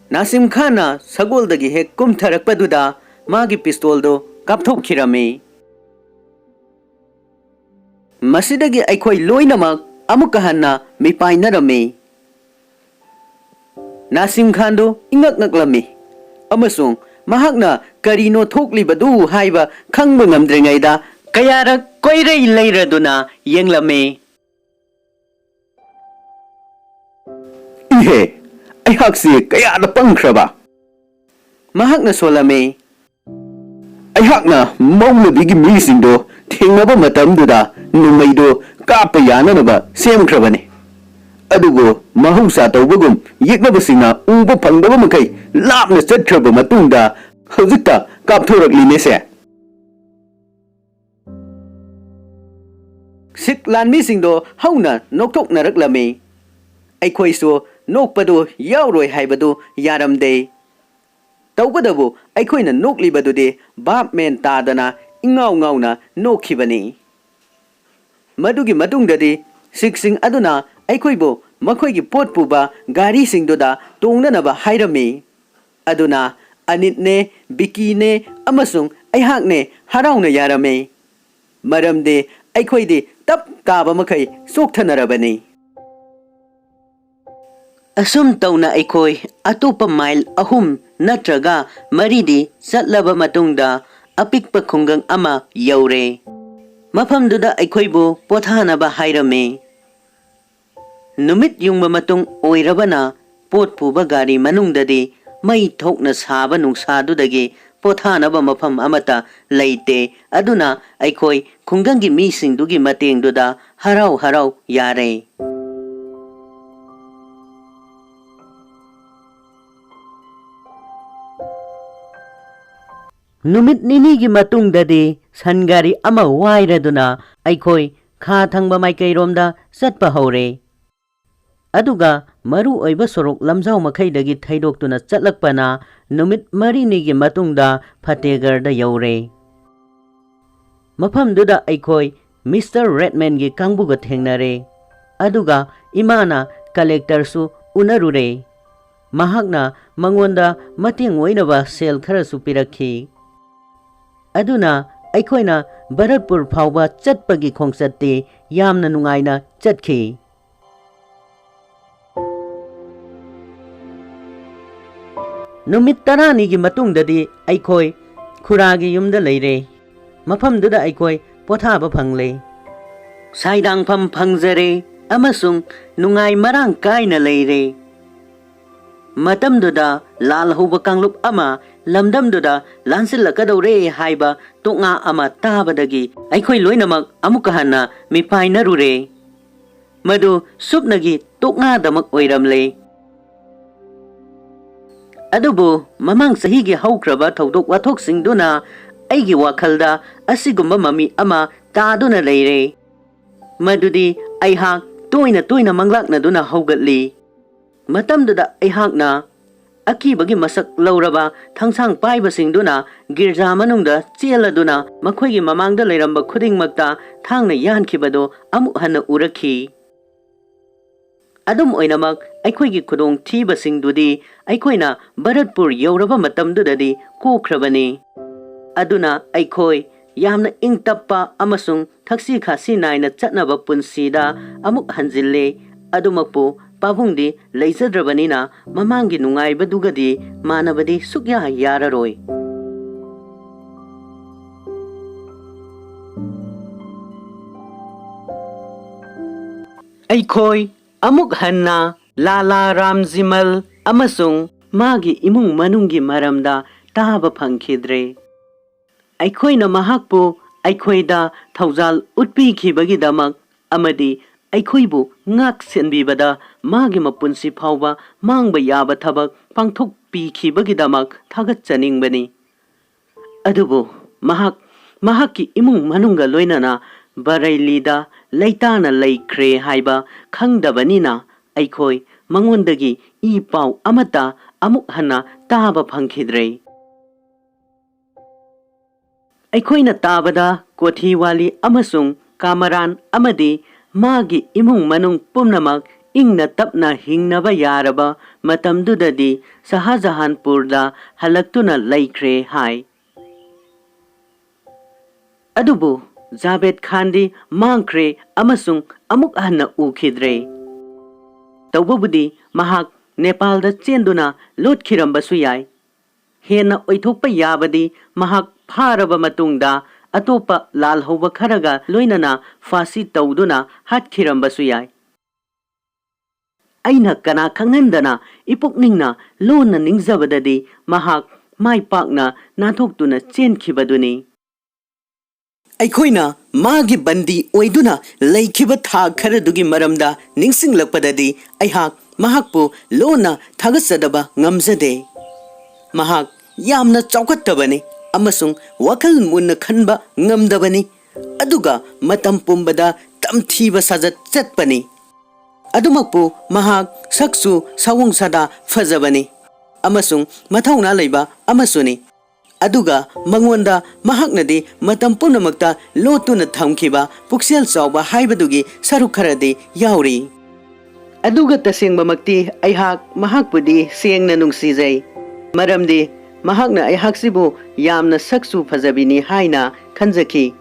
ꯅꯥꯁꯤꯝ ꯈꯥꯟꯅ ꯁꯒꯣꯜꯗꯒꯤ ꯍꯦꯛ ꯀꯨꯝꯊꯔꯛꯄꯗꯨꯗ ꯃꯥꯒꯤ ꯄꯤꯁꯇꯣꯜꯗꯨ ꯀꯥꯞꯊꯣꯛꯈꯤꯔꯝꯃꯤ꯫ ꯃꯁꯤꯗꯒꯤ ꯑꯩꯈꯣꯏ ꯂꯣꯏꯅꯃꯛ ꯑꯃꯨꯛꯀ ꯍꯟꯅ ꯃꯤꯄꯥꯏꯅꯔꯝꯃꯤ꯫ ꯅꯥꯁꯤꯝ ꯈꯥꯟꯗꯨ ꯏꯉꯛ ꯉꯛꯂꯝꯃꯤ ꯑꯃꯁꯨꯡ ꯃꯍꯥꯛꯅ ꯀꯔꯤꯅꯣ ꯊꯣꯛꯂꯤꯕꯗꯨ ꯍꯥꯏꯕ ꯈꯪꯕ ꯉꯝꯗ꯭ꯔꯤꯉꯩꯗ ꯀꯌꯥꯔꯛ ꯀꯣꯏꯔꯩ ꯂꯩꯔꯗꯨꯅ ꯌꯦꯡꯂꯝꯃꯤ꯫ "ꯏꯍꯦ, ꯑꯩꯍꯥꯛꯁꯤ ꯀꯌꯥꯗ ꯄꯪꯈ꯭ꯔꯕ!" ꯃꯍꯥꯛꯅ ꯁꯣꯜꯂꯝꯃꯤ꯫ "ꯑꯩꯍꯥꯛꯅ ꯃꯧꯂꯕꯤꯒꯤ ꯃꯤꯁꯤꯡꯗꯣ ꯊꯦꯡꯅꯕ ꯃꯇꯝꯗꯨꯗ ꯅꯣꯡꯃꯩꯗꯣ ꯀꯥꯞꯄ ꯌꯥꯅꯅꯕ ꯁꯦꯝꯈ꯭ꯔꯕꯅꯤ꯫ ꯑꯗꯨꯕꯨ ꯃꯍꯧꯁꯥ ꯇꯧꯕꯒꯨꯝ ꯌꯦꯛꯅꯕꯁꯤꯡꯅ ꯎꯕ ꯐꯪꯗꯕ ꯃꯈꯩ ꯂꯥꯞꯅ ꯆꯠꯈ꯭ꯔꯕ ꯃꯇꯨꯡꯗ ꯍꯧꯖꯤꯛꯇ ꯀꯥꯞꯊꯣꯔꯛꯂꯤꯅꯦꯁꯦ꯫" ꯁꯤꯈ ꯂꯥꯟꯃꯤꯁꯤꯡꯗꯣ ꯍꯧꯅ ꯅꯣꯛꯊꯣꯛꯅꯔꯛꯂꯝꯃꯤ꯫ ꯑꯩꯈꯣꯏꯁꯨ ꯅꯣꯛꯄꯗꯨ ꯌꯥꯎꯔꯣꯏ ꯍꯥꯏꯕꯗꯨ ꯌꯥꯔꯝꯗꯦ꯫ ꯇꯧꯕꯇꯕꯨ ꯑꯩꯈꯣꯏꯅ ꯅꯣꯛꯂꯤꯕꯗꯨꯗꯤ ꯚꯥꯞ ꯃꯦꯟ ꯇꯥꯗꯅ ꯏꯉꯥꯎ ꯉꯥꯎꯅ ꯅꯣꯛꯈꯤꯕꯅꯤ꯫ ꯃꯗꯨꯒꯤ ꯃꯇꯨꯡꯗꯗꯤ ꯁꯤꯈꯁꯤꯡ ꯑꯗꯨꯅ ꯑꯩꯈꯣꯏꯕꯨ ꯃꯈꯣꯏꯒꯤ ꯄꯣꯠ ꯄꯨꯕ ꯒꯥꯔꯤꯁꯤꯡꯗꯨꯗ ꯇꯣꯡꯅꯅꯕ ꯍꯥꯏꯔꯝꯃꯤ꯫ ꯑꯗꯨꯅ ꯑꯅꯤꯠꯅꯦ, ꯕꯤꯀꯤꯅꯦ ꯑꯃꯁꯨꯡ ꯑꯩꯍꯥꯛꯅꯦ ꯍꯔꯥꯎꯅ ꯌꯥꯔꯝꯃꯤ꯫ ꯃꯔꯝꯗꯤ ꯑꯩꯈꯣꯏꯗꯤ ꯇꯞ ꯇꯥꯕ ꯃꯈꯩ ꯆꯣꯛꯊꯅꯔꯕꯅꯤ꯫ ꯑꯁꯨꯝ ꯇꯧꯅ ꯑꯩꯈꯣꯏ ꯑꯇꯣꯞꯄ ꯃꯥꯏꯜ ꯑꯍꯨꯝ ꯅꯠꯇ꯭ꯔꯒ ꯃꯔꯤꯗꯤ ꯆꯠꯂꯕ ꯃꯇꯨꯡꯗ ꯑꯄꯤꯛꯄ ꯈꯨꯡꯒꯪ ꯑꯃ ꯌꯧꯔꯦ꯫ ꯃꯐꯝꯗꯨꯗ ꯑꯩꯈꯣꯏꯕꯨ ꯄꯣꯊꯥꯅꯕ ꯍꯥꯏꯔꯝꯃꯤ꯫ ꯅꯨꯃꯤꯠ ꯌꯨꯡꯕ ꯃꯇꯨꯡ ꯑꯣꯏꯔꯕꯅ ꯄꯣꯠ ꯄꯨꯕ ꯒꯥꯔꯤ ꯃꯅꯨꯡꯗꯗꯤ ꯃꯩ ꯊꯣꯛꯅ ꯁꯥꯕ ꯅꯨꯡꯁꯥꯗꯨꯗꯒꯤ ꯄꯣꯊꯥꯅꯕ ꯃꯐꯝ ꯑꯃꯠꯇ ꯂꯩꯇꯦ꯫ ꯑꯗꯨꯅ ꯑꯩꯈꯣꯏ ꯈꯨꯡꯒꯪꯒꯤ ꯃꯤꯁꯤꯡꯗꯨꯒꯤ ꯃꯇꯦꯡꯗꯨꯗ ꯍꯔꯥꯎ ꯍꯔꯥꯎ ꯌꯥꯔꯦ꯫ ꯅꯨꯃꯤꯠ ꯅꯤꯅꯤꯒꯤ ꯃꯇꯨꯡꯗꯗꯤ ꯁꯟ ꯒꯥꯔꯤ ꯑꯃ ꯋꯥꯏꯔꯗꯨꯅ ꯑꯩꯈꯣꯏ ꯈꯥ ꯊꯪꯕ ꯃꯥꯏꯀꯩꯔꯣꯝꯗ ꯆꯠꯄ ꯍꯧꯔꯦ꯫ ꯑꯗꯨꯒ ꯃꯔꯨ ꯑꯣꯏꯕ ꯁꯣꯔꯣꯛ ꯂꯝꯖꯥꯎ ꯃꯈꯩꯗꯒꯤ ꯊꯩꯗꯣꯛꯇꯨꯅ ꯆꯠꯂꯛꯄꯅ ꯅꯨꯃꯤꯠ ꯃꯔꯤꯅꯤꯒꯤ ꯃꯇꯨꯡꯗ ꯐꯇꯦꯒꯔꯗ ꯌꯧꯔꯦ꯫ ꯃꯐꯝꯗꯨꯗ ꯑꯩꯈꯣꯏ ꯃꯤꯁꯇꯔ ꯔꯦꯗꯃꯦꯟꯒꯤ ꯀꯥꯡꯕꯨꯒ ꯊꯦꯡꯅꯔꯦ꯫ ꯑꯗꯨꯒ ꯏꯃꯥꯅ ꯀꯂꯦꯛꯇꯔꯁꯨ ꯎꯅꯔꯨꯔꯦ꯫ ꯃꯍꯥꯛꯅ ꯃꯉꯣꯟꯗ ꯃꯇꯦꯡ ꯑꯣꯏꯅꯕ ꯁꯦꯜ ꯈꯔꯁꯨ ꯄꯤꯔꯛꯈꯤ꯫ ꯑꯗꯨꯅ ꯑꯩꯈꯣꯏꯅ ꯚꯔꯠꯄꯨꯔ ꯐꯥꯎꯕ ꯆꯠꯄꯒꯤ ꯈꯣꯡꯆꯠꯇꯤ ꯌꯥꯝꯅ ꯅꯨꯡꯉꯥꯏꯅ ꯆꯠꯈꯤ꯫ ꯅꯨꯃꯤꯠ ꯇꯔꯥꯅꯤꯒꯤ ꯃꯇꯨꯡꯗꯗꯤ ꯑꯩꯈꯣꯏ ꯈꯨꯔꯥꯒꯤ ꯌꯨꯝꯗ ꯂꯩꯔꯦ꯫ ꯃꯐꯝꯗꯨꯗ ꯑꯩꯈꯣꯏ ꯄꯣꯊꯥꯕ ꯐꯪꯂꯦ꯫ ꯁꯥꯏꯗꯥꯡꯐꯝ ꯐꯪꯖꯔꯦ ꯑꯃꯁꯨꯡ ꯅꯨꯡꯉꯥꯏ ꯃꯔꯥꯡ ꯀꯥꯏꯅ ꯂꯩꯔꯦ꯫ ꯃꯇꯝꯗꯨꯗ ꯂꯥꯜ ꯍꯧꯕ ꯀꯥꯡꯂꯨꯞ ꯑꯃ ꯂꯝꯗꯝꯗꯨꯗ ꯂꯥꯟꯁꯤꯜꯂꯛꯀꯗꯧꯔꯦ ꯍꯥꯏꯕ ꯇꯣꯛꯉꯥ ꯑꯃ ꯇꯥꯕꯗꯒꯤ ꯑꯩꯈꯣꯏ ꯂꯣꯏꯅꯃꯛ ꯑꯃꯨꯛꯀ ꯍꯟꯅ ꯃꯤꯄꯥꯏꯅꯔꯨꯔꯦ꯫ ꯃꯗꯨ ꯁꯨꯞꯅꯒꯤ ꯇꯣꯛꯉꯥꯗꯃꯛ ꯑꯣꯏꯔꯝꯂꯦ꯫ ꯑꯗꯨꯕꯨ ꯃꯃꯥꯡ ꯆꯍꯤꯒꯤ ꯍꯧꯈ꯭ꯔꯕ ꯊꯧꯗꯣꯛ ꯋꯥꯊꯣꯛꯁꯤꯡꯗꯨꯅ ꯑꯩꯒꯤ ꯋꯥꯈꯜꯗ ꯑꯁꯤꯒꯨꯝꯕ ꯃꯃꯤ ꯑꯃ ꯇꯥꯗꯨꯅ ꯂꯩꯔꯦ꯫ ꯃꯗꯨꯗꯤ ꯑꯩꯍꯥꯛ ꯇꯣꯏꯅ ꯇꯣꯏꯅ ꯃꯪꯂꯥꯛꯅꯗꯨꯅ ꯍꯧꯒꯠꯂꯤ꯫ ꯃꯇꯝꯗꯨꯗ ꯑꯩꯍꯥꯛꯅ ꯑꯀꯤꯕꯒꯤ ꯃꯁꯛ ꯂꯧꯔꯕ ꯊꯥꯡꯁꯥꯡ ꯄꯥꯏꯕꯁꯤꯡꯗꯨꯅ ꯒꯤꯔꯖꯥ ꯃꯅꯨꯡꯗ ꯆꯦꯜꯂꯗꯨꯅ ꯃꯈꯣꯏꯒꯤ ꯃꯃꯥꯡꯗ ꯂꯩꯔꯝꯕ ꯈꯨꯗꯤꯡꯃꯛꯇ ꯊꯥꯡꯅ ꯌꯥꯟꯈꯤꯕꯗꯨ ꯑꯃꯨꯛ ꯍꯟꯅ ꯎꯔꯛꯈꯤ꯫ ꯑꯗꯨꯝ ꯑꯣꯏꯅꯃꯛ, ꯑꯩꯈꯣꯏꯒꯤ ꯈꯨꯗꯣꯡꯊꯤꯕꯁꯤꯡꯗꯨꯗꯤ ꯑꯩꯈꯣꯏꯅ ꯚꯔꯠꯄꯨꯔ ꯌꯧꯔꯕ ꯃꯇꯝꯗꯨꯗꯗꯤ ꯀꯣꯛꯈ꯭ꯔꯕꯅꯤ꯫ ꯑꯗꯨꯅ ꯑꯩꯈꯣꯏ ꯌꯥꯝꯅ ꯏꯪ ꯇꯞꯄ ꯑꯃꯁꯨꯡ ꯊꯛꯁꯤ ꯈꯥꯁꯤ ꯅꯥꯏꯅ ꯆꯠꯅꯕ ꯄꯨꯟꯁꯤꯗ ꯑꯃꯨꯛ ꯍꯟꯖꯤꯜꯂꯦ꯫ ꯑꯗꯨꯃꯛꯄꯨ ꯄꯥꯕꯨꯡꯗꯤ ꯂꯩꯖꯗ꯭ꯔꯕꯅꯤꯅ ꯃꯃꯥꯡꯒꯤ ꯅꯨꯡꯉꯥꯏꯕꯗꯨꯒꯗꯤ ꯃꯥꯟꯅꯕꯗꯤ ꯁꯨꯛꯌꯥ ꯌꯥꯔꯔꯣꯏ꯫ ꯑꯩꯈꯣꯏ ꯑꯃꯨꯛ ꯍꯟꯅ ꯂꯥꯂꯥ ꯔꯥꯝꯖꯤꯃꯜ ꯑꯃꯁꯨꯡ ꯃꯥꯒꯤ ꯏꯃꯨꯡ ꯃꯅꯨꯡꯒꯤ ꯃꯔꯝꯗ ꯇꯥꯕ ꯐꯪꯈꯤꯗ꯭ꯔꯦ꯫ ꯑꯩꯈꯣꯏꯅ ꯃꯍꯥꯛꯄꯨ ꯑꯩꯈꯣꯏꯗ ꯊꯧꯖꯥꯜ ꯎꯠꯄꯤꯈꯤꯕꯒꯤꯗꯃꯛ ꯑꯃꯗꯤ ꯑꯩꯈꯣꯏꯕꯨ ꯉꯥꯛ ꯁꯦꯟꯕꯤꯕꯗ ꯃꯥꯒꯤ ꯃꯄꯨꯟꯁꯤ ꯐꯥꯎꯕ ꯃꯥꯡꯕ ꯌꯥꯕ ꯊꯕꯛ ꯄꯥꯡꯊꯣꯛꯄꯤꯈꯤꯕꯒꯤꯗꯃꯛ ꯊꯥꯒꯠꯆꯅꯤꯡꯕꯅꯤ꯫ ꯑꯗꯨꯕꯨ ꯃꯍꯥꯛ ꯃꯍꯥꯛꯀꯤ ꯏꯃꯨꯡ ꯃꯅꯨꯡꯒ ꯂꯣꯏꯅꯅ ꯕꯔꯩꯂꯤꯗ ꯂꯩꯇꯥꯅ ꯂꯩꯈ꯭ꯔꯦ ꯍꯥꯏꯕ ꯈꯪꯗꯕꯅꯤꯅ ꯑꯩꯈꯣꯏ ꯃꯉꯣꯟꯗꯒꯤ ꯏ ꯄꯥꯎ ꯑꯃꯠꯇ ꯑꯃꯨꯛ ꯍꯟꯅ ꯇꯥꯕ ꯐꯪꯈꯤꯗ꯭ꯔꯦ꯫ ꯑꯩꯈꯣꯏꯅ ꯇꯥꯕꯗ ꯀꯣꯊꯤꯋꯥꯂꯤ ꯑꯃꯁꯨꯡ ꯀꯥꯃꯔꯥꯟ ꯑꯃꯗꯤ ꯃꯥꯒꯤ ꯏꯃꯨꯡ ꯃꯅꯨꯡ ꯄꯨꯝꯅꯃꯛ ꯏꯪꯅ ꯇꯞꯅ ꯍꯤꯡꯅꯕ ꯌꯥꯔꯕ ꯃꯇꯝꯗꯨꯗꯗꯤ ꯁꯍꯥꯖꯍꯥꯟꯄꯨꯔꯗ ꯍꯜꯂꯛꯇꯨꯅ ꯂꯩꯈ꯭ꯔꯦ ꯍꯥꯏ꯫ ꯑꯗꯨꯕꯨ ꯖꯥꯕꯦꯗ ꯈꯥꯟꯗꯤ ꯃꯥꯡꯈ꯭ꯔꯦ ꯑꯃꯁꯨꯡ ꯑꯃꯨꯛ ꯍꯟꯅ ꯎꯈꯤꯗ꯭ꯔꯦ꯫ ꯇꯧꯕꯕꯨꯗꯤ ꯃꯍꯥꯛ ꯅꯦꯄꯥꯜꯗ ꯆꯦꯟꯗꯨꯅ ꯂꯣꯠꯈꯤꯔꯝꯕꯁꯨ ꯌꯥꯏ꯫ ꯍꯦꯟꯅ ꯑꯣꯏꯊꯣꯛꯄ ꯌꯥꯕꯗꯤ ꯃꯍꯥꯛ ꯐꯥꯔꯕ ꯃꯇꯨꯡꯗ ꯑꯇꯣꯞꯄ ꯂꯥꯜꯍꯧꯕ ꯈꯔꯒ ꯂꯣꯏꯅꯅ ꯐꯥꯁꯤ ꯇꯧꯗꯨꯅ ꯍꯥꯠꯈꯤꯔꯝꯕꯁꯨ ꯌꯥꯏ꯫ ꯑꯩꯅ ꯀꯅꯥ ꯈꯪꯍꯟꯗꯅ ꯏꯄꯨꯛꯅꯤꯡꯅ ꯂꯣꯟꯅ ꯅꯤꯡꯖꯕꯗꯗꯤ ꯃꯍꯥꯛ ꯃꯥꯏ ꯄꯥꯛꯅ ꯅꯥꯟꯊꯣꯛꯇꯨꯅ ꯆꯦꯟꯈꯤꯕꯗꯨꯅꯤ꯫ ꯑꯩꯈꯣꯏꯅ ꯃꯥꯒꯤ ꯕꯟꯗꯤ ꯑꯣꯏꯗꯨꯅ ꯂꯩꯈꯤꯕ ꯊꯥ ꯈꯔꯗꯨꯒꯤ ꯃꯔꯝꯗ ꯅꯤꯡꯁꯤꯡꯂꯛꯄꯗꯗꯤ ꯑꯩꯍꯥꯛ ꯃꯍꯥꯛꯄꯨ ꯂꯣꯟꯅ ꯊꯥꯒꯠꯆꯗꯕ ꯉꯝꯖꯗꯦ꯫ ꯃꯍꯥꯛ ꯌꯥꯝꯅ ꯆꯥꯎꯈꯠꯇꯕꯅꯤ ꯑꯃꯁꯨꯡ ꯋꯥꯈꯜ ꯃꯨꯟꯅ ꯈꯟꯕ ꯉꯝꯗꯕꯅꯤ, ꯑꯗꯨꯒ ꯃꯇꯝ ꯄꯨꯝꯕꯗ ꯇꯝꯊꯤꯕ ꯁꯥꯖꯠ ꯆꯠꯄꯅꯤ꯫ ꯑꯗꯨꯃꯛꯄꯨ ꯃꯍꯥꯛ ꯁꯛꯁꯨ ꯁꯑꯣꯡ ꯁꯥꯗꯥ ꯐꯖꯕꯅꯤ ꯑꯃꯁꯨꯡ ꯃꯊꯧꯅꯥ ꯂꯩꯕ ꯑꯃꯁꯨꯅꯤ꯫ ꯑꯗꯨꯒ ꯃꯉꯣꯟꯗ ꯃꯍꯥꯛꯅꯗꯤ ꯃꯇꯝ ꯄꯨꯝꯅꯃꯛꯇ ꯂꯣꯠꯇꯨꯅ ꯊꯝꯈꯤꯕ ꯄꯨꯛꯆꯦꯜ ꯆꯥꯎꯕ ꯍꯥꯏꯕꯗꯨꯒꯤ ꯁꯔꯨꯛ ꯈꯔꯗꯤ ꯌꯥꯎꯔꯤ꯫ ꯑꯗꯨꯒ ꯇꯁꯦꯡꯕꯃꯛꯇꯤ ꯑꯩꯍꯥꯛ ꯃꯍꯥꯛꯄꯨꯗꯤ ꯁꯦꯡꯅ ꯅꯨꯡꯁꯤꯖꯩ, ꯃꯔꯝꯗꯤ ꯃꯍꯥꯛꯅ ꯑꯩꯍꯥꯛꯁꯤꯕꯨ ꯌꯥꯝꯅ ꯁꯛꯁꯨ ꯐꯖꯕꯤꯅꯤ ꯍꯥꯏꯅ ꯈꯟꯖꯈꯤ꯫